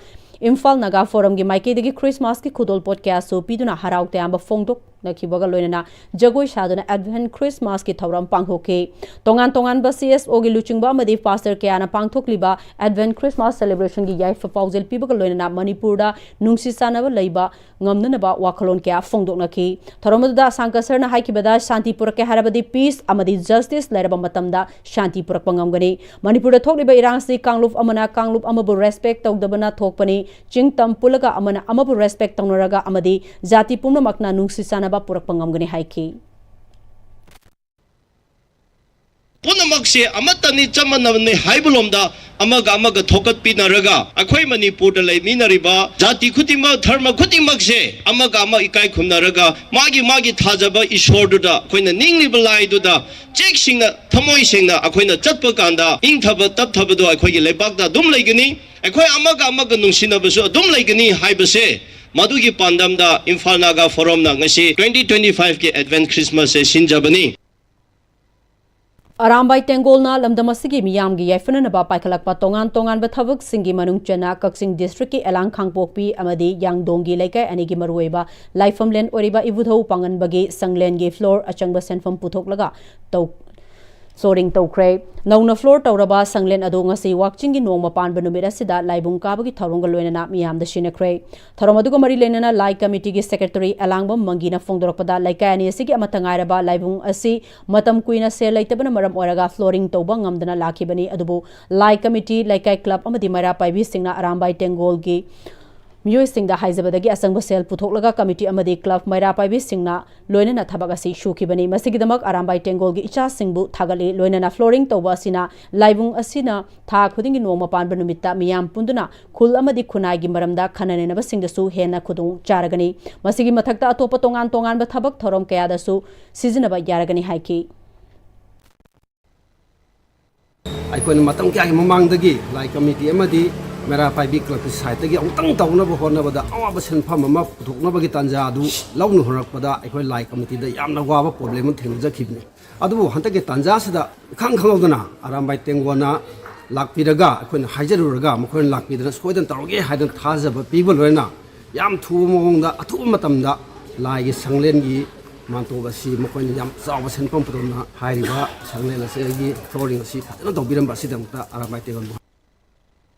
ꯏꯝꯐꯥꯜ ꯅꯥꯒꯥ ꯐꯣꯔꯝꯒꯤ ꯃꯥꯏꯀꯩꯗꯒꯤ ꯈ꯭ꯔꯤꯁꯃꯥꯁꯀꯤ ꯈꯨꯗꯣꯜꯄꯣꯠ ꯀꯌꯥꯁꯨ ꯄꯤꯗꯨꯅ ꯍꯔꯥꯎ ꯇꯌꯥꯝꯕ ꯐꯣꯡꯗꯣꯛꯅꯈꯤꯕꯒ ꯂꯣꯏꯅꯅ ꯖꯒꯣꯏ ꯁꯥꯗꯨꯅ ꯑꯦꯗꯚꯦꯟꯠ ꯈ꯭ꯔꯤꯁꯃꯥꯁꯀꯤ ꯊꯧꯔꯝ ꯄꯥꯡꯊꯣꯛꯈꯤ꯫ ꯇꯣꯉꯥꯟ ꯇꯣꯉꯥꯟꯕ ꯁꯤ ꯑꯦꯁ ꯑꯣꯒꯤ ꯂꯨꯆꯤꯡꯕ ꯑꯃꯗꯤ ꯄꯥꯁꯇꯔ ꯀꯌꯥꯅ ꯄꯥꯡꯊꯣꯛꯂꯤꯕ ꯑꯦꯗꯚꯦꯟꯠ ꯈ꯭ꯔꯤꯁꯃꯥꯁ ꯁꯦꯂꯦꯕ꯭ꯔꯦꯁꯟꯒꯤ ꯌꯥꯏꯐ ꯄꯥꯎꯖꯦꯜ ꯄꯤꯕꯒ ꯂꯣꯏꯅꯅ ꯃꯅꯤꯄꯨꯔꯗ ꯅꯨꯡꯁꯤ ꯆꯥꯟꯅꯕ ꯂꯩꯕ ꯉꯝꯅꯅꯕ ꯋꯥꯈꯜꯂꯣꯟ ꯀꯌꯥ ꯐꯣꯡꯗꯣꯛꯅꯈꯤ꯫ ꯊꯧꯔꯝ ꯑꯗꯨꯗ ꯑꯁꯥꯡ ꯀꯁꯔꯅ ꯍꯥꯏꯈꯤꯕꯗ, ꯁꯥꯟꯇꯤ ꯄꯨꯔꯛꯀꯦ ꯍꯥꯏꯔꯕꯗꯤ ꯄꯤꯁ ꯑꯃꯗꯤ ꯖꯁꯇꯤꯁ ꯂꯩꯔꯕ ꯃꯇꯝꯗ ꯁꯥꯟꯇꯤ ꯄꯨꯔꯛꯄ ꯉꯝꯒꯅꯤ꯫ ꯃꯅꯤꯄꯨꯔꯗ ꯊꯣꯛꯂꯤꯕ ꯏꯔꯥꯡꯁꯤ ꯀꯥꯡꯂꯨꯞ ꯑꯃꯅ ꯀꯥꯡꯂꯨꯞ ꯑꯃꯕꯨ ꯔꯦꯁꯄꯦꯛ ꯇꯧꯗꯕꯅ ꯊꯣꯛꯄꯅꯤ꯫ ꯆꯤꯡ ꯇꯝ ꯄꯨꯜꯂꯒ ꯑꯃꯅ ꯑꯃꯕꯨ ꯔꯦꯁꯄꯦꯛ ꯇꯧꯅꯔꯒ ꯑꯃꯗꯤ ꯖꯥꯇꯤ ꯄꯨꯝꯅꯃꯛꯅ ꯅꯨꯡꯁꯤ ꯆꯥꯟꯅꯕ ꯄꯨꯔꯛꯄ ꯉꯝꯒꯅꯤ ꯍꯥꯏꯈꯤ꯫ ꯄꯨꯝꯅꯃꯛ ꯁꯦ ꯑꯃꯠꯇꯅꯤ, ꯆꯞ ꯃꯥꯟꯅꯕꯅꯤ ꯍꯥꯏꯕ ꯂꯣꯝꯗ ꯑꯃꯒ ꯑꯃꯒ ꯊꯣꯛꯀꯠꯄꯤꯅꯔꯒ, ꯑꯩꯈꯣꯏ ꯃꯅꯤꯄꯨꯔꯗ ꯂꯩꯃꯤꯟꯅꯔꯤꯕ ꯖꯥꯇꯤ ꯈꯨꯗꯤꯡꯃꯛ, ꯙꯔꯃ ꯈꯨꯗꯤꯡꯃꯛꯁꯦ ꯑꯃꯒ ꯑꯃ ꯏꯀꯥꯏ ꯈꯨꯝꯅꯔꯒ, ꯃꯥꯒꯤ ꯃꯥꯒꯤ ꯊꯥꯖꯕ ꯏꯁꯣꯔꯗꯨꯗ, ꯑꯩꯈꯣꯏꯅ ꯅꯤꯡꯂꯤꯕ ꯂꯥꯏꯗꯨꯗ ꯆꯦꯛ ꯁꯤꯡꯅ, ꯊꯃꯣꯏ ꯁꯦꯡꯅ ꯑꯩꯈꯣꯏꯅ ꯆꯠꯄ ꯀꯥꯟꯗ, ꯏꯪꯊꯕ ꯇꯞꯊꯕꯗꯣ ꯑꯩꯈꯣꯏꯒꯤ ꯂꯩꯕꯥꯛꯇ ꯑꯗꯨꯝ ꯂꯩꯒꯅꯤ꯫ ꯑꯩꯈꯣꯏ ꯑꯃꯒ ꯑꯃꯒ ꯅꯨꯡꯁꯤꯅꯕꯁꯨ ꯑꯗꯨꯝ ꯂꯩꯒꯅꯤ ꯍꯥꯏꯕꯁꯦ, ꯃꯗꯨꯒꯤ ꯄꯥꯟꯗꯝꯗ ꯏꯝꯐꯥꯜ ꯅꯥꯒꯥ ꯐꯣꯔꯝꯅ ꯉꯁꯤ twenty twenty five ꯀꯤ Advent Christmas ꯁꯦ ꯁꯤꯟꯖꯕꯅꯤ꯫ ꯑꯔꯥꯝꯕꯥꯏ ꯇꯦꯡꯒꯣꯜꯅ ꯂꯝꯗꯝ ꯑꯁꯤꯒꯤ ꯃꯤꯌꯥꯝꯒꯤ ꯌꯥꯏꯐꯅꯅꯕ ꯄꯥꯏꯈꯠꯂꯛꯄ ꯇꯣꯉꯥꯟ ꯇꯣꯉꯥꯟꯕ ꯊꯕꯛꯁꯤꯡꯒꯤ ꯃꯅꯨꯡ ꯆꯟꯅ ꯀꯛꯆꯤꯡ ꯗꯤꯁꯇ꯭ꯔꯤꯛꯀꯤ ꯑꯦꯂꯥꯡ ꯈꯥꯡꯄꯣꯛꯄꯤ ꯑꯃꯗꯤ ꯌꯥꯡꯗꯣꯡꯒꯤ ꯂꯩꯀꯥꯏ ꯑꯅꯤꯒꯤ ꯃꯔꯨꯑꯣꯏꯕ ꯂꯥꯏꯐꯝꯂꯦꯟ ꯑꯣꯏꯔꯤꯕ ꯏꯕꯨꯙꯧ ꯄꯥꯉꯟꯕꯒꯤ ꯁꯪꯂꯦꯟꯒꯤ ꯐ꯭ꯂꯣꯔ ꯑꯆꯪꯕ ꯁꯦꯟꯐꯝ ꯄꯨꯊꯣꯛꯂꯒ ꯇꯧ-, ꯐ꯭ꯂꯣꯔꯤꯡ ꯇꯧꯈ꯭ꯔꯦ꯫ ꯅꯧꯅ ꯐ꯭ꯂꯣꯔ ꯇꯧꯔꯕ ꯁꯪꯂꯦꯟ ꯑꯗꯨ ꯉꯁꯤ ꯋꯥꯛꯆꯤꯡꯒꯤ ꯅꯣꯡꯃ ꯄꯥꯟꯕ ꯅꯨꯃꯤꯠ ꯑꯁꯤꯗ ꯂꯥꯏꯕꯨꯡ ꯀꯥꯕꯒꯤ ꯊꯧꯔꯝꯒ ꯂꯣꯏꯅꯅ ꯃꯤꯌꯥꯝꯗ ꯁꯤꯟꯅꯈ꯭ꯔꯦ꯫ ꯊꯧꯔꯝ ꯑꯗꯨꯒ ꯃꯔꯤ ꯂꯩꯅꯅ ꯂꯥꯏ ꯀꯃꯤꯇꯤꯒꯤ ꯁꯦꯀ꯭ꯔꯦꯇꯔꯤ ꯑꯂꯥꯡꯕꯝ ꯃꯪꯒꯤꯅ ꯐꯣꯡꯗꯣꯔꯛꯄꯗ, ꯂꯩꯀꯥꯏ ꯑꯅꯤ ꯑꯁꯤꯒꯤ ꯑꯃꯠꯇ ꯉꯥꯏꯔꯕ ꯂꯥꯏꯕꯨꯡ ꯑꯁꯤ ꯃꯇꯝ ꯀꯨꯏꯅ ꯁꯦꯜ ꯂꯩꯇꯕꯅ ꯃꯔꯝ ꯑꯣꯏꯔꯒ ꯐ꯭ꯂꯣꯔꯤꯡ ꯇꯧꯕ ꯉꯝꯗꯅ ꯂꯥꯛꯈꯤꯕꯅꯤ꯫ ꯑꯗꯨꯕꯨ ꯂꯥꯏ ꯀꯃꯤꯇꯤ, ꯂꯩꯀꯥꯏ ꯀ꯭ꯂꯕ ꯑꯃꯗꯤ ꯃꯩꯔꯥ ꯄꯥꯏꯕꯤꯁꯤꯡꯅ ꯑꯔꯥꯝꯕꯥꯏ ꯇꯦꯡꯒꯣꯜꯒꯤ ꯃꯤꯑꯣꯏꯁꯤꯡꯗ ꯍꯥꯏꯖꯕꯗꯒꯤ ꯑꯆꯪꯕ ꯁꯦꯜ ꯄꯨꯊꯣꯛꯂꯒ ꯀꯃꯤꯇꯤ ꯑꯃꯗꯤ ꯀ꯭ꯂꯕ ꯃꯩꯔꯥ ꯄꯥꯏꯕꯤꯁꯤꯡꯅ ꯂꯣꯏꯅꯅ ꯊꯕꯛ ꯑꯁꯤ ꯁꯨꯈꯤꯕꯅꯤ꯫ ꯃꯁꯤꯒꯤꯗꯃꯛ ꯑꯔꯥꯝꯕꯥꯏ ꯇꯦꯡꯒꯣꯜꯒꯤ ꯏꯆꯥꯁꯤꯡꯕꯨ ꯊꯥꯒꯠꯂꯤ꯫ ꯂꯣꯏꯅꯅ ꯐ꯭ꯂꯣꯔꯤꯡ ꯇꯧꯕ ꯑꯁꯤꯅ ꯂꯥꯏꯕꯨꯡ ꯑꯁꯤꯅ ꯊꯥ ꯈꯨꯗꯤꯡꯒꯤ ꯅꯣꯡꯃ ꯄꯥꯟꯕ ꯅꯨꯃꯤꯠꯇ ꯃꯤꯌꯥꯝ ꯄꯨꯟꯗꯨꯅ ꯈꯨꯜ ꯑꯃꯗꯤ ꯈꯨꯟꯅꯥꯏꯒꯤ ꯃꯔꯝꯗ ꯈꯟꯅ ꯅꯩꯅꯕꯁꯤꯡꯗꯁꯨ ꯍꯦꯟꯅ ꯈꯨꯗꯣꯡ ꯆꯥꯔꯒꯅꯤ꯫ ꯃꯁꯤꯒꯤ ꯃꯊꯛꯇ ꯑꯇꯣꯞꯄ ꯇꯣꯉꯥꯟ ꯇꯣꯉꯥꯟꯕ ꯊꯕꯛ ꯊꯧꯔꯝ ꯀꯌꯥꯗꯁꯨ ꯁꯤꯖꯤꯟꯅꯕ ꯌꯥꯔꯒꯅꯤ ꯍꯥꯏꯈꯤ꯫ ꯑꯩꯈꯣꯏꯅ ꯃꯇꯝ ꯀꯌꯥꯒꯤ ꯃꯃꯥꯡꯗꯒꯤ ꯂꯥꯏ ꯀꯃꯤꯇꯤ ꯑꯃꯗꯤ ꯃꯩꯔꯥ ꯄꯥꯏꯕꯤ ꯀ꯭ꯂꯕꯀꯤ ꯁꯥꯏꯠꯇꯒꯤ ꯑꯃꯨꯛꯇꯪ ꯇꯧꯅꯕ ꯍꯣꯠꯅꯕꯗ ꯑꯋꯥꯕ ꯁꯦꯟꯐꯝ ꯑꯃ ꯄꯨꯊꯣꯛꯅꯕꯒꯤ ꯇꯥꯟꯖꯥ ꯑꯗꯨ ꯂꯧꯅ ꯍꯣꯠꯅꯔꯛꯄꯗ ꯑꯩꯈꯣꯏ ꯂꯥꯏ ꯀꯃꯤꯇꯤꯗ ꯌꯥꯝꯅ ꯋꯥꯕ ꯄ꯭ꯔꯣꯕ꯭ꯂꯦꯝ ꯑꯃ ꯊꯦꯡꯅꯖꯈꯤꯕꯅꯤ꯫ ꯑꯗꯨꯕꯨ ꯍꯟꯗꯛꯀꯤ ꯇꯥꯟꯖꯥꯁꯤꯗ ꯏꯈꯪ ꯈꯪꯍꯧꯗꯅ ꯑꯔꯥꯝꯕꯥꯏ ꯇꯦꯡꯒꯣꯟꯅ ꯂꯥꯛꯄꯤꯔꯒ, ꯑꯩꯈꯣꯏꯅ ꯍꯥꯏꯖꯔꯨꯔꯒ ꯃꯈꯣꯏꯅ ꯂꯥꯛꯄꯤꯗꯅ ꯁꯣꯏꯗꯅ ꯇꯧꯔꯒꯦ ꯍꯥꯏꯗꯅ ꯊꯥꯖꯕ ꯄꯤꯕ ꯂꯣꯏꯅꯅ ꯌꯥꯝ ꯊꯨꯕ ꯃꯑꯣꯡꯗ ꯑꯊꯨꯕ ꯃꯇꯝꯗ ꯂꯥꯏꯒꯤ ꯁꯪꯂꯦꯟꯒꯤ ꯃꯥꯟꯇꯣꯞ ꯑꯁꯤ ꯃꯈꯣꯏꯅ ꯌꯥꯝ ꯆꯥꯎꯕ ꯁꯦꯟꯐꯝ ꯄꯨꯊꯣꯛꯅ ꯍꯥꯏꯔꯤꯕ ꯁꯪꯂꯦꯟ ꯑꯁꯤꯒꯤ ꯐ꯭ꯂꯣꯔꯤꯡ ꯑꯁꯤ ꯐꯖꯅ ꯇꯧꯕꯤꯔꯝꯕ ꯑꯁꯤꯗꯃꯛꯇ ꯑꯔꯥꯝꯕꯥꯏ ꯇꯦꯡꯒꯣꯟꯕꯨ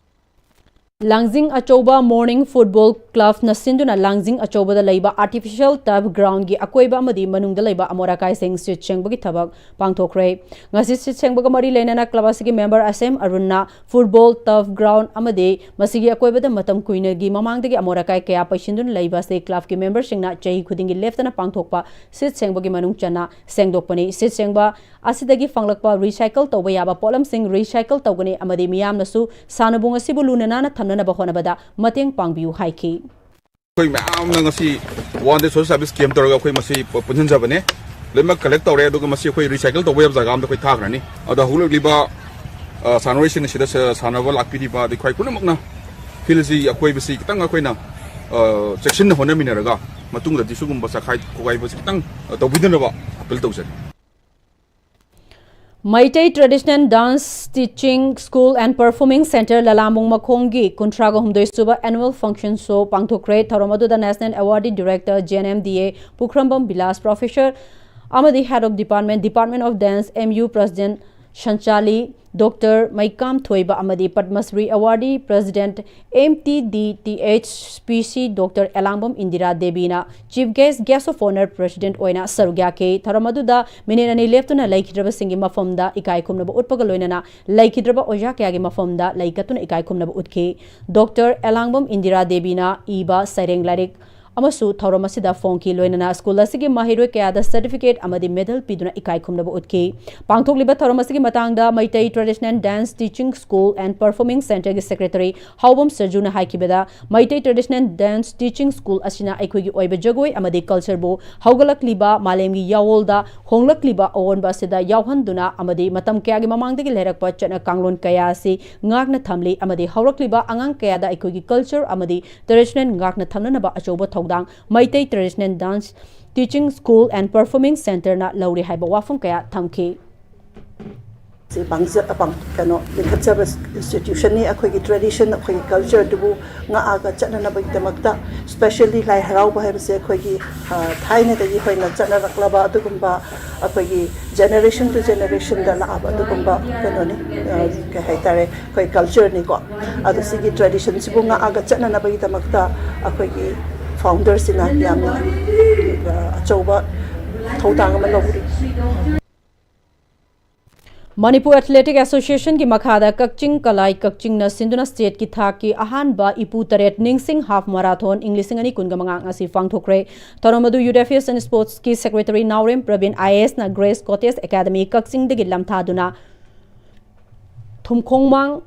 ꯂꯥꯡꯖꯤꯡ ꯑꯆꯧꯕ Morning Football Clubꯅ ꯁꯤꯟꯗꯨꯅ ꯂꯥꯡꯖꯤꯡ ꯑꯆꯧꯕꯗ ꯂꯩꯕ Artificial Turf Groundꯒꯤ ꯑꯀꯣꯏꯕ ꯑꯃꯗꯤ ꯃꯅꯨꯡꯗ ꯂꯩꯕ ꯑꯃꯣꯠ ꯑꯀꯥꯏꯁꯤꯡ ꯁꯤꯠ ꯁꯦꯡꯕꯒꯤ ꯊꯕꯛ ꯄꯥꯡꯊꯣꯛꯈ꯭ꯔꯦ꯫ ꯉꯁꯤ ꯁꯤꯠ ꯁꯦꯡꯕꯒ ꯃꯔꯤ ꯂꯩꯅꯅ club ꯑꯁꯤꯒꯤ member ꯑꯁꯦꯝ ꯑꯔꯨꯟꯅ football turf ground ꯑꯃꯗꯤ ꯃꯁꯤꯒꯤ ꯑꯀꯣꯏꯕꯗ ꯃꯇꯝ ꯀꯨꯏꯅꯒꯤ ꯃꯃꯥꯡꯗꯒꯤ ꯑꯃꯣꯠ ꯑꯀꯥꯏ ꯀꯌꯥ ꯄꯩꯁꯤꯟꯗꯨꯅ ꯂꯩꯕ ꯑꯁꯤ clubꯀꯤ memberꯁꯤꯡꯅ ꯆꯍꯤ ꯈꯨꯗꯤꯡꯒꯤ ꯂꯦꯞꯇꯅ ꯄꯥꯡꯊꯣꯛꯄ ꯁꯤꯠ ꯁꯦꯡꯕꯒꯤ ꯃꯅꯨꯡ ꯆꯟꯅ ꯁꯦꯡꯗꯣꯛꯄꯅꯤ꯫ ꯁꯤꯠ ꯁꯦꯡꯕ ꯑꯁꯤꯗꯒꯤ ꯐꯪꯂꯛꯄ recycle ꯇꯧꯕ ꯌꯥꯕ ꯄꯣꯠꯂꯝꯁꯤꯡ recycle ꯇꯧꯒꯅꯤ ꯑꯃꯗꯤ ꯃꯤꯌꯥꯝꯅꯁꯨ ꯁꯥꯟꯅꯕꯨꯡ ꯑꯁꯤꯕꯨ ꯂꯨꯅ ꯅꯥꯟꯅ ꯊꯝꯅꯅꯕ ꯍꯣꯠꯅꯕꯗ ꯃꯇꯦꯡ ꯄꯥꯡꯕꯤꯌꯨ ꯍꯥꯏꯈꯤ꯫ ꯑꯩꯈꯣꯏ ꯃꯌꯥꯝꯅ ꯉꯁꯤ One Day Social Service Camp ꯇꯧꯔꯒ ꯑꯩꯈꯣꯏ ꯃꯁꯤ ꯄꯨꯟꯁꯤꯟꯖꯕꯅꯦ꯫ ꯂꯣꯏꯅꯃꯛ collect ꯇꯧꯔꯦ, ꯑꯗꯨꯒ ꯃꯁꯤ ꯑꯩꯈꯣꯏ recycle ꯇꯧꯕ ꯌꯥꯕ ꯖꯒꯥ ꯑꯃꯗ ꯑꯩꯈꯣꯏ ꯊꯥꯈ꯭ꯔꯅꯤ꯫ ꯑꯗꯣ ꯍꯧꯒꯠꯂꯛꯂꯤꯕ, ꯑ, ꯁꯥꯟꯅꯔꯣꯏꯁꯤꯡ ꯑꯁꯤꯗ ꯁ-, ꯁꯥꯟꯅꯕ ꯂꯥꯛꯄꯤꯔꯤꯕ ꯑꯗꯩ ꯑꯩꯈꯣꯏ ꯄꯨꯝꯅꯃꯛꯅ field ꯑꯁꯤ ꯑꯀꯣꯏꯕꯁꯤ ꯈꯤꯇꯪ ꯑꯩꯈꯣꯏꯅ, ꯑ, ꯆꯦꯛꯁꯤꯟꯅ ꯍꯣꯠꯅꯃꯤꯟꯅꯔꯒ ꯃꯇꯨꯡꯗꯗꯤ ꯁꯤꯒꯨꯝꯕ ꯆꯈꯥꯏ ꯈꯣꯒꯥꯏꯕꯁꯤ ꯈꯤꯇꯪ, ꯑ, ꯇꯧꯕꯤꯗꯅꯕ appeal ꯇꯧꯖꯔꯤ꯫ Meitei Traditional Dance Teaching School and Performing Centre ꯂꯂꯥꯝꯕꯨꯡ ꯃꯈꯣꯡꯒꯤ ꯀꯨꯟꯊ꯭ꯔꯥꯒ ꯍꯨꯝꯗꯣꯏ ꯁꯨꯕ annual function show ꯄꯥꯡꯊꯣꯛꯈ꯭ꯔꯦ꯫ ꯊꯧꯔꯝ ꯑꯗꯨꯗ National Awardee Director J N M D A ꯄꯨꯈ꯭ꯔꯝꯕꯝ ꯕꯤꯂꯥꯁ, Professor ꯑꯃꯗꯤ Head of Department, Department of Dance, M U President ꯁꯟꯆꯥꯂꯤ ꯗꯣꯛꯇꯔ ꯃꯩꯀꯥꯝ ꯊꯣꯏꯕ ꯑꯃꯗꯤ Padma Shri Awardee President M T D T H P C doctor Elangbam Indira ꯗꯦꯕꯤꯅ Chief Guest, Guest of Honour President ꯑꯣꯏꯅ ꯁꯔꯨꯛ ꯌꯥꯈꯤ꯫ ꯊꯧꯔꯝ ꯑꯗꯨꯗ ꯃꯤꯅꯤꯠ ꯑꯅꯤ ꯂꯦꯞꯇꯨꯅ ꯂꯩꯈꯤꯗ꯭ꯔꯕꯁꯤꯡꯒꯤ ꯃꯐꯝꯗ ꯏꯀꯥꯏ ꯈꯨꯝꯅꯕ ꯎꯠꯄꯒ ꯂꯣꯏꯅꯅ ꯂꯩꯈꯤꯗ꯭ꯔꯕ ꯑꯣꯖꯥ ꯀꯌꯥꯒꯤ ꯃꯐꯝꯗ ꯂꯩ ꯀꯠꯇꯨꯅ ꯏꯀꯥꯏ ꯈꯨꯝꯅꯕ ꯎꯠꯈꯤ꯫ ꯗꯣꯛꯇꯔ ꯑꯦꯂꯥꯡꯕꯝ ꯏꯟꯗꯤꯔꯥ ꯗꯦꯕꯤꯅ ꯏꯕ ꯁꯩꯔꯦꯡ ꯂꯥꯏꯔꯤꯛ ꯑꯃꯁꯨ ꯊꯧꯔꯝ ꯑꯁꯤꯗ ꯐꯣꯡꯈꯤ꯫ ꯂꯣꯏꯅꯅ school ꯑꯁꯤꯒꯤ ꯃꯍꯩꯔꯣꯏ ꯀꯌꯥꯗ certificate ꯑꯃꯗꯤ medal ꯄꯤꯗꯨꯅ ꯏꯀꯥꯏ ꯈꯨꯝꯅꯕ ꯎꯠꯈꯤ꯫ ꯄꯥꯡꯊꯣꯛꯂꯤꯕ ꯊꯧꯔꯝ ꯑꯁꯤꯒꯤ ꯃꯇꯥꯡꯗ Meitei Traditional Dance Teaching School and Performing Centreꯒꯤ Secretary ꯍꯥꯎꯕꯝ ꯁꯔꯖꯨꯅ ꯍꯥꯏꯈꯤꯕꯗ, Meitei Traditional Dance Teaching School ꯑꯁꯤꯅ ꯑꯩꯈꯣꯏꯒꯤ ꯑꯣꯏꯕ ꯖꯒꯣꯏ ꯑꯃꯗꯤ cultureꯕꯨ ꯍꯧꯒꯠꯂꯛꯂꯤꯕ ꯃꯥꯂꯦꯝꯒꯤ ꯌꯥꯑꯣꯜꯗ ꯍꯣꯡꯂꯛꯂꯤꯕ ꯑꯑꯣꯟꯕ ꯑꯁꯤꯗ ꯌꯥꯎꯍꯟꯗꯨꯅ ꯑꯃꯗꯤ ꯃꯇꯝ ꯀꯌꯥꯒꯤ ꯃꯃꯥꯡꯗꯒꯤ ꯂꯩꯔꯛꯄ ꯆꯠꯅ ꯀꯥꯡꯂꯣꯟ ꯀꯌꯥ ꯑꯁꯤ ꯉꯥꯛꯅ ꯊꯝꯂꯤ ꯑꯃꯗꯤ ꯍꯧꯔꯛꯂꯤꯕ ꯑꯉꯥꯡ ꯀꯌꯥꯗ ꯑꯩꯈꯣꯏꯒꯤ culture ꯑꯃꯗꯤ traditional ꯉꯥꯛꯅ ꯊꯝꯅꯅꯕ ꯑꯆꯧꯕ ꯊꯧꯗꯥꯡ Meitei Traditional Dance Teaching School and Performing Centreꯅ ꯂꯧꯔꯤ ꯍꯥꯏꯕ ꯋꯥꯐꯝ ꯀꯌꯥ ꯊꯝꯈꯤ꯫ ꯁꯤ ꯄꯥꯡꯖ ꯄꯥꯡ ꯀꯩꯅꯣ ꯂꯤꯡꯈꯠꯆꯕ ꯏꯟꯁꯇꯤꯇ꯭ꯌꯨꯁꯟꯅꯤ꯫ ꯑꯩꯈꯣꯏꯒꯤ ꯇ꯭ꯔꯦꯗꯤꯁꯟ, ꯑꯩꯈꯣꯏꯒꯤ ꯀꯜꯆꯔꯗꯨꯕꯨ ꯉꯥꯛꯑꯒ ꯆꯠꯅꯅꯕꯒꯤꯗꯃꯛꯇ, ꯁ꯭ꯄꯦꯁꯦꯜꯂꯤ ꯂꯥꯏ ꯍꯔꯥꯎꯕ ꯍꯥꯏꯕꯁꯦ ꯑꯩꯈꯣꯏꯒꯤ ꯑ, ꯊꯥꯏꯅꯗꯒꯤ ꯑꯩꯈꯣꯏꯅ ꯆꯠꯅꯔꯛꯂꯕ ꯑꯗꯨꯒꯨꯝꯕ, ꯑꯩꯈꯣꯏꯒꯤ ꯖꯦꯅꯦꯔꯦꯁꯟ ꯇꯨ ꯖꯦꯅꯦꯔꯦꯁꯟꯗ ꯂꯥꯛꯑꯕ ꯑꯗꯨꯒꯨꯝꯕ ꯀꯩꯅꯣꯅꯤ, ꯑ, ꯀꯩ ꯍꯥꯏꯇꯥꯔꯦ, ꯑꯩꯈꯣꯏ ꯀꯜꯆꯔꯅꯤꯀꯣ꯫ ꯑꯗꯣ ꯁꯤꯒꯤ ꯇ꯭ꯔꯦꯗꯤꯁꯟꯁꯤꯕꯨ ꯉꯥꯛꯑꯒ ꯆꯠꯅꯅꯕꯒꯤꯗꯃꯛꯇ ꯑꯩꯈꯣꯏꯒꯤ ꯐꯥꯎꯟꯗꯔꯁꯤꯅ ꯌꯥꯝꯅ, ꯑ, ꯑꯆꯧꯕ ꯊꯧꯗꯥꯡ ꯑꯃ ꯂꯧꯔꯤ꯫ ꯃꯅꯤꯄꯨꯔ ꯑꯦꯊꯂꯦꯇꯤꯛ ꯑꯦꯁꯣꯁꯤꯌꯦꯁꯟꯒꯤ ꯃꯈꯥꯗ ꯀꯛꯆꯤꯡ ꯀꯂꯥꯏ ꯀꯛꯆꯤꯡꯅ ꯁꯤꯟꯗꯨꯅ ꯁ꯭ꯇꯦꯠꯀꯤ ꯊꯥꯛꯀꯤ ꯑꯍꯥꯟꯕ ꯏꯄꯨ ꯇꯔꯦꯠ ꯅꯤꯡꯁꯤꯡ ꯍꯥꯐ ꯃꯔꯥꯊꯣꯟ ꯏꯪ ꯂꯤꯁꯤꯡ ꯑꯅꯤ ꯀꯨꯟꯒ ꯃꯉꯥ ꯉꯁꯤ ꯄꯥꯡꯊꯣꯛꯈ꯭ꯔꯦ꯫ ꯊꯧꯔꯝ ꯑꯗꯨ ꯌꯨꯠ ꯑꯦꯐꯤꯌꯔꯁ ꯑꯦꯟ ꯁ꯭ꯄꯣꯔꯠꯁꯀꯤ secretary Naorem Prabin I A ꯑꯦꯁꯅ ꯒ꯭ꯔꯦꯁ ꯀꯣꯇꯦꯖ ꯑꯦꯀꯥꯗꯃꯤ ꯀꯛꯆꯤꯡꯗꯒꯤ ꯂꯝꯊꯥꯗꯨꯅ ꯊꯨꯝꯈꯣꯡꯃꯥꯡ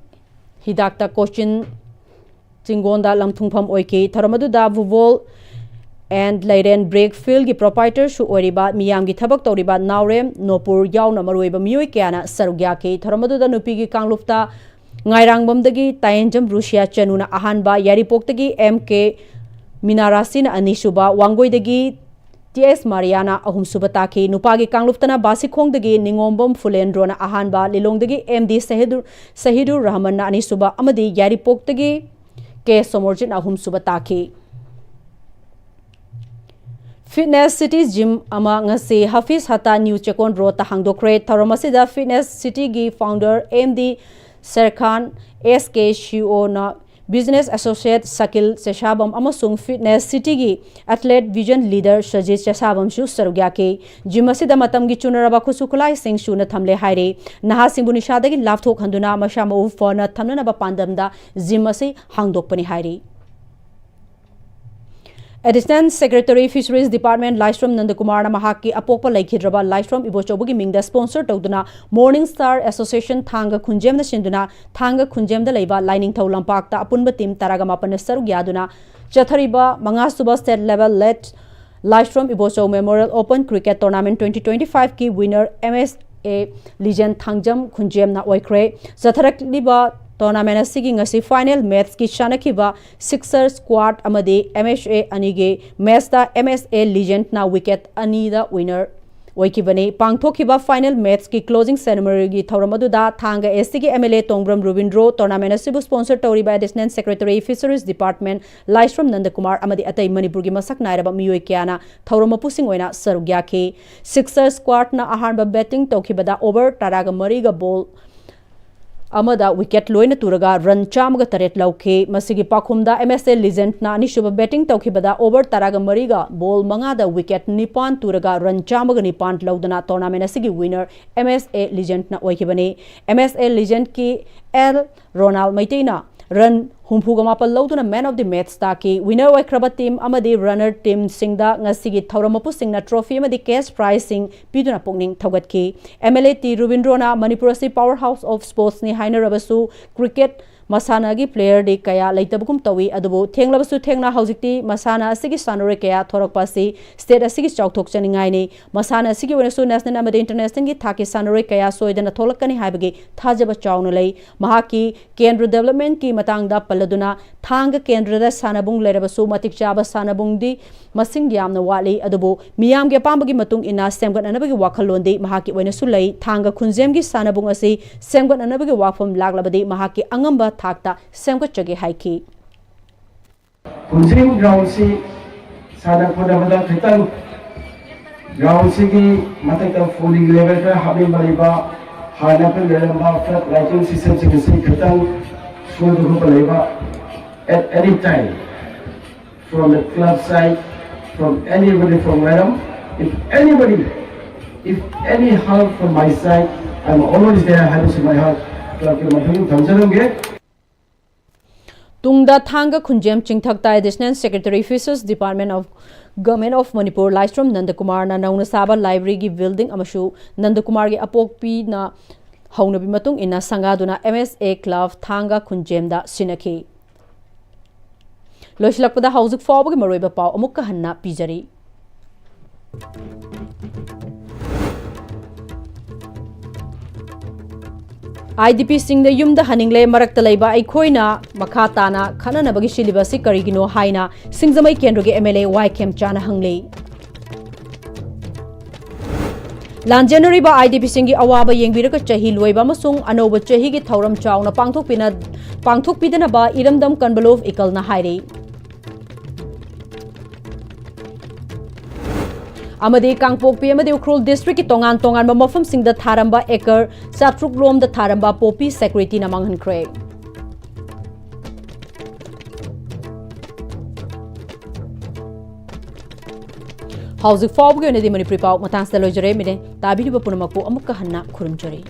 ꯍꯤꯗꯥꯛꯇ ꯀꯣꯆꯤꯟ ꯆꯤꯡꯒꯣꯟꯗ ꯂꯪꯊꯨꯡꯐꯝ ꯑꯣꯏꯈꯤ꯫ ꯊꯧꯔꯝ ꯑꯗꯨꯗ ꯚꯨꯕꯣꯜ ꯑꯦꯟ ꯂꯩꯔꯦꯟ ꯕ꯭ꯔꯦꯛ ꯐꯤꯜꯒꯤ ꯄ꯭ꯔꯣꯄꯥꯏꯇꯔꯁꯨ ꯑꯣꯏꯔꯤꯕ, ꯃꯤꯌꯥꯝꯒꯤ ꯊꯕꯛ ꯇꯧꯔꯤꯕ ꯅꯥꯎꯔꯦꯝ ꯅꯣꯄꯨꯔ ꯌꯥꯎꯅ ꯃꯔꯨꯑꯣꯏꯕ ꯃꯤꯑꯣꯏ ꯀꯌꯥꯅ ꯁꯔꯨꯛ ꯌꯥꯈꯤ꯫ ꯊꯧꯔꯝ ꯑꯗꯨꯗ ꯅꯨꯄꯤꯒꯤ ꯀꯥꯡꯂꯨꯞꯇ ꯉꯥꯏꯔꯥꯡꯕꯝꯗꯒꯤ ꯇꯥꯌꯦꯟꯖꯝ ꯔꯨꯁꯤꯌꯥ ꯆꯅꯨꯅ ꯑꯍꯥꯟꯕ, ꯌꯥꯏꯔꯤꯄꯣꯛꯇꯒꯤ ꯑꯦꯝ ꯀꯦ ꯃꯤꯅꯥꯔꯥꯁꯤꯅ ꯑꯅꯤꯁꯨꯕ, ꯋꯥꯡꯒꯣꯏꯗꯒꯤ ꯇꯤ ꯑꯦꯁ ꯃꯥꯔꯤꯌꯥꯅ ꯑꯍꯨꯝꯁꯨꯕ ꯇꯥꯈꯤ꯫ ꯅꯨꯄꯥꯒꯤ ꯀꯥꯡꯂꯨꯞꯇꯅ ꯕꯥꯁꯤꯈꯣꯡꯗꯒꯤ ꯅꯤꯉꯣꯝꯕꯝ ꯐꯨꯂꯦꯟꯗ꯭ꯔꯣꯅ ꯑꯍꯥꯟꯕ, ꯂꯤꯂꯣꯡꯗꯒꯤ ꯑꯦꯝ ꯗꯤ ꯁꯍꯤꯗꯨꯔ, ꯁꯍꯤꯗꯨꯔ ꯔꯍꯃꯟꯅ ꯑꯅꯤꯁꯨꯕ ꯑꯃꯗꯤ ꯌꯥꯏꯔꯤꯄꯣꯛꯇꯒꯤ ꯀꯦ ꯁꯣꯃꯣꯔꯖꯤꯠꯅ ꯑꯍꯨꯝꯁꯨꯕ ꯇꯥꯈꯤ꯫ ꯐꯤꯠꯅꯦꯁ ꯁꯤꯇꯤ ꯖꯤꯝ ꯑꯃ ꯉꯁꯤ ꯍꯐꯤꯖ ꯍꯠꯇꯥ ꯅ꯭ꯌꯨ ꯆꯦꯀꯣꯟ ꯔꯣꯗꯇ ꯍꯥꯡꯗꯣꯛꯈ꯭ꯔꯦ꯫ ꯊꯧꯔꯝ ꯑꯁꯤꯗ ꯐꯤꯠꯅꯦꯁ ꯁꯤꯇꯤꯒꯤ ꯐꯥꯎꯟꯗꯔ ꯑꯦꯝ ꯗꯤ ꯁꯦꯔꯈꯥꯟ, ꯑꯦꯁ ꯀꯦ ꯁꯤ ꯑꯣꯅ ꯕꯤꯖꯤꯅꯦꯁ ꯑꯦꯁꯣꯁꯤꯌꯦꯠ ꯁꯀꯤꯜ ꯆꯦꯁꯥꯕꯝ ꯑꯃꯁꯨꯡ fitness ꯁꯤꯇꯤꯒꯤ athlete vision leader Sajit ꯆꯦꯁꯥꯕꯝꯁꯨ ꯁꯔꯨꯛ ꯌꯥꯈꯤ꯫ ꯖꯤꯝ ꯑꯁꯤꯗ ꯃꯇꯝꯒꯤ ꯆꯨꯅꯔꯕ ꯈꯨꯠꯁꯨ ꯈꯨꯠꯂꯥꯏꯁꯤꯡ ꯁꯨꯅ ꯊꯝꯂꯦ ꯍꯥꯏꯔꯤ꯫ ꯅꯍꯥꯁꯤꯡꯕꯨ ꯅꯤꯁꯥꯗꯒꯤ ꯂꯥꯞꯊꯣꯛꯍꯟꯗꯨꯅ ꯃꯁꯥ ꯃꯎ ꯐꯅ ꯊꯝꯅꯅꯕ ꯄꯥꯟꯗꯝꯗ ꯖꯤꯝ ꯑꯁꯤ ꯍꯥꯡꯗꯣꯛꯄꯅꯤ ꯍꯥꯏꯔꯤ꯫ ꯑꯦꯗꯤꯁꯅꯦꯜ ꯁꯦꯀ꯭ꯔꯦꯇꯔꯤ ꯐꯤꯁꯔꯤꯁ ꯗꯤꯄꯥꯔꯠꯃꯦꯟ ꯂꯥꯏꯁ꯭ꯔꯝ ꯅꯟꯗꯀꯨꯃꯥꯔꯅ ꯃꯍꯥꯛꯀꯤ ꯑꯄꯣꯛꯄ ꯂꯩꯈꯤꯗ꯭ꯔꯕ ꯂꯥꯏꯁ꯭ꯔꯝ ꯏꯕꯣꯆꯧꯕꯒꯤ ꯃꯤꯡꯗ ꯁ꯭ꯄꯣꯟꯁꯔ ꯇꯧꯗꯨꯅ ꯃꯣꯔꯅꯤꯡ ꯁ꯭ꯇꯥꯔ ꯑꯦꯁꯣꯁꯤꯌꯦꯁꯟ ꯊꯥꯡꯒ ꯈꯨꯟꯖꯦꯝꯅ ꯁꯤꯟꯗꯨꯅ ꯊꯥꯡꯒ ꯈꯨꯟꯖꯦꯝꯗ ꯂꯩꯕ ꯂꯥꯏꯅꯤꯡꯊꯧ ꯂꯝꯄꯥꯛꯇ ꯑꯄꯨꯟꯕ ꯇꯤꯝ ꯇꯔꯥꯒ ꯃꯥꯄꯟꯅ ꯁꯔꯨꯛ ꯌꯥꯗꯨꯅ ꯆꯠꯊꯔꯤꯕ ꯃꯉꯥꯁꯨꯕ state level late Laishram Ibochou memorial open cricket tournament twenty twenty ꯐꯥꯏꯚꯀꯤ winner M S A legend Thangjam ꯈꯨꯟꯖꯦꯝꯅ ꯑꯣꯏꯈ꯭ꯔꯦ꯫ ꯆꯠꯊꯔꯛꯂꯤꯕ ꯇꯣꯔꯅꯥꯃꯦꯟ ꯑꯁꯤꯒꯤ ꯉꯁꯤ ꯐꯥꯏꯅꯦꯜ ꯃꯦꯠꯆꯀꯤ ꯁꯥꯟꯅꯈꯤꯕ ꯁꯤꯛꯁꯔ ꯁ꯭ꯀ꯭ꯋꯥꯠ ꯑꯃꯗꯤ ꯑꯦꯝ ꯑꯦꯁ ꯑꯦ ꯑꯅꯤꯒꯤ ꯃꯦꯠꯆꯇ ꯑꯦꯝ ꯑꯦꯁ ꯑꯦ ꯂꯤꯖꯦꯟꯠꯅ ꯋꯤꯀꯦꯠ ꯑꯅꯤꯗ ꯋꯤꯟꯅꯔ ꯑꯣꯏꯈꯤꯕꯅꯤ꯫ ꯄꯥꯡꯊꯣꯛꯈꯤꯕ final matchꯀꯤ closing ceremonyꯒꯤ ꯊꯧꯔꯝ ꯑꯗꯨꯗ ꯊꯥꯡꯒ SCꯒꯤ MLA ꯇꯣꯡꯕ꯭ꯔꯝ ꯔꯨꯕꯤꯟꯗ꯭ꯔꯣ, tournament ꯑꯁꯤꯕꯨ sponsor ꯇꯧꯔꯤꯕ Additional Secretary Fisheries Department ꯂꯥꯏꯁ꯭ꯔꯝ ꯅꯟꯗꯀꯨꯃꯥꯔ ꯑꯃꯗꯤ ꯑꯇꯩ ꯃꯅꯤꯄꯨꯔꯒꯤ ꯃꯁꯛ ꯅꯥꯏꯔꯕ ꯃꯤꯑꯣꯏ ꯀꯌꯥꯅ ꯊꯧꯔꯝ ꯃꯄꯨꯁꯤꯡ ꯑꯣꯏꯅ ꯁꯔꯨꯛ ꯌꯥꯈꯤ꯫ Sixer squadꯅ ꯑꯍꯥꯟꯕ batting ꯇꯧꯈꯤꯕꯗ over ꯇꯔꯥꯒ ꯃꯔꯤꯒ ball ꯑꯃꯗ wicket ꯂꯣꯏꯅ ꯇꯨꯔꯒ run ꯆꯥꯝꯃꯒ ꯇꯔꯦꯠ ꯂꯧꯈꯤ꯫ ꯃꯁꯤꯒꯤ ꯄꯥꯎꯈꯨꯝꯗ MSA Legendꯅ ꯑꯅꯤꯁꯨꯕ batting ꯇꯧꯈꯤꯕꯗ over ꯇꯔꯥꯒ ꯃꯔꯤꯒ ball ꯃꯉꯥꯗ wicket ꯅꯤꯄꯥꯟ ꯇꯨꯔꯒ run ꯆꯥꯝꯃꯒ ꯅꯤꯄꯥꯟ ꯂꯧꯗꯨꯅ tournament ꯑꯁꯤꯒꯤ winner MSA Legendꯅ ꯑꯣꯏꯈꯤꯕꯅꯤ꯫ MSA Legendꯀꯤ ꯑꯦꯜ ꯔꯣꯅꯥꯜ ꯃꯩꯇꯩꯅ run ꯍꯨꯝꯐꯨꯒ ꯃꯥꯄꯟ ꯂꯧꯗꯨꯅ man of the match ꯇꯥꯈꯤ꯫ Winner ꯑꯣꯏꯈ꯭ꯔꯕ team ꯑꯃꯗꯤ runner teamꯁꯤꯡꯗ ꯉꯁꯤꯒꯤ ꯊꯧꯔꯝ ꯃꯄꯨꯁꯤꯡꯅ trophy ꯑꯃꯗꯤ cash prizeꯁꯤꯡ ꯄꯤꯗꯨꯅ ꯄꯨꯛꯅꯤꯡ ꯊꯧꯒꯠꯈꯤ꯫ MLA ꯇꯤ ꯔꯨꯕꯤꯟꯗ꯭ꯔꯣꯅ ꯃꯅꯤꯄꯨꯔ ꯑꯁꯤ power house of sportsꯅꯤ ꯍꯥꯏꯅꯔꯕꯁꯨ cricket ꯃꯁꯥꯟꯅꯒꯤ playerꯗꯤ ꯀꯌꯥ ꯂꯩꯇꯕꯒꯨꯝ ꯇꯧꯏ꯫ ꯑꯗꯨꯕꯨ ꯊꯦꯡꯂꯕꯁꯨ ꯊꯦꯡꯅ ꯍꯧꯖꯤꯛꯇꯤ ꯃꯁꯥꯟꯅ ꯑꯁꯤꯒꯤ ꯁꯥꯟꯅꯔꯣꯏ ꯀꯌꯥ ꯊꯣꯔꯛꯄ ꯑꯁꯤ state ꯑꯁꯤꯒꯤ ꯆꯥꯎꯊꯣꯛꯆꯅꯤꯡꯉꯥꯏꯅꯤ꯫ ꯃꯁꯥꯟꯅ ꯑꯁꯤꯒꯤ ꯑꯣꯏꯅꯁꯨ national ꯑꯃꯗꯤ internationalꯒꯤ ꯊꯥꯛꯀꯤ ꯁꯥꯟꯅꯔꯣꯏ ꯀꯌꯥ ꯁꯣꯏꯗꯅ ꯊꯣꯛꯂꯛꯀꯅꯤ ꯍꯥꯏꯕꯒꯤ ꯊꯥꯖꯕ ꯆꯥꯎꯅ ꯂꯩ꯫ ꯃꯍꯥꯛꯀꯤ ꯀꯦꯟꯗ꯭ꯔ developmentꯀꯤ ꯃꯇꯥꯡꯗ ꯄꯜꯂꯗꯨꯅ, ꯊꯥꯡꯒ ꯀꯦꯟꯗ꯭ꯔꯗ ꯁꯥꯟꯅꯕꯨꯡ ꯂꯩꯔꯕꯁꯨ ꯃꯇꯤꯛ ꯆꯥꯕ ꯁꯥꯟꯅꯕꯨꯡꯗꯤ ꯃꯁꯤꯡ ꯌꯥꯝꯅ ꯋꯥꯠꯂꯤ꯫ ꯑꯗꯨꯕꯨ ꯃꯤꯌꯥꯝꯒꯤ ꯑꯄꯥꯝꯕꯒꯤ ꯃꯇꯨꯡ ꯏꯟꯅ ꯁꯦꯝꯒꯠꯅꯅꯕꯒꯤ ꯋꯥꯈꯜꯂꯣꯟꯗꯤ ꯃꯍꯥꯛꯀꯤ ꯑꯣꯏꯅꯁꯨ ꯂꯩ꯫ ꯊꯥꯡꯒ ꯈꯨꯟꯖꯦꯝꯒꯤ ꯁꯥꯟꯅꯕꯨꯡ ꯑꯁꯤ ꯁꯦꯝꯒꯠꯅꯅꯕꯒꯤ ꯋꯥꯐꯝ ꯂꯥꯛꯂꯕꯗꯤ ꯃꯍꯥꯛꯀꯤ ꯑꯉꯝꯕ ꯊꯥꯛꯇ ꯁꯦꯝꯒꯠꯆꯒꯦ ꯍꯥꯏꯈꯤ꯫ ꯈꯨꯟꯖꯦꯝ groundꯁꯤ ꯁꯥꯟꯅ ꯈꯣꯠꯅꯕꯗ ꯈꯤꯇꯪ groundꯁꯤꯒꯤ ꯃꯊꯛꯇ falling level ꯈꯔ ꯍꯥꯞꯅꯤꯡꯕ ꯂꯩꯕ, ꯍꯥꯟꯅ ꯑꯩꯈꯣꯏ ꯂꯩꯔꯝꯕ flood lighting systemꯁꯤꯡ ꯑꯁꯤ ꯈꯤꯇꯪ ꯁꯣꯏꯕ ꯈꯣꯠꯄ ꯂꯩꯕ, at any time, from the club side, from anybody, from Mairam, if anybody, if any help from my side, I'm always there ꯍꯥꯏꯕꯁꯤ ꯃꯌꯥꯝ clubꯀꯤ ꯃꯊꯪ ꯊꯝꯖꯔꯝꯒꯦ꯫ ꯇꯨꯡꯗ ꯊꯥꯡꯒ ꯈꯨꯟꯖꯦꯝ ꯆꯤꯡꯊꯛꯇ Additional Secretary Fisheries Department of Government of Manipur ꯂꯥꯏꯁ꯭ꯔꯝ ꯅꯟꯗꯀꯨꯃꯥꯔꯅ ꯅꯧꯅ ꯁꯥꯕ libraryꯒꯤ building ꯑꯃꯁꯨ ꯅꯟꯗꯀꯨꯃꯥꯔꯒꯤ ꯑꯄꯣꯛꯄꯤꯅ ꯍꯧꯅꯕꯤ ꯃꯇꯨꯡ ꯏꯟꯅ ꯁꯪꯒꯥꯗꯨꯅ MSA club ꯊꯥꯡꯒ ꯈꯨꯟꯖꯦꯝꯗ ꯁꯤꯟꯅꯈꯤ꯫ ꯂꯣꯏꯁꯤꯜꯂꯛꯄꯗ ꯍꯧꯖꯤꯛ ꯐꯥꯎꯕꯒꯤ ꯃꯔꯨꯑꯣꯏꯕ ꯄꯥꯎ ꯑꯃꯨꯛꯀ ꯍꯟꯅ ꯄꯤꯖꯔꯤ꯫ IDPꯁꯤꯡꯅ ꯌꯨꯝꯗ ꯍꯟꯅꯤꯡꯂꯦ, ꯃꯔꯛꯇ ꯂꯩꯕ ꯑꯩꯈꯣꯏꯅ ꯃꯈꯥ ꯇꯥꯅ ꯈꯠꯅꯅꯕꯒꯤ ꯁꯤꯜꯂꯤꯕ ꯑꯁꯤ ꯀꯔꯤꯒꯤꯅꯣ ꯍꯥꯏꯅ ꯁꯤꯡꯖꯃꯩ ꯀꯦꯟꯗ꯭ꯔꯒꯤ MLA ꯋꯥꯏ ꯈꯦꯝꯆꯥꯅ ꯍꯪꯂꯤ꯫ ꯂꯥꯟꯖꯦꯟꯅꯔꯤꯕ ꯑꯥꯏ ꯗꯤ ꯄꯤꯁꯤꯡꯒꯤ ꯑꯋꯥꯕ ꯌꯦꯡꯕꯤꯔꯒ ꯆꯍꯤ ꯂꯣꯏꯕ ꯑꯃꯁꯨꯡ ꯑꯅꯧꯕ ꯆꯍꯤꯒꯤ ꯊꯧꯔꯝ ꯆꯥꯎꯅ ꯄꯥꯡꯊꯣꯛꯄꯤꯅ-, ꯄꯥꯡꯊꯣꯛꯄꯤꯗꯅꯕ ꯏꯔꯝꯗꯝ ꯀꯟꯕꯂꯣꯚ ꯏꯀꯜꯅ ꯍꯥꯏꯔꯤ꯫ ꯑꯃꯗꯤ ꯀꯥꯡꯄꯣꯛꯄꯤ ꯑꯃꯗꯤ ꯎꯈ꯭ꯔꯨꯜ ꯗꯤꯁꯇ꯭ꯔꯤꯛꯀꯤ ꯇꯣꯉꯥꯟ ꯇꯣꯉꯥꯟꯕ ꯃꯐꯝꯁꯤꯡꯗ ꯊꯥꯔꯝꯕ ꯑꯦꯀꯔ ꯆꯥꯇ꯭ꯔꯨꯛ ꯔꯣꯝꯗ ꯊꯥꯔꯝꯕ ꯄꯣꯄꯤ ꯁꯦꯀ꯭ꯌꯨꯔꯤꯇꯤꯅ ꯃꯥꯡꯍꯟꯈ꯭ꯔꯦ꯫ ꯍꯧꯖꯤꯛ ꯐꯥꯎꯕꯒꯤ ꯑꯣꯏꯅꯗꯤ ꯃꯅꯤꯄꯨꯔꯤ ꯄꯥꯎ ꯃꯇꯥꯡꯁꯤꯗ ꯂꯣꯏꯖꯔꯦ꯫ ꯃꯤꯠꯌꯦꯡ ꯇꯥꯕꯤꯔꯤꯕ ꯄꯨꯝꯅꯃꯛꯄꯨ ꯑꯃꯨꯛꯀ ꯍꯟꯅ ꯈꯨꯔꯨꯝꯖꯔꯤ꯫